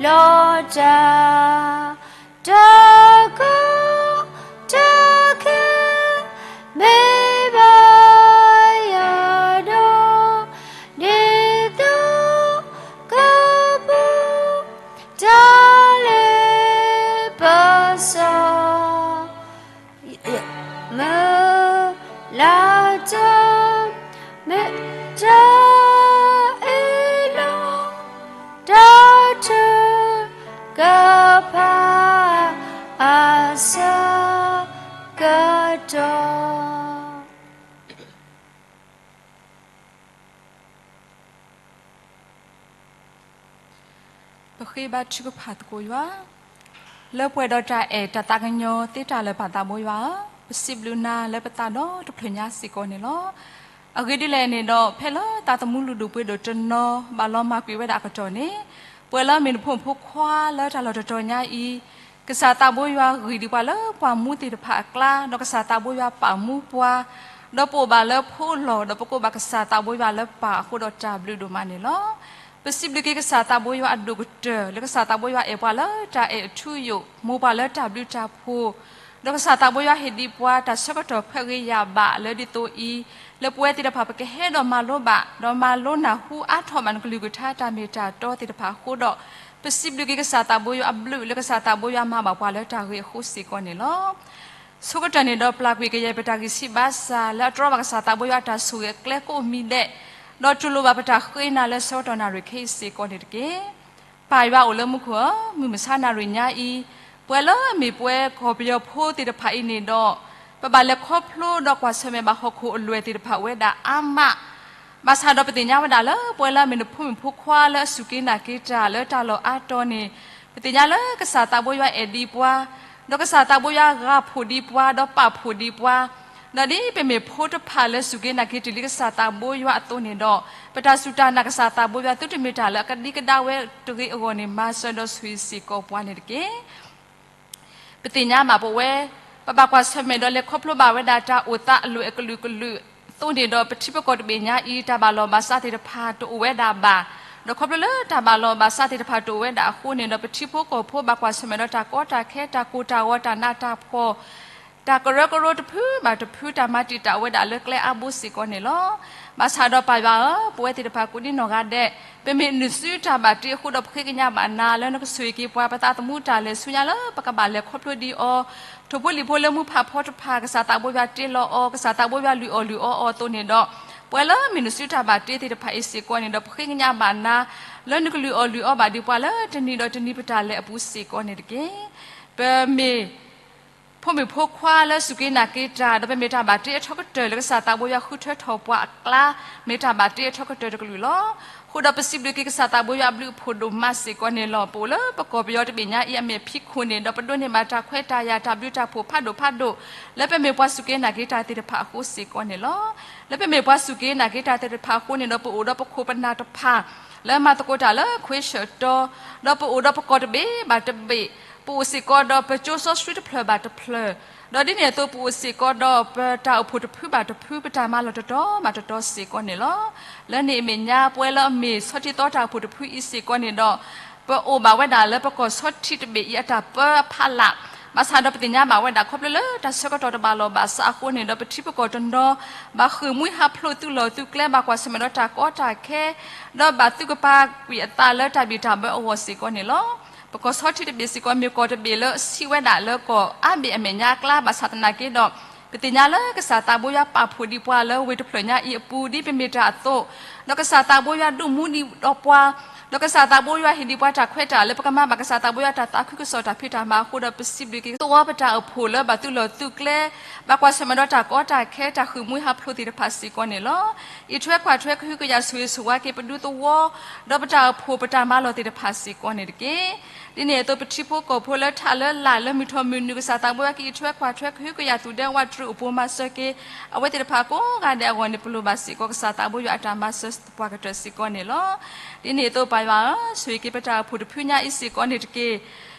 လီၤတၢ် တၢ်ကီတၢ်ခဲ မ့ၢ်ဘၣ်ယၤဒီး ဒ်သိးကပူၤ တၢ်လ့ပစီ မုၢ်လၢ်တၢ် မ့ၢ်တၢ်အ့ၣ်လိာ် တၢ်ထုကဖၣ်အဆၢကတီၢ် ပဃ့ဘါထုကဖၣ်သကိးယွၤ, လၢပှဲၤဒီးတၢ်အဲၣ်တၢ်သးကညီၤသ့တၢ်လၢာ်ပၢ်သးဘိယွၤဧၢ, ပစံးဘျုးနၤလၢပသးဒီတဖျၢၣ်ညါစ့ၢ်ကီးန့ၣ်လီၤ. အဂ့ၢ်ဒ်လဲၣ်န့ၣ်ဒီး ဖဲလၢသးသမူလုၢ်ဒိၣ်ပှ့ၤဒိၣ်တနီၤ ဘၣ်လီၤမၢ်ကွံာ်ဝဲဒၣ်အကတီၢ်န့ၣ်, ပှဲၤလၢမ့ၢ်နဖိမုၣ်ဖိခွါလၢတၢ်လီၢ်တတီၤညါအံၤ, ကစၢ်သးဘိယွၤဂံၢ်ဒံးပှၤလၢပှၤမူသ့ၣ်တဖၣ်အကျါ, ဒီးကစၢ်သးဘိယွၤပာ်မူပှၤ, ဒီးပအိၣ်ဘၣ်လၢဖိလီၢ်, ဒီးပကိးဘၣ်ကစၢ်သးဘိယွၤလၢပၢ်အဃိဒီးတၢ်ဘျုးဒိၣ်မးန့ၣ်လီၤ. ပစံးဘျုးက့ၤကစၢ်သးဘိယွၤအဒိၣ်ကတၢၢ် လၢကစၢ်သးဘိယွၤအဲၣ်ပှၤလၢတၢ်အဲၣ်အထူအယိာ်, မိၢ်ပှၢ်လၢတၢ်ဘျုးတၢ်ဖှိၣ်, ဒီးကစၢ်သးဘိယွၤဟ့ၣ်ဒံးပှၤတၢ်ဆၢကတီၢ်ခွဲးဂ့ၤယာ်ဘၣ်လၢဒ်သိးအံၤ, လၢပဝဲသ့ၣ်တဖၣ်ပကဟဲဒီးမၤလိဘၣ်, ဒီးမၤလိနၢ်ဟူအါထီၣ်ဘၣ်နကလုၢ်ကထါတၢ်မ့ၢ်တၢ်တီသ့ၣ်တဖၣ်အဃိဒီး, ပစံးဘျုးက့ၤကစၢ်သးဘိယွၤအဘျုးလၢကစၢ်သးဘိယွၤမၤဘၣ်ပှၤလၢတၢ်ဂ့ၤအဃိစ့ၢ်ကီးန့ၣ်လီၤ. ဆိကတၢၢ်န့ၣ်ဒီး ပျၢ်ကွံာ်ကယဲၢ်ပတၢ်ဂံၢ်ဆံးဘါစၢ် လၢအတြီဘၣ်ကစၢ်သးဘိယွၤအတၢ်ဆိၣ်ဂ့ၤအကျဲကိးမံၤဒဲး, ဒီးတူၢ်လိာ်ဘၣ်ပတၢ်ဃ့နၤလၢဆၢကတီၢ်နၣ်ရံၣ်ခဲအံၤစ့ၢ်ကီးန့ၣ်တက့ၢ်. ပၢ်ယွၤအိၣ်လၢမူခိၣ်ဧၢ, မုၢ်မဆါနၣ်ရံၣ်ညါအံၤ, ပဝဲလၢအမ့ၢ်ပဝဲကီၢ်ပယီၤဖိသ့ၣ်တဖၣ်အံၤန့ၣ်ဒီး, ပဘၣ်လဲၤခီဖျိဒီးကွၢ်ဆၢၣ်မဲာ်ဘၣ်ဟီၣ်ခိၣ်အလွဲၢ်သ့ၣ်တဖၣ်ဝဲဒၣ်အါမး, ဘၣ်ဆၣ်ဒီးပသ့ၣ်ညါဝဲဒၣ်လၢပဝဲလၢအမ့ၢ်နဖိမုၣ်ဖိခွါလၢအစူၢ်က့ၤနာ်က့ၤတၢ်လၢတၢ်လီၢ်အါတီၤန့ၣ်, ပသ့ၣ်ညါလၢကစၢ်သးဘိယွၤအဲၣ်ဒံးပှၤ, ဒီးကစၢ်သးဘိယွၤဂာ်ဖှိၣ်ဒံးပှၤ ဒီးပာ်ဖှိၣ်ဒံးပှၤ, ဒီးဒ်ပမ့ၢ်ဖိတဖၣ်လၢစူၢ်က့ၤနာ်က့ၤတၢ်လၢကစၢ်သးဘိယွၤအသိးန့ၣ်ဒီး, ပတၢ်စူၢ်တၢ်နာ်ကစၢ်သးဘိယွၤသုတမ့ၢ်တၢ်လၢအကဒံကဒါဝဲတဂ့ၤအဂီၢ်န့ၣ် မၤစၢၤဒီးဆိၣ်ဂ့ၤစ့ၢ်ကီးပှၤန့ၣ်တက့ၢ်. ပသ့ၣ်ညါဘၣ်ပဝဲ, ပဘၣ်ကွၢ်ဆၢၣ်မဲာ်ဒီးလဲၤခီဖျိဘၣ်ဝဲဒၣ်တၢ်အိၣ်သးအလွဲၢ်အကလုာ်ကလုာ်အသိးန့ၣ်ဒီး ပထံပကီၢ်တဘ့ၣ်ညါအံၤ တၢ်ဘၣ်လီၢ်ဘၣ်စးသ့ၣ်တဖၣ်တအိၣ်ဝဲဒၣ်ဘၣ်, ဒီးခီဖျိလၢတၢ်ဘၣ်လီၢ်ဘၣ်စးသ့ၣ်တဖၣ်တအိၣ်ဝဲဒၣ်အဃိန့ၣ်ဒီး ပထံဖိကီၢ်ဖိဘၣ်ကွၢ်ဆၢၣ်မဲာ်ဒီးတၢ်ကီတၢ်ခဲ တၢ်ကိၢ်တၢ်ဂီၤ တၢ်နးတၢ်ဖှီၣ် တၢ်ကရၢကရိတဖုဘၣ်တဖု တၢ်မၤတံာ်တာ်ဝဲဒၣ်လၢကျဲအါဘိစ့ၢ်ကီးန့ၣ်လီၤ. ဘၣ်ဆၣ်ဒီးပၢ်ယွၤဧၢ, ပဝဲသ့ၣ်တဖၣ်ကိးဒံနီၢ်ဂၤဒဲး, ပမ့ၢ်နုာ်စုတၢ်ဘၣ်တ့အဃိဒီး ပဃ့ကညးဘၣ်နၤလၢနကဆိၣ်ဂ့ၤက့ၤပှၤ ပသးသမူတၢ်လဲၤဆူညါလၢပကဘၣ်လဲၤခီဖျိဒံးအီၤ, ထိၣ်ဖိလံၣ်ဖိလၢမူဖးဖီတဖၣ် ကစၢ်သးဘိယွၤတ့လီၤအီၤ, ကစၢ်သးဘိယွၤလုၢ်အီၣ်လုၢ်အီအီၤအသိးန့ၣ်ဒီး, ပဝဲလၢမ့ၢ်နုာ်စုတၢ်ဘၣ်တ့သ့ၣ်တဖၣ်အံၤစ့ၢ်ကီးန့ၣ်ဒီး ပဃ့ကညးဘၣ်နၤ လၢနကလုၢ်အီၣ်လုၢ်အီဘၣ်ဒံးပှၤလၢတနံၤဒီးတနံၤပတၢ်လဲၤအပူၤစ့ၢ်ကီးန့ၣ်တက့ၢ်. ပမ့ၢ် ဖိမုၣ်ဖိခွါလၢစူၢ်က့ၤနာ်က့ၤတၢ် ဒီးပမ့ၢ်တၢ်ဘၣ်တ့အထီကတၢၢ်လၢကစၢ်သးဘိယွၤဃုထၢထီၣ်ပှၤအကျါ, မ့ၢ်တၢ်ဘၣ်တ့အထီကတၢၢ်တကလုာ်လီၤ. အဃိဒီးပစံးဘျုးက့ၤကစၢ်သးဘိယွၤအဘျုးအဖှိၣ်ဒိၣ်မးစ့ၢ်ကီးန့ၣ်လီၤ. ပအိၣ်လၢပကီၢ်ပယီၤတဘ့ၣ်ညါအံၤ အမ့ၢ်အဖံးခိၣ်န့ၣ်ဒီး ပဒိးန့ၢ်ဘၣ်တၢ်ခွဲးတၢ်ယာ် တၢ်ဘျုးတၢ်ဖှိၣ်ဖးဒိၣ်ဖးဒိၣ် လၢပမ့ၢ်ပှၤစူၢ်က့ၤနာ်က့ၤတၢ်သ့ၣ်တဖၣ်အဃိစ့ၢ်ကီးန့ၣ်လီၤ. လၢပမ့ၢ်ပှၤစူၢ်က့ၤနာ်က့ၤတၢ်သ့ၣ်တဖၣ်အဃိန့ၣ်ဒီး ပအိၣ်ဒီးပခိၣ်ပနၢ်တဖၣ် လၢမၤသကိးတၢ်လၢခွ့ဆၢၣ်တီ, ဒီးပအိၣ်ဒီးပကီၢ်တဘ့ၣ်ဘၣ်တဘ့ၣ်, ပအိၣ်စ့ၢ်ကီးဒီးပကၠိစီဆှံတဖျၢၣ်ဘၣ်တဖျၢၣ်, ဒီးဒ်န့ၣ်အသိးပအိၣ်စ့ၢ်ကီးဒီးပတၢ်အိၣ်ဖှိၣ်တဖုဘၣ်တဖု ပတၢ်မၤလီၢ်တတီၤဘၣ်တတီၤစ့ၢ်ကီးန့ၣ်လီၤ. လၢန့ၣ်အမဲာ်ညါ ပဝဲလၢအမ့ၢ်ဆီထံသီတၢ်အိၣ်ဖှိၣ်တဖုအံၤစ့ၢ်ကီးန့ၣ်ဒီး ပအိၣ်ဘၣ်ဝဲဒၣ်လၢပကီၢ်ဆီထံတဘ့ၣ်အံၤအတၢ်ပၢအဖီလာ်, ဘၣ်ဆၣ်ဒီးပသ့ၣ်ညါဘၣ်ဝဲဒၣ် ခီဖျိလၢတၢ်ဆၢကတီၢ်တဘၣ်လီၢ်ဘၣ်စးအဃိန့ၣ်ဒီး ပထံပကီၢ်တနီၤ ဘၣ်ဃ့ၢ်မှံဟးဖျိးသုးလီၢ်သုးကျဲ ဘၣ်ကွၢ်ဆၢၣ်မဲာ်ဒီးတၢ်ကီတၢ်ခဲ ဒီးဘၣ်သုကပာ်ကွံာ်အသးလၢတၢ်ဘံၣ်တၢ်ဘၢအဂီၢ်စ့ၢ်ကီးန့ၣ်လီၤ. ပကီၢ်ဆီထံတဘ့ၣ်စ့ၢ်ကီး မ့ၢ်ကီၢ်တဘ့ၣ်လၢအဆံးဝဲဒၣ်လၢကီၢ်အါဘ့ၣ်အမဲာ်ညါအကျါ ဘၣ်ဆၣ်သနာ်က့ဒီး ပသ့ၣ်ညါလၢကစၢ်သးဘိယွၤပာ်ဖှိၣ်ဒံးပှၤလၢဝ့ၢ်တဖျၢၣ်ညါအံၤအပူၤ ဒ်ပမ့ၢ်တၢ်အသိး, ဒီးကစၢ်သးဘိယွၤဒုးမူဒံးဒီးပှၤ, ဒီးကစၢ်သးဘိယွၤဟ့ၣ်ဒံးပှၤတၢ်ခွဲးတၢ်ယာ်လၢပကမၤဘၣ် ကစၢ်သးဘိယွၤတၢ်သးခုကစီၣ်တၢ်ဖံးတၢ်မၤအဃိဒီး ပစံးဘျုးက့ၤသဝီပတၢ်အိၣ်ဖှိၣ်လၢဘၣ်သုးလီၢ်သုးကျဲ ဘၣ်ကွၢ်ဆၢၣ်မဲာ်ဒီးတၢ်ကီတၢ်ခဲ တၢ်ဃ့ၢ်မှံဟးဖျိးသ့ၣ်တဖၣ်စ့ၢ်ကီးန့ၣ်လီၤ. အံးထွဲကွၢ်ထွဲကဟုကယာ်ဆိၣ်ဂ့ၤဆိၣ်ဝါက့ၤပဒူသဝီ ဒီးပတၢ်အိၣ်ဖှိၣ်ပတၢ်မၤလီၢ်သ့ၣ်တဖၣ်စ့ၢ်ကီးန့ၣ်တက့ၢ်. ဒ်န့ၣ်အသိး ပထံဖိကီၢ်ဖိလၢထးလၢလာ်လၢမုၢ်ထီၣ်မုၢ်နုာ် ကစၢ်သးဘိယွၤကအံးထွဲကွၢ်ထွဲကဟုကယာ်သူၣ်ဒဲဝးတြူၢ်အိၣ်ပိၣ်မၤစၢၤက့ၤ အဝဲသ့ၣ်တဖၣ်ကိးဂၤဒဲးအဂီၢ်န့ၣ် ပလိၣ်ဘၣ်စ့ၢ်ကီး ကစၢ်သးဘိယွၤအတၢ်မၤစၢၤသပှၢ်ကတၢၢ်စ့ၢ်ကီးန့ၣ်လီၤ. ဒ်န့ၣ်အသိးပၢ်ယွၤဧၢ, ဆိၣ်ဂ့ၤက့ၤပတၢ်အိၣ်ဖှိၣ်တဖုညါအံၤစ့ၢ်ကီးန့ၣ်တက့ၢ်.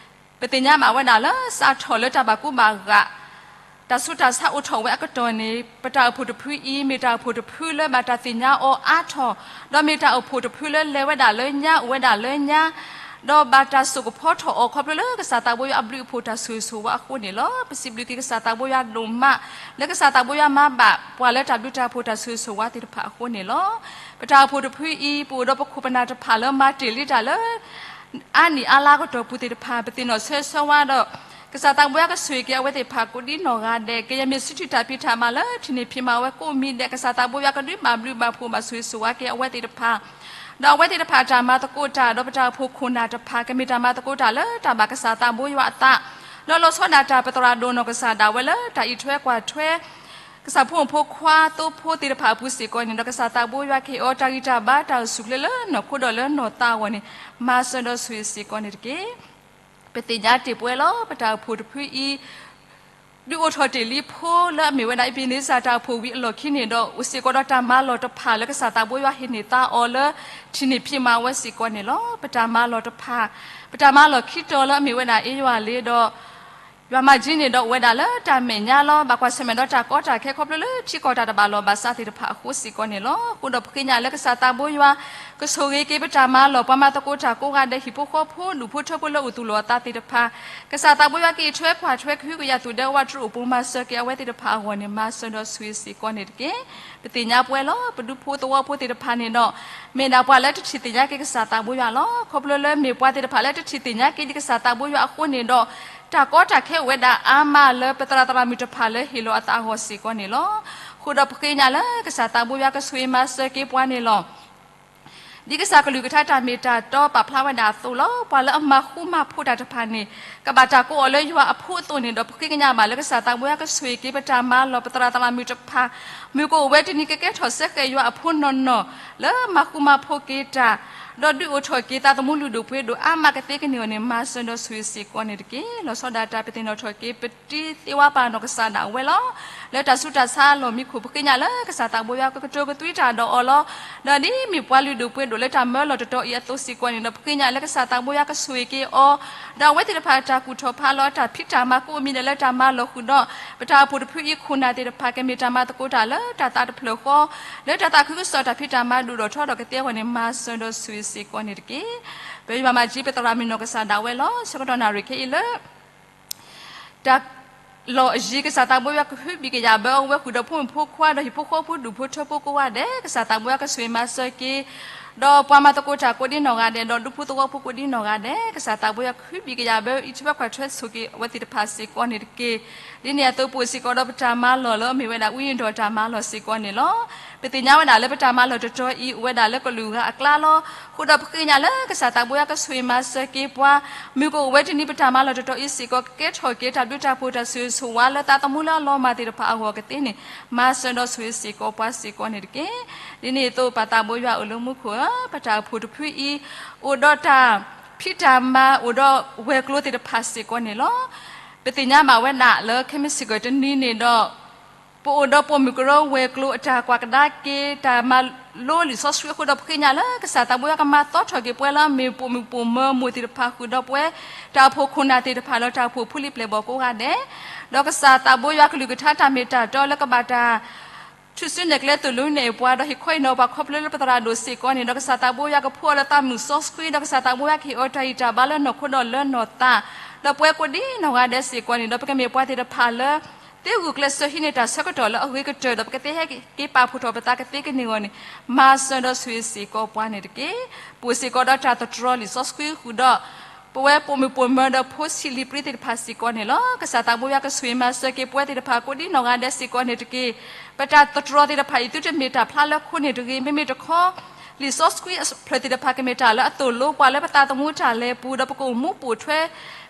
ပသ့ၣ်ညါဘၣ်ဝဲဒၣ်လၢစးထီၣ်လၢတၢ်ဘၣ်ကူဘၣ်ဂာ် တၢ်ဆူးတၢ်ဆါအိၣ်ထီၣ်ဝဲအကတီၢ်န့ၣ် ပတၢ်အိၣ်ဖှိၣ်တဖုအံၤ မ့ၢ်တၢ်အိၣ်ဖှိၣ်တဖုလၢဘၣ်တၢ်သ့ၣ်ညါအီၤအါထီၣ်, ဒီးမ့ၢ်တၢ်အိၣ်ဖှိၣ်တဖုလၢလဲၤဝဲဒၣ်လၢညါ အိၣ်ဝဲဒၣ်လၢညါ, ဒီးဘၣ်တၢ်စိာ်ကဖီထီၣ်အီၤခီဖျိလၢကစၢ်သးဘိယွၤအဘျုးအဖှိၣ်တၢ်ဆိၣ်ဂ့ၤဆိၣ်ဝါအဃိန့ၣ်လီၤ. ပစံးဘျုးက့ၤကစၢ်သးဘိယွၤဒိၣ်မး လၢကစၢ်သးဘိယွၤမၤဘၣ်ပှၤလၢတၢ်ဘျုးတၢ်ဖှိၣ်တၢ်ဆိၣ်ဂ့ၤဆိၣ်ဝါသ့ၣ်တဖၣ်အဃိန့ၣ်လီၤ. ပတၢ်အိၣ်ဖှိၣ်တဖုအံၤ ပအိၣ်ဒီးပခိၣ်ပနၢ်တဖၣ်လၢမၤတ့ၢ်လံတၢ်လၢ အါနံၣ်အါလါကတီၢ်ပူၤသ့ၣ်တဖၣ် ပသ့ၣ်နီၣ်ဆၢဆၢဝါဒီး ကစၢ်သးဘိယွၤကဆိၣ်ဂ့ၤက့ၤအဝဲသ့ၣ်တဖၣ်ကိးဒံနီၢ်ဂၤဒဲး ကယဲၢ်မ့ၢ်စုထံၣ်တၢ်ဖံးတၢ်မၤလၢထံၣ်န့ၢ်ဖံးမၤဝဲကိးမံၤဒဲး ကစၢ်သးဘိယွၤကဒုးဘၣ်ဘျုးဘၣ်ဖှိၣ်ဘၣ်ဆိၣ်ဂ့ၤဆိၣ်ဝါက့ၤအဝဲသ့ၣ်တဖၣ်, ဒီးအဝဲသ့ၣ်တဖၣ်တၢ်မၤသကိးတၢ် ဒီးပတၢ်အိၣ်ဖှိၣ်ခိၣ်နၢ်တဖၣ် ကမ့ၢ်တၢ်မၤသကိးတၢ်လၢတၢ်ဘၣ်ကစၢ်သးဘိယွၤအသး, ဒီးလီၤဆီဒၣ်တၢ်ပသရၣ်ဒိၣ်နီၢ်ကစၢ်ဒၣ်ဝဲလၢတၢ်အံးထွဲကွၢ်ထွဲ ကစၢ်ဖိမုၣ်ဖိခွါသိဖိသ့ၣ်တဖၣ်အပူၤစ့ၢ်ကီးန့ၣ်ဒီး ကစၢ်သးဘိယွၤကဟ့ၣ်အီၤတၢ်ဂံၢ်တၢ်ဘါတၢ်အိၣ်ဆူၣ်ချ့လၢနီၢ်ခိဒီးလၢနီၢ်သးအဂီၢ်န့ၣ် မၤစၢၤဒီးဆိၣ်ဂ့ၤစ့ၢ်ကီးန့ၣ်တက့ၢ်. ပသ့ၣ်ညါတ့ၢ်ပဝဲလီၤ ပတၢ်အိၣ်ဖှိၣ်တဖုအံၤ ဒုးအိၣ်ထီၣ်တ့ၢ်လံဖိလၢအမ့ၢ်ဝဲဒၣ် အ့ဘ့နံစၢၣ် တၢ်အိၣ်ဖှိၣ်ဝံၤအလီၢ်ခံန့ၣ်ဒီး အိၣ်စ့ၢ်ကီးဒီးတၢ်မၤလီၢ်တဖၣ်လၢကစၢ်သးဘိယွၤဟ့ၣ်န့ၢ်သါအီၤလၢ ထံၣ်န့ၢ်ဖံးမၤဝဲစ့ၢ်ကီးန့ၣ်လီၤ. ပတၢ်မၤလီၢ်တဖၣ်, ပတၢ်မၤလီၢ်ခံတီၤလၢအမ့ၢ်ဝဲဒၣ် အ့ယွၤလ့ဒီး ယွၤမၤကၠံန့ၣ်ဒီးအိၣ်ဝဲဒၣ်လၢတၢ်မဲာ်ညါလီၤ. ဘၣ်ကွၢ်ဆၢၣ်မဲာ်ဒီးတၢ်ကီတၢ်ခဲခီဖျိလၢထံကီၢ်တၢ်တဘၣ်လီၢ်ဘၣ်စးသ့ၣ်တဖၣ်အဃိစ့ၢ်ကီးန့ၣ်လီၤ. အဃိဒီးပဃ့ကညးလၢကစၢ်သးဘိယွၤ ကဆိၣ်ဂ့ၤက့ၤပတၢ်မၤလီၢ် ပှၤမၤသကိးတၢ်ကိးဂၤဒဲး ဟံၣ်ဖိဃီဖိ ဒူၣ်ဖိထၢဖိလၢအိၣ်သူၣ်လီၤအသးသ့ၣ်တဖၣ်, ကစၢ်သးဘိယွၤက့ၤထွဲကွၢ်ထွဲကဟုကယာ်သူၣ်ဒဲကဝၣ်တြူးအိၣ်ပိၤမၤစၢၤက့ၤအဝဲသ့ၣ်တဖၣ်အဂီၢ်န့ၣ် မၤစၢၤဒီးဆိၣ်ဂ့ၤစ့ၢ်ကီးန့ၣ်တက့ၢ်. ပသ့ၣ်ညါပဝဲလီၤ. ပဒူဖိသဝီဖိသ့ၣ်တဖၣ်န့ၣ်ဒီး မ့ၢ်ဒၣ်ပှၤလၢတထံၣ်သ့ၣ်ညါက့ၤကစၢ်သးဘိယွၤလီၤ. ခီဖျိလၢမ့ၢ်ပှၤသ့ၣ်တဖၣ်လၢတထံၣ်သ့ၣ်ညါက့ၤဒံးကစၢ်သးဘိယွၤအဃိန့ၣ်ဒီး တၢ်ကီတၢ်ခဲအိၣ်ဝဲဒၣ်အါမးလၢပသရၣ်သရၣ်မုၣ်တဖၣ်လၢဟ့ၣ်လီၤအသးအဂီၢ်စ့ၢ်ကီးန့ၣ်လီၤ. အဃိဒီးပဃ့ကညးလၢကစၢ်သးဘိယွၤကဆိၣ်ဂ့ၤမၤစၢၤက့ၤပှၤန့ၣ်လီၤ. ဒ်ကစၢ်ကလုၢ်ကထါတၢ်မ့ၢ်တၢ်တီပာ်ဖျါဝဲဒၣ်အသိးလီၤ. ပှၤလၢအမၤဃူမၤဖိးတၢ်တဖၣ်န့ၣ် ကဘၣ်တၢ်ကိးအီၤလၢယွၤအဖိအသိးန့ၣ်ဒီး ပဃ့ကညးဘၣ်လၢကစၢ်သးဘိယွၤကဆိၣ်ဂ့ၤက့ၤပတၢ်မၤလီၢ် ပသရၣ်သရၣ်မုၣ်တဖၣ် မုၢ်ကအိၣ်ဝဲတနံၤကကဲထီၣ်စဲဃဲးယွၤအဖိနီၢ်နီၢ် လၢမၤဃူမၤဖိးက့ၤတၢ် ဒီးဒုးအိၣ်ထီၣ်က့ၤသးသမူလုၢ်ဒိၣ်ပှ့ၤဒိၣ်အါမးကသ့ကန့ၢ်အီၤန့ၣ် မၤစၢၤဒီးဆိၣ်ဂ့ၤစ့ၢ်ကီးန့ၣ်တက့ၢ်. လီၤဆီဒၣ်တၢ်ပသ့ၣ်နီၣ်ထီၣ်က့ၤ ပတံၤသ့ဝါပၢ်နီၢ်ကစၢ်ဒၣ်ဝဲလီၤ. လၢတၢ်ဆူးတၢ်ဆါအလီၢ်မံခိၣ် ပဃ့ကညးလၢကစၢ်သးဘိယွၤကကတိၤကသွံတၢ်ဒီးအီၤလီၤ. ဒီးဒ်မ့ၢ်ပှၤလုၢ်ဒိၣ်ပှ့ၤဒိၣ်လၢတၢ်မၢလီၤတတီၤအံၤအသိးစ့ၢ်ကီးန့ၣ်ဒီး ပဃ့ကညးလၢကစၢ်သးဘိယွၤကဆိၣ်ဂ့ၤက့ၤအီၤ ဒီးအဝဲသ့ၣ်တဖၣ်တၢ်ကူၣ်ထီၣ်ဖးလီၤတၢ်ဖံးတၢ်မၤကိးမံၤဒဲးလၢတၢ်မၤလီၢ်ဃုာ်ဒီး ပတၢ်အိၣ်ဖှိၣ်တဖုအံၤခိၣ်နၢ်သ့ၣ်တဖၣ် ကမ့ၢ်တၢ်မၤသကိးတၢ်လၢတၢ်သးတဖျၢၣ်ဃီ လၢတၢ်သးခုကစီၣ်တၢ်ဖံးတၢ်မၤဒိၣ်ထီၣ်ထီထီၣ်ကသ့အဂီၢ်န့ၣ် မၤစၢၤဒီးဆိၣ်ဂ့ၤစ့ၢ်ကီးန့ၣ်တက့ၢ်. ပယွၤမၤကၠံပသရၣ်မုၣ်နီၢ်ကစၢ်ဒၣ်ဝဲလီၤ. ဆၢကတီၢ်နၣ်ရံၣ်ခဲအံၤလၢ တၢ်လီၢ်အယံၤ ကစၢ်သးဘိယွၤကဟုဘံၣ်ကယာ်ဘၢအဝဲဃုာ်ဒီးဖိမုၣ်ဖိခွါ ဒီးဟံၣ်ဖိဃီဖိဒူၣ်ဖိထၢဖိကိးဂၤဒဲး ကစၢ်သးဘိယွၤကဆိၣ်ဂ့ၤမၤစၢၤက့ၤ ဒီးပှၤမၤသကိးတၢ်ကိးဒ်နီၢ်ဂၤဒဲး ဒီးဒူဖိသဝီဖိကိးဒ်နီၢ်ဂၤဒဲး ကစၢ်သးဘိယွၤကဟုဘံၣ်ကယာ်ဘၢအံးထွဲကွၢ်ထွဲဆိၣ်ဂ့ၤအဝဲသ့ၣ်တဖၣ်စ့ၢ်ကီးန့ၣ်တက့ၢ်. ဒ်န့ၣ်အသိးပအိၣ်စ့ၢ်ကီးဒီးပတၢ်မၤလီၢ်လၢအမ့ၢ်ဝဲဒၣ် ဝံယံၤဒီးတၢ်မၤလီၢ်စ့ၢ်ကီးန့ၣ်လီၤ. ပသ့ၣ်ညါဝဲဒၣ်လၢပတၢ်မၤလီၢ်တတီၤအံၤ အိၣ်ဝဲဒၣ်လၢကလူးဂၤအကျါလီၤ. အဃိဒီးပဃ့ကညးလၢကစၢ်သးဘိယွၤကဆိၣ်ဂ့ၤမၤစၢၤက့ၤပှၤ မုၢ်ကအိၣ်ဝဲတနံၤ ပတၢ်မၤလီၢ်တတီၤအံၤစ့ၢ်ကီး ကကဲထီၣ်က့ၤတၢ်ဘျုးတၢ်ဖှိၣ်တၢ်ဆိၣ်ဂ့ၤဆိၣ်ဝါလၢသးသမူလၢအလီၤမၢ်သ့ၣ်တဖၣ်အဂီၢ်ကသ့န့ၣ် မၤစၢၤဒီးဆိၣ်ဂ့ၤစ့ၢ်ကီးပှၤစ့ၢ်ကီးန့ၣ်တက့ၢ်. ဒ်န့ၣ်အသိးပၢ်သးဘိယွၤအိၣ်လၢမူခိၣ်ဧၢ, ပတၢ်အိၣ်ဖှိၣ်တဖုအံၤ အိၣ်ဒီးတၢ်ဖံးတၢ်မၤ အိၣ်ဒီးဝဲၤကျိၤသ့ၣ်တဖၣ်စ့ၢ်ကီးန့ၣ်လီၤ. ပသ့ၣ်ညါဘၣ်ဝဲဒၣ်လၢခဲမုၢ်ဆ့ၣ်ကီၢ်တနံၤန့ၣ်ဒီး ပအိၣ်ဒီးပိာ်မုၣ်ကရၢဝဲၤကျိၤအတၢ်ကွၢ်ကဒါက့ၤ တၢ်မၤလိလံာ်စီဆှံအဃိဒီး ပဃ့ကညးလၢကစၢ်သးဘိယွၤကမၤသီထီၣ်က့ၤပဝဲလၢအမ့ၢ်ပိာ်မုၣ်ပိာ်မၢၤမိၢ်သ့ၣ်တဖၣ်ဃုာ်ဒီးပဝဲ တၢ်အိၣ်ဖှိၣ်ခိၣ်နၢ်သ့ၣ်တဖၣ်လၢတၢ်အိၣ်ဖှိၣ်ဖိလံၤပျဲၢ်ဘီၣ်ကိးဂၤဒဲး, ဒီးကစၢ်သးဘိယွၤကလုၢ်ကထါတၢ်မ့ၢ်တၢ်တီလၢကဘၣ်တၢ် ထုးစုနဲၣ်ကျဲသိၣ်လိနဲၣ်ပှၤ ဒီးဟ့ၣ်ခီဟ့ၣ်နီၤပှၤခီဖျိလၢပသရၣ်ဒိၣ်စ့ၢ်ကီးန့ၣ်ဒီး ကစၢ်သးဘိယွၤကဖှူအီၤလၢသးမုာ်စီဆှံ ဒီးကစၢ်သးဘိယွၤကဟ့ၣ်အီၤတၢ်ဂံၢ်တၢ်ဘါလၢနီၢ်ခိဒီးလၢနီၢ်သး ဒီးပဝဲကိးဒံနီၢ်ဂၤဒဲးစ့ၢ်ကီးန့ၣ်ဒီး ပကမ့ၢ်ပှၤသ့ၣ်တဖၣ်လၢ သ့ဂုာ်ကျဲးစၢးဟံးန့ၢ်တၢ်ဆၢကတီၢ်လၢအဂ့ၤကတၢၢ် ဒီးပကသ့ဟဲက့ၤပာ်ဖှိၣ်ထီၣ်ပသးကသ့ကန့ၢ်အဂီၢ်န့ၣ် မၤစၢၤဒီးဆိၣ်ဂ့ၤစ့ၢ်ကီးပှၤန့ၣ်တက့ၢ်. ပအိၣ်စ့ၢ်ကီးဒီးတၢ်သတြီၤလံာ်စီဆှံဃုာ်ဒီး ပဝဲပိာ်မုၣ်ပိာ်မၢၤဒီးဖိဆံးလံာ်ပြံသ့ၣ်တဖၣ်စ့ၢ်ကီးန့ၣ်လီၤ. ကစၢ်သးဘိယွၤကဆိၣ်ဂ့ၤမၤစၢၤက့ၤပဝဲသ့ၣ်တဖၣ်ကိးဒံနီၢ်ဂၤဒဲးစ့ၢ်ကီးန့ၣ်တက့ၢ်. ပတၢ်သတြီၤသ့ၣ်တဖၣ်အံၤ သုတမ့ၢ်တၢ်ဖျါလၢခိန့ၣ်တဂ့ၤ, မ့မ့ၢ်တခီ လံာ်စီဆှံအဖျၢၣ်သ့ၣ်တဖၣ်ကမ့ၢ်တၢ်လၢအသိၣ်လိပှၤလၢပသးသမူတၢ်လဲၤပူၤ ဒီးပကအိၣ်မူပိာ်ထွဲ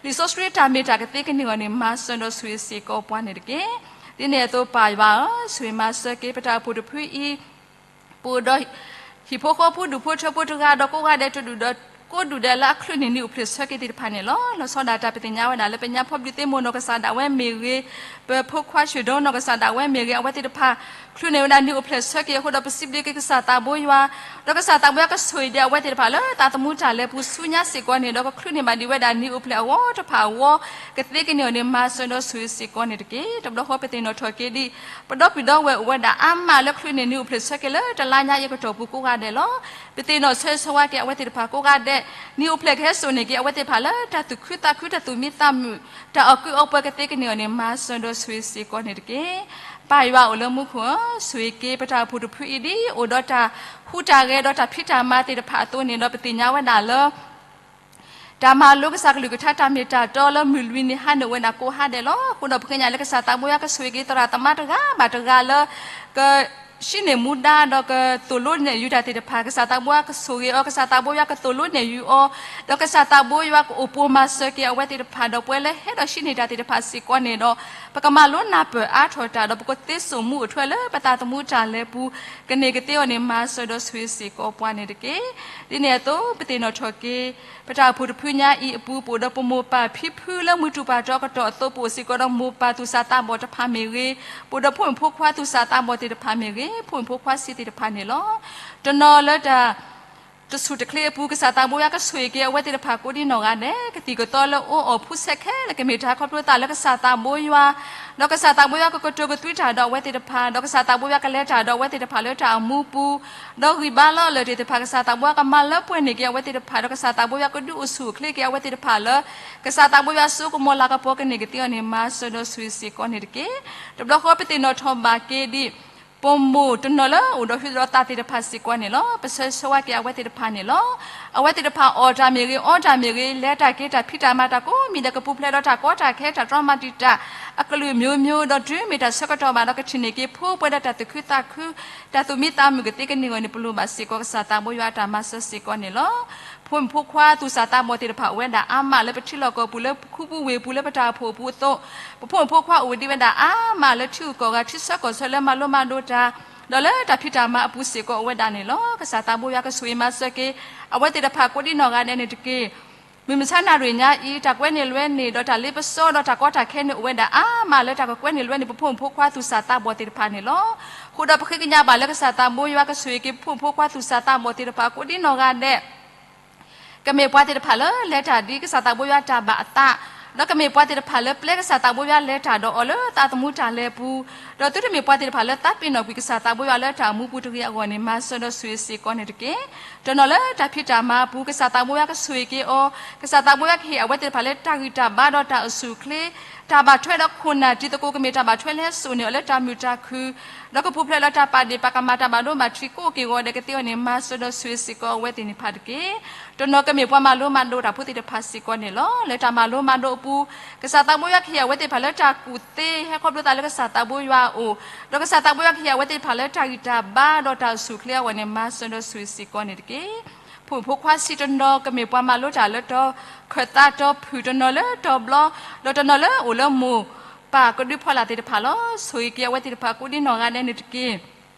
လံာ်စီဆှံတၢ်မ့ၢ်တၢ်ကသ့ကန့ၢ်အဂီၢ်န့ၣ် မၤစၢၤဒီးဆိၣ်ဂ့ၤစ့ၢ်ကီးပှၤန့ၣ်တက့ၢ်. ဒ်န့ၣ်အသိးပၢ်ယွၤဧၢ, ဆိၣ်ဂ့ၤမၤစၢၤက့ၤပတၢ်အိၣ်ဖှိၣ်တဖုအံၤ ပအိၣ်ဒီး ဟံၣ်ဖိဃီဖိဒူၣ်ဖိထၢဖိတဂၤဒီးကိးဂၤဒဲးတဒူၣ်ဒီး ကိးဒူၣ်ဒဲးလၢအချုးန့ၢ်နံၤအိၣ်ဖျဲၣ်ဆၢက့ၤသ့ၣ်တဖၣ်န့ၣ်လီၤ. လီၤဆီဒၣ်တၢ်ပသ့ၣ်ညါဝဲဒၣ်လၢပညါဖီဘျုးသ့ၣ်မိၢ်နီၢ်ကစၢ်ဒၣ်ဝဲမ့ၢ်ဂ့ၤ, ပဖိခွါဆှၢဒိနီၢ်ကစၢ်ဒၣ်ဝဲမ့ၢ်ဂ့ၤ, အဝဲသ့ၣ်တဖၣ် ချုးန့ၢ်ဝဲဒၣ်နံၤအိၣ်ဖျဲၣ်ဆၢက့ၤအဃိဒီး ပစံးဘျုးက့ၤကစၢ်သးဘိယွၤ, ဒီးကစၢ်သးဘိယွၤကဆိၣ်ဂ့ၤဒံးအဝဲသ့ၣ်တဖၣ်လၢသးသမူတၢ်လဲၤပူၤဆူညါစ့ၢ်ကီးန့ၣ်ဒီး ကချုးန့ၢ်ဘၣ်ဒံးဝဲဒၣ်နံၤအိၣ်ဖျဲၣ်အဂီၢ်တဖၣ်အဂီၢ် ကသ့ကန့ၢ်အီၤန့ၣ် မၤစၢၤဒီးဆိၣ်ဂ့ၤစ့ၢ်ကီးန့ၣ်တက့ၢ်. တဘျီဃီပသ့ၣ်နီၣ်ထီၣ်က့ၤဒံး ပဒီပုၢ်ဒီဝဲၢ်အိၣ်ဝဲဒၣ်အါမးလၢချုးန့ၢ်နံၤအိၣ်ဖျဲၣ်ဆၢက့ၤလၢတလါညါအံၤအကတီၢ်ပူၤကိးဂၤဒဲးလီၤ. ပသ့ၣ်နီၣ်ဆိၣ်ဂ့ၤဆိၣ်ဝါက့ၤအဝဲသ့ၣ်တဖၣ်ကိးဂၤဒဲး, နံၤအိၣ်ဖျဲၣ်ကဟဲစိာ်န့ၢ်က့ၤအဝဲသ့ၣ်တဖၣ်လၢတၢ်သူၣ်ခုသးခုတၢ်သူၣ်မံသးမုာ်, တၢ်အီၣ်ကုးအီပှဲၤကသ့ကန့ၢ်အီၤန့ၣ် မၤစၢၤဒီးဆိၣ်ဂ့ၤစ့ၢ်ကီးန့ၣ်တက့ၢ်. ပၢ်ယွၤအိၣ်လၢမူခိၣ်ဧၢ, ဆိၣ်ဂ့ၤက့ၤပတၢ်အိၣ်ဖှိၣ်တဖုအံၤဒ်အိၣ်ဒီးတၢ်ဟူးတၢ်ဂဲၤဒီးတၢ်ဖံးတၢ်မၤသ့ၣ်တဖၣ်အသိးန့ၣ်ဒီး ပသ့ၣ်ညါဝဲဒၣ်လၢ တၢ်မၤလိကစၢ်ကလုၢ်ကထါတၢ်မ့ၢ်တၢ်တီလၢမုၢ်လွံၢ်နံၤဟါန့ၣ် အိၣ်ဝဲဒၣ်ကိးဟါဒဲးလီၤ. အဃိဒီးပဃ့ကညးလၢကစၢ်သးဘိယွၤကဆိၣ်ဂ့ၤက့ၤသရၣ်သမါတဂၤဘၣ်တဂၤလၢ ကဟံးန့ၢ်မူဒါဒီးကသိၣ်လိနဲၣ်ယုၤတၢ်သ့ၣ်တဖၣ်, ကစၢ်သးဘိယွၤကဆိၣ်ဂ့ၤအီၤ, ကစၢ်သးဘိယွၤကသိၣ်လိနဲၣ်ယုၤအီၤ, ဒီးကစၢ်သးဘိယွၤကအိၣ်ပိၤမၤစၢၤက့ၤအဝဲသ့ၣ်တဖၣ်, ဒီးပဝဲလၢဟဲဒီးဟံးန့ၢ်တၢ်သ့ၣ်တဖၣ်စ့ၢ်ကီးန့ၣ်ဒီး ပကမၤလိနၢ်ပၢၢ်အါထီၣ်တၢ်, ဒီးပကသ့စိာ်မူအိၣ်ထွဲလၢပသးသမူတၢ်လဲၤပူၤ ကန့ၢ်ကသ့အီၤန့ၣ် မၤစၢၤဒီးဆိၣ်ဂ့ၤစ့ၢ်ကီးပှၤန့ၣ်တက့ၢ်. ဒ်န့ၣ်အသိး ပသ့ၣ်နီၣ်ထီၣ်က့ၤ ပတၢ်အိၣ်ဖှိၣ်တဖုညါအံၤအပူၤ ပအိၣ်ဒီးပမိၢ်ပၢ်ဖံဖုလၢမုၢ်တူၢ်ပၢ်တီၤအကတီၢ်အသိး ပအိၣ်စ့ၢ်ကီးဒီးမိၢ်ပၢ်သူၣ်စၢ်သးဘီၣ်တဖၣ်မ့ၢ်ဂ့ၤ, ပအိၣ်ဒီးဖိမုၣ်ဖိခွါသူၣ်စၢ်သးဘီၣ်သ့ၣ်တဖၣ်မ့ၢ်ဂ့ၤ, ဖိမုၣ်ဖိခွါဆံးသ့ၣ်တဖၣ်န့ၣ်လီၤ. တနီၤလၢတၢ် တဆူၣ်တချ့အပူၤ ကစၢ်သးဘိယွၤကဆိၣ်ဂ့ၤက့ၤအဝဲသ့ၣ်တဖၣ်ကိးဒံနီၢ်ဂၤဒဲး, ကသံၣ်ကသီလၢအအိၣ်အီၤဖူစဲခဲလၢာ် ကမ့ၢ်တၢ်ခီဖျိသးလၢကစၢ်သးဘိယွၤ, ဒီးကစၢ်သးဘိယွၤကကတိၤကသွံတၢ်ဒီးအဝဲသ့ၣ်တဖၣ်, ဒီးကစၢ်သးဘိယွၤကလဲၤတၢ်ဒီးအဝဲသ့ၣ်တဖၣ်လၢတၢ်အမူပူၤ, ဒီးဂံၢ်ဘါလၢအလၢာ်တ့ၢ်တဖၣ် ကစၢ်သးဘိယွၤကမၤလၢပှဲၤန့ၢ်က့ၤအဝဲသ့ၣ်တဖၣ်, ဒီးကစၢ်သးဘိယွၤကဒုးအိၣ်ဆူၣ်အိၣ်ချ့က့ၤအဝဲသ့ၣ်တဖၣ်လၢ ကစၢ်သးဘိယွၤစိကမီၤလၤကပီၤကန့ၢ်ကသ့အီၤန့ၣ် မၤစၢၤဒီးဆိၣ်ဂ့ၤစ့ၢ်ကီးန့ၣ်တက့ၢ်. တဘျီဃီပသ့ၣ်နီၣ်ထီၣ်ဘၣ်က့ၤဒံး ပိာ်မိၢ်တနီၤလၢအိၣ်ဒီးဟုသဒီးသးသ့ၣ်တဖၣ်စ့ၢ်ကီးန့ၣ်လီၤ. ပဆၢဂ့ၤဆၢဝါက့ၤအဝဲသ့ၣ်တဖၣ်န့ၣ်လီၤ. အဝဲသ့ၣ်တဖၣ်အီၣ်တၢ်မ့ၢ်ဂ့ၤ, အီတၢ်မ့ၢ်ဂ့ၤ, လဲၤတၢ်က့ၤတၢ်ဖံးတၢ်မၤတၢ်ကိးမံၤဒဲး ကပူၤဖျဲးဒီးတၢ်ကီတၢ်ခဲ တၢ်တြီမၤတံာ်တာ် အကလုာ်မျိုးမျိုး ဒီးတုၤမ့ၢ်တၢ်ဆၢကတီၢ်ဘၣ်ဒီး ကထံၣ်န့ၢ်က့ၤဖိပှဲၤဒီးတၢ်သူၣ်ခုသးခု, တၢ်သူၣ်မံသးမုာ်ကသ့ကန့ၢ်အဂီၢ်န့ၣ် ပလိၣ်ဘၣ်စ့ၢ်ကီးကစၢ်သးဘိယွၤအတၢ်မၤစၢၤစ့ၢ်ကီးန့ၣ်လီၤ. ဖိမုၣ်ဖိခွါသူၣ်စၢ်သးဘီၣ်သ့ၣ်တဖၣ်အိၣ်ဝဲဒၣ်အါမးလၢပထံလီၢ်ကီၢ်ပူၤ, လၢခူပူၤဝ့ၢ်ပူၤ, လၢပတၢ်အိၣ်ဖှိၣ်အပူၤအသိး, ပဖိမုၣ်ဖိခွါအိၣ်ဝဲဒံးဝဲဒၣ်အါမးလၢထံဂုၤကီၢ်ဂၤ ထံဆၢကီၢ်ဆၢလၢမၤလိမၤဒိးတၢ်, ဒီးလၢတၢ်ဖံးတၢ်မၤအပူၤစ့ၢ်ကီးအိၣ်ဝဲဒၣ်န့ၣ်လီၤ. ကစၢ်သးဘိယွၤကဆိၣ်ဂ့ၤမၤစၢၤက့ၤ အဝဲသ့ၣ်တဖၣ်ကိးဒံနီၢ်ဂၤဒဲးန့ၣ်တက့ၢ်. မုၢ်မဆါနၣ်ရံၣ်ညါအံၤ တၢ်ကွဲန့ၢ်လွဲန့ၣ် ဒီးတၢ်လ့ပစီဒီးတၢ်ကီတၢ်ခဲန့ၣ် အိၣ်ဝဲဒၣ်အါမးလၢတၢ်ကကွဲန့ၢ်လွဲန့ၢ် ပဖိမုၣ်ဖိခွါသူၣ်စၢ်သးဘီၣ်သ့ၣ်တဖၣ်န့ၣ်လီၤ. အဃိဒီးပဃ့ကညးဘၣ်လၢကစၢ်သးဘိယွၤကဆိၣ်ဂ့ၤက့ၤ ပဖိမုၣ်ဖိခွါသူၣ်စၢ်သးဘီၣ်သ့ၣ်တဖၣ်ကိးဒံနီၢ်ဂၤဒဲး ကမ့ၢ်ပှၤသ့ၣ်တဖၣ်လၢလဲၤတၢ်ဒ်ကစၢ်သးဘိယွၤတၢ်ဘၣ်အသး, ဒီးကမ့ၢ်ပှၤသ့ၣ်တဖၣ်လၢပျဲကစၢ်သးဘိယွၤလဲၤတၢ်ဒီးအီၤလၢသးသမူတၢ်လဲၤအပူၤ, ဒီးသုတမ့ၢ်ပှၤသ့ၣ်တဖၣ်လၢသးပ့ၤနီၣ်ကွံာ်ကစၢ်သးဘိယွၤလၢတၢ်အမူပူၤတဂ့ၤအဂီၢ်န့ၣ် မၤစၢၤဒီးဆိၣ်ဂ့ၤစ့ၢ်ကီးန့ၣ်တက့ၢ်. တနီၤလၢတၢ်ဖံးတၢ်မၤအပူၤ ကစၢ်သးဘိယွၤကဆိၣ်ဂ့ၤက့ၤအီၤ, ကစၢ်သးဘိယွၤကဟ့ၣ်အဝဲသ့ၣ်တဖၣ်လၢတၢ်ဂံၢ်တၢ်ဘါဒီးတၢ်အိၣ်ဆူၣ်အိၣ်ချ့, တၢ်ဘၣ်ထွဲဒီးခိၣ်နၢ်တံၤသကိး ကမ့ၢ်တၢ်ဘၣ်ထွဲလၢစိာ်န့ၢ်အီၤလၢတၢ်မုာ်တၢ်ခုၣ်, ဒီးကပူၤဖျဲးလၢတၢ်ပာ်ဒ့ၣ်ပာ်ကမၣ်တၢ်ဘၣ်ဒိဘၣ်ထံးကိးက့ၤဂီၤဒဲးကသ့အီၤန့ၣ် မၤစၢၤဒီးဆိၣ်ဂ့ၤစ့ၢ်ကီးအဝဲသ့ၣ်န့ၣ်တဖၣ်တက့ၢ်. တနီၤကမ့ၢ်ပှၤမၤလိမၤဒိးတၢ်ဖိသ့ၣ်တဖၣ်စ့ၢ်ကီးန့ၣ်လီၤ. လၢတၢ်မၤလိမၤဒိးအပူၤ ကစၢ်သးဘိယွၤကဟ့ၣ်အဝဲသ့ၣ်တဖၣ်လၢတၢ်ကူၣ်သ့ ဟဲခီဖျိသးလၢကစၢ်သးဘိယွၤအအိၣ်, ဒီးကစၢ်သးဘိယွၤကဟ့ၣ်အဝဲသ့ၣ်တဖၣ်လၢတၢ်ဂံၢ်တၢ်ဘါဒီးတၢ်အိၣ်ဆူၣ်အိၣ်ချ့အဂီၢ်န့ၣ် မၤစၢၤဒီးဆိၣ်ဂ့ၤစ့ၢ်ကီးန့ၣ်တက့ၢ်. ဖိမုၣ်ဖိခွါဆံးတနီၤ ကမ့ၢ်ပှၤမၤလိတၢ်လၢတီၤခၢၣ်သးတီၤဖုၣ်, တနီၤလၢတီၤဘျီ, ဒီးတနီၤလၢအိၣ်လၢမိၢ်ပၢ်ကဒုဖီလာ်သ့ၣ်တဖၣ်လီၤ. ဆိၣ်ဂ့ၤက့ၤအဝဲသ့ၣ်တဖၣ်ကိးဒံနီၢ်ဂၤဒဲးန့ၣ်တက့ၢ်.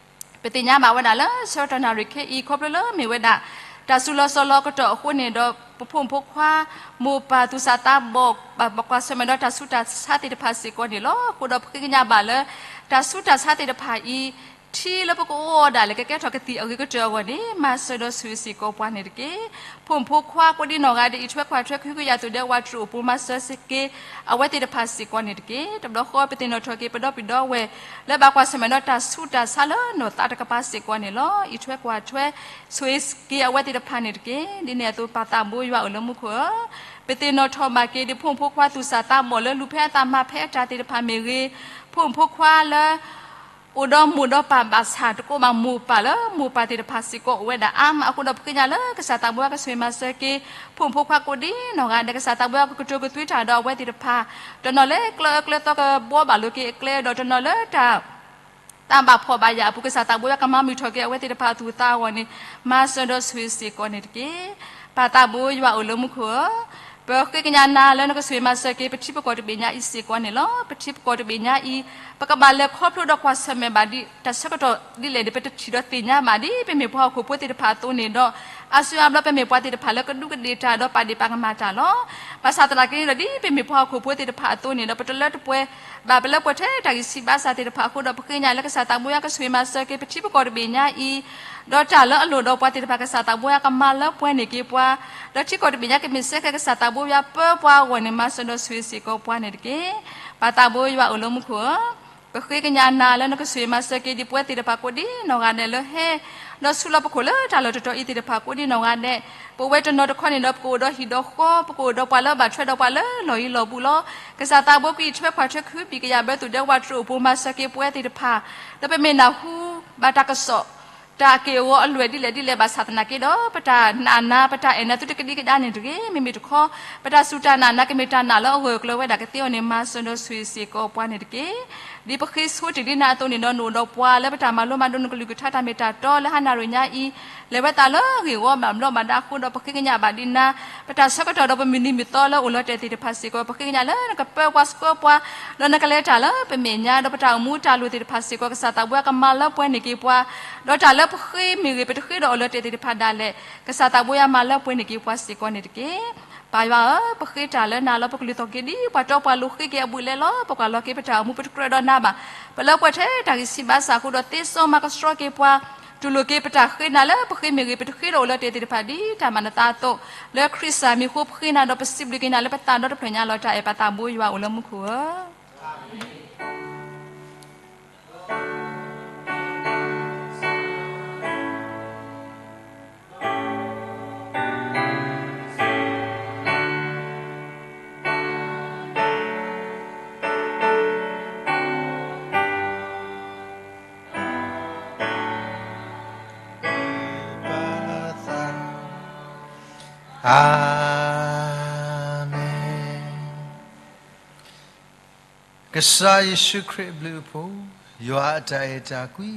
ပသ့ၣ်ညါဘၣ်ဝဲဒၣ်လၢဆၢကတီၢ်နၣ်ရံၣ်ခဲအံၤ ခီဖျိလၢမ့ၢ်ဝဲဒၣ် တၢ်စူၤလီၤစီၤလီၤကတီၢ်အဃိန့ၣ်ဒီး ပဖိမုၣ်ဖိခွါ မိၢ်ပၢ်သူၣ်စၢ်သးဘီၣ် ဘၣ်ကွၢ်ဆၢၣ်မဲာ်ဒီးတၢ်ဆူးတၢ်ဆါသ့ၣ်တဖၣ်စ့ၢ်ကီးန့ၣ်လီၤ. အဃိဒီးပဃ့ကညးဘၣ်လၢ တၢ်ဆူးတၢ်ဆါသ့ၣ်တဖၣ်အံၤ ထံလၢပကအိၣ်အီၤဒၣ်လဲာ် ကကဲထီၣ်ကသံၣ်အဂ့ၤကတၢၢ်အဂီၢ်န့ၣ် မၤစၢၤဒီးဆိၣ်ဂ့ၤစ့ၢ်ကီးပှၤန့ၣ်တက့ၢ်. ဖိမုၣ်ဖိခွါကိးဒံနီၢ်ဂၤဒဲး အံးထွဲကွၢ်ထွဲ ကဟုကယာ်သုးဒဲးဝးတရူးအိၣ်ပူၤ မၤစၢၤက့ၤ အဝဲသ့ၣ်တဖၣ်စ့ၢ်ကီးန့ၣ်တက့ၢ်. တဘျီဃီပသ့ၣ်နီၣ်ထီၣ်က့ၤ ပဒီပုၢ်ဒီဝဲၢ် လၢဘၣ်ကွၢ်ဆၢၣ်မဲာ်ဒီးတၢ်ဆူးတၢ်ဆါလၢနီၢ်သးတကပၤစ့ၢ်ကီးန့ၣ်လီၤ. အံးထွဲကွၢ်ထွဲ ဆိၣ်ဂ့ၤက့ၤအဝဲသ့ၣ်တဖၣ်န့ၣ်တက့ၢ်. ဒ်န့ၣ်အသိး ပၢ်သးဘိယွၤအိၣ်လၢမူခိၣ်ဧၢ, ပသ့ၣ်နီၣ်ထီၣ်ဘၣ်က့ၤဒံး ဖိမုၣ်ဖိခွါသူၣ်စၢ်သးဘီၣ်လၢလူၤဖဲအသးမၤဖဲအတၢ်သ့ၣ်တဖၣ်မ့ၢ်ဂ့ၤ, ဖိမုၣ်ဖိခွါလၢ အိၣ်ဒီးမိၢ်ဒီးပၢ်ဘၣ်ဆၣ် တကိးဘၣ်မိၢ်ပၢ်လၢ မိၢ်ပၢ်သ့ၣ်တဖၣ်စ့ၢ်ကီးအိၣ်ဝဲဒၣ်အါမးအဃိဒီး ပဃ့ကညးလၢကစၢ်သးဘိယွၤကဆိၣ်ဂ့ၤမၤစၢၤက့ၤ ဖိမုၣ်ဖိခွါကိးဒံနီၢ်ဂၤဒဲး ကစၢ်သးဘိယွၤကကတိၤကသွံတၢ်ဒီးအဝဲသ့ၣ်တဖၣ်, တနီၤလၢကျဲအၢကျဲသီကဘှီဘၣ်လိာ်က့ၤအကျဲဒီး တနီၤလၢတၢ် တၢ်ဘၣ်ဖှီၣ်ဘၣ်ယာ်အပူၤ ကစၢ်သးဘိယွၤကမၤမုာ်ထီၣ်က့ၤအဝဲသ့ၣ်တဖၣ်အသူၣ်အသးအဂီၢ်န့ၣ် မၤစၢၤဒီးဆိၣ်ဂ့ၤစ့ၢ်ကီးန့ၣ်တက့ၢ်. ပၢ်သးဘိယွၤအိၣ်လၢမူခိၣ်ဧၢ, ပဃ့ကညးနၤလၢနကဆိၣ်ဂ့ၤမၤစၢၤက့ၤ ပထံပကီၢ်တဘ့ၣ်ညါအံၤစ့ၢ်ကီးန့ၣ်လီၤ. ပထံပကီၢ်တဘ့ၣ်ညါအံၤ ပကဘၣ်လဲၤခီဖျိဒီးကွၢ်ဆၢၣ်မဲာ်ဘၣ်ဒံး တၢ်ဆၢကတီၢ်ဒ်လဲၣ်န့ၣ် ပတထံၣ်ဒီးသ့ၣ်ညါဘၣ်ဒံး ပမ့ၢ်ပှၤဟီၣ်ခိၣ်ဖိသ့ၣ်တဖၣ်အသိးန့ၣ်ဒီး အါစုအါဘျီပမ့ၢ်ပှၤသ့ၣ်တဖၣ်လၢကဒူးကဒ့ၣ်တၢ်ဒီးပာ်ဒ့ၣ်ပာ်ကမၣ်တၢ်လီၤ. ဘၣ်ဆၣ်သနာ်က့န့ၣ်ဒီး ဒ်ပမ့ၢ်ပှၤဟီၣ်ခိၣ်ဖိသ့ၣ်တဖၣ်အသိးန့ၣ်ဒီး ပတလၢတပှဲၤဘၣ် ပလၢပှဲၤထဲတၢ်ဂံၢ်ဆံးဘါစၢ်သ့ၣ်တဖၣ်အဃိဒီး ပဃ့ကညးလၢကစၢ်သးဘိယွၤကဆိၣ်ဂ့ၤမၤစၢၤက့ၤ ပထံပကီၢ်တဘ့ၣ်ညါအံၤ, ဒီးတၢ်လၢအလိၣ်ဒီးပှၤသ့ၣ်တဖၣ် ကစၢ်သးဘိယွၤကမၤလၢပှဲၤန့ၢ်က့ၤပှၤ, ဒီးထံကီၢ်တဘ့ၣ်ညါကမ့ၢ်စ့ၢ်ကီး ကစၢ်သးဘိယွၤပၢပှၤအဂီၢ်န့ၣ် မၤစၢၤဒီးဆိၣ်ဂ့ၤစ့ၢ်ကီးပှၤန့ၣ်တက့ၢ်. ပၢ်သးဘိယွၤအိၣ်လၢမူခိၣ်ဧၢ, ပဃ့ကညးနၤလၢနကဆိၣ်ဂ့ၤမၤစၢၤက့ၤ ဒ်ပဝဲသ့ၣ်တဖၣ်ကိးဒံနီၢ်ဂၤဒဲးလၢဟဲ ဒီးဆူလီၤပခိၣ်လၢတၢ်လီၢ်တတီၤအံၤသ့ၣ်တဖၣ်ကိးဒံနီၢ်ဂၤဒဲး, ပဝဲတနီၤတခီန့ၣ်ဒီး ပကအိၣ်ဒီးဟံၣ်ဒီးဃီ, ပကအိၣ်ဒီးပှၤလၢဘၣ်ထွဲဒီးပှၤလၢလီၢ်ယံၤလီၢ်ဘူးလီၤ. ကစၢ်သးဘိကွံာ်ထွဲခွါထွဲခုဘံၣ်ကယၤဘၢသုးဒဲဝးတရူးအိၣ်ပူၤ မၤစၢၤက့ၤပဝဲသ့ၣ်တဖၣ်, ဒီးပမ့ၢ်နၢ်ဟူဘၣ်တၢ်ကစီၣ် တၢ်အက့ၢ်အဂီၤအလွဲၢ်ဒ်လဲၣ်ဒ်လဲၣ်ဘၣ်ဆၣ်သနာ်က့ဒီး ပတၢ်နာ်နၤ ပတၢ်အဲၣ်နၤသုတကဒံကဒါန့ၣ်တဂ့ၤ, မ့မ့ၢ်တခီ ပတၢ်စူၢ်တၢ်နာ်နၤ ကမ့ၢ်တၢ်နာ်လၢအဂၢၢ်အကျၢၤဝဲဒၣ်ကသ့အီၤန့ၣ် မၤစၢၤဒီးဆိၣ်ဂ့ၤစ့ၢ်ကီးပှၤန့ၣ်တက့ၢ်. ဒ်ပဃ့ဆိတ့ၢ်ဒ်နၤအသိးန့ၣ်ဒီး နအိၣ်ဒီးပှၤလၢပတၢ်မၤလိမၤဒိး နကလုၢ်ကထါတၢ်မ့ၢ်တၢ်တီလၢဟါနၣ်ရံၣ်ညါအံၤ, လဲၤဝဲသးလၢဂ့ၢ်ဝီဘၣ်ဘျီးဘၣ်ဒါအဃိဒီး ပဃ့ကညးဘၣ်ဒ်နၤ, ပတၢ်ဆၢကတီၢ်ဒီးပမုၢ်နံၤမုၢ်သီလၢအိၣ်လီၤတဲာ်သ့ၣ်တဖၣ်စ့ၢ်ကီး ပဃ့ကညးလၢနကပၢပှၤဆှၢပှၤ, ဒီးနကလဲၤတၢ်လၢပမဲာ်ညါဒီးပတၢ်အိၣ်မူတၢ်လိၤသ့ၣ်တဖၣ်စ့ၢ်ကီး ကစၢ်သးဘိယွၤကမၤလၢပှဲၤန့ၢ်က့ၤပှၤ, ဒီးတၢ်လၢပဃ့မ့ၢ်ဂ့ၤ ပတဃ့ဒီးအိၣ်လီၤတဲာ်သ့ၣ်တဖၣ်ဒၣ်လဲာ် ကစၢ်သးဘိယွၤမၤလၢပှဲၤန့ၢ်က့ၤပှၤစ့ၢ်ကီးန့ၣ်တက့ၢ်. ပၢ်ယွၤဧၢ, ပဃ့တၢ်လၢနၤလီၤ ပကလုၢ်သီၣ်က့ၤဒ်ပှၤတီပှၤလိၤဃ့က့ၤအဘူးအလဲလီၤ. ပကွၢ်လီၤက့ၤပတၢ်အိၣ်မူ ပတကြၢးဒီးနၤဘၣ်. ပလၢပှဲၤထဲတၢ်ဂံၢ်ဆံးဘါစၢ်အဃိဒီး သ့စီမၤကဆှီက့ၤပှၤ တူၢ်လိာ်က့ၤပတၢ်ဃ့နၤလၢပဃ့မ့ၢ်ဂ့ၤ, ပတဃ့ဒီးအိၣ်လၢတၢ်သ့ၣ်တဖၣ်ဒ်တၢ်မၤနသးအသိး, လၢခရံာ်စၢ်မံၤအဃိပဃ့နၤဒီးပစံးဘျုးက့ၤနၤလၢပသးဒီတဖျၢၣ်ညါလီၤ. တၢ်အဲၣ်ပၢ်သးဘိယွၤအိၣ်လၢမူခိၣ်ဧၢ. အၤမ့ၣ်. ကစၢ်ယ့ၣ်ၡူးခရံာ်အဘျုးအဖှိၣ်, ယွၤအတၢ်အဲၣ်တၢ်ကွံ,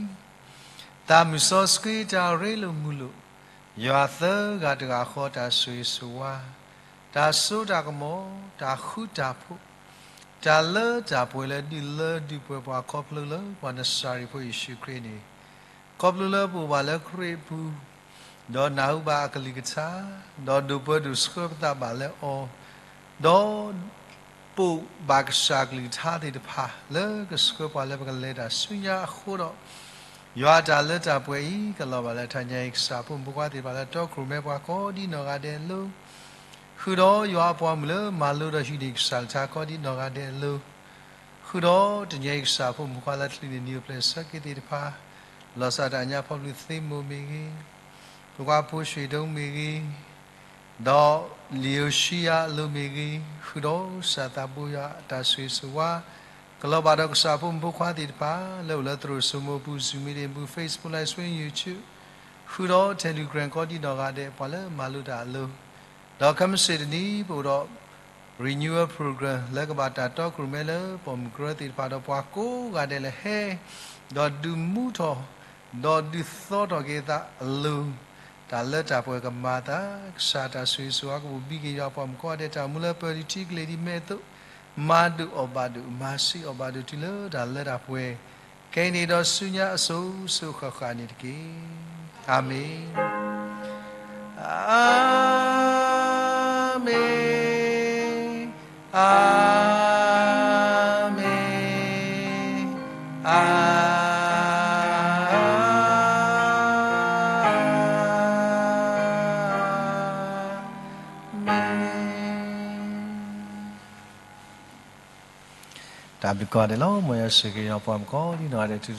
သးမုၢ်စီဆှံတၢ်ရ့လိာ်မုာ်လိာ်, ယွၤသၢဂၤတဂၤဃီတၢ်ဆိၣ်ဂ့ၤဆိၣ်ဝါ, တၢ်စိတၢ်ကမီၤ, တၢ်ဃူတၢ်ဖိး, တၢ်လၢတၢ်ပှဲၤလၢဒုးလၢဒုးပှဲၤပှၤခီဖျိလၢပှၤနစၤရ့းဖိယ့ၣ်ၡူးခရံာ်န့ၣ်, ခီဖျိလၢပအိၣ်ဘၣ်လၢခရံာ်အပူၤ, ဒီးနၢ်ဟူဘၣ်အကလုၢ်ကထါ, ဒီးဒိးပၢဒိးဆှၢပသးဘၣ်လၢအီၤ, ဒီး ပိာ်ဘၣ်ကစၢ်ကလုၢ်ကထါသ့ၣ်တဖၣ် လၢကဆှၢပှၤလၢပကလဲၤတၢ်ဆူညါအဃိဒီး, ယွၤတၢ်လၢတၢ်ပှဲၤအံၤ ကလီၤဘၣ်လၢတၢ်ညါအံၤ ကစၢ်ဖိမုၣ်ဖိခွါသ့ၣ်တဖၣ်လၢတီခိၣ်ရိၣ်မဲပှၤကိးဒ်နီၢ်ဂၤဒဲးအလိၤ, ဃုာ်ဒီးယွၤအပှၤမုၣ်လၢမၤလိဒီးဟံးန့ၢ်ကစၢ်ကလုၢ်ကထါကိးဒ်နီၢ်ဂၤဒဲးအလိၤ, ဃုာ်ဒီးတနံၤအံၤကစၢ်ဖိမုၣ်ဖိခွါလၢချံးန့ၢ်နံၤအိၣ်ဖျဲၣ်ဆၢက့ၤသ့ၣ်တဖၣ်, လီၤစၢ်တၢ်ညါဖီဘျုးသ့မိၢ်မ့ၢ်ဂ့ၤ, ဖိခွါဖိၣ်ရွှ့ၣ်ဒိၣ်မ့ၢ်ဂ့ၤ, ဒီးလံာ်ယိၤၡံယၤအလိၤမ့ၢ်ဂ့ၤ, ဃုာ်ဒီးကစၢ်သးဘိယွၤအတၢ်ဆိၣ်ဂ့ၤဆိၣ်ဝါ, ကလီၤဘၣ်ဒီးကစၢ်ဖိမုၣ်ဖိခွါသ့ၣ်တဖၣ် လၢအိၣ်လၢသရိာ်စိမိၤပူၤ Zoom meeting ပူၤ Facebook Live Stream YouTube, ဃုာ်ဒီး Telegram ကိးဒ်နီၢ်ဂၤဒဲး ပှၤလၢမၤလိတၢ်အလိၤ, ဒီးခဲမုၢ်ဆ့ၣ်တနံၤ ပအိၣ်ဒီး renewal program လၢကဘၣ်တၢ်တီခိၣ်ရိၣ်မဲလၢပိာ်မုၣ်ကရၢသ့ၣ်တဖၣ်ဒီးပှၤကိးဂၤဒဲးလၢဟဲ, ဒီးဒုးမူထီၣ်, ဒီးဒုးသီထီၣ်က့ၤအသးအလိၤ, တၢ်လၢတၢ်ပှဲၤကမၤအသး, ကစၢ်တၢ်ဆိၣ်ဂ့ၤဆိၣ်ဝါကဘိၣ်ဘံက့ၤယွၤပှၤမုၣ်ကိးဂၤဒဲး တၢ်အိၣ်မူလၢပၢၤဒုးထံကလ့ၤဒ်မဲာ်အသိး, မၤဒိၣ်အီၣ်ဘၣ်ဒိၣ်, မၤဆံးအီၣ်ဘၣ်ဒိၣ်တုၤလၢတၢ်လၢတၢ်ပှဲၤ, ခဲအံၤန့ၣ်ဒီးဆူညါအစိၤစိၤဃၣ်ဃၣ်န့ၣ်တက့ၢ်. အၤမ့ၣ်. အၤမ့ၣ်, အၤမ့ၣ်, အၤမ့ၣ်. တၢ်ဘျုးကိးဂၤဒဲးလီၤ. မ်ယွၤဆိၣ်ဂ့ၤက့ၤပှၤမုၣ်ကိးဒ်နီၢ်ဂၤဒဲး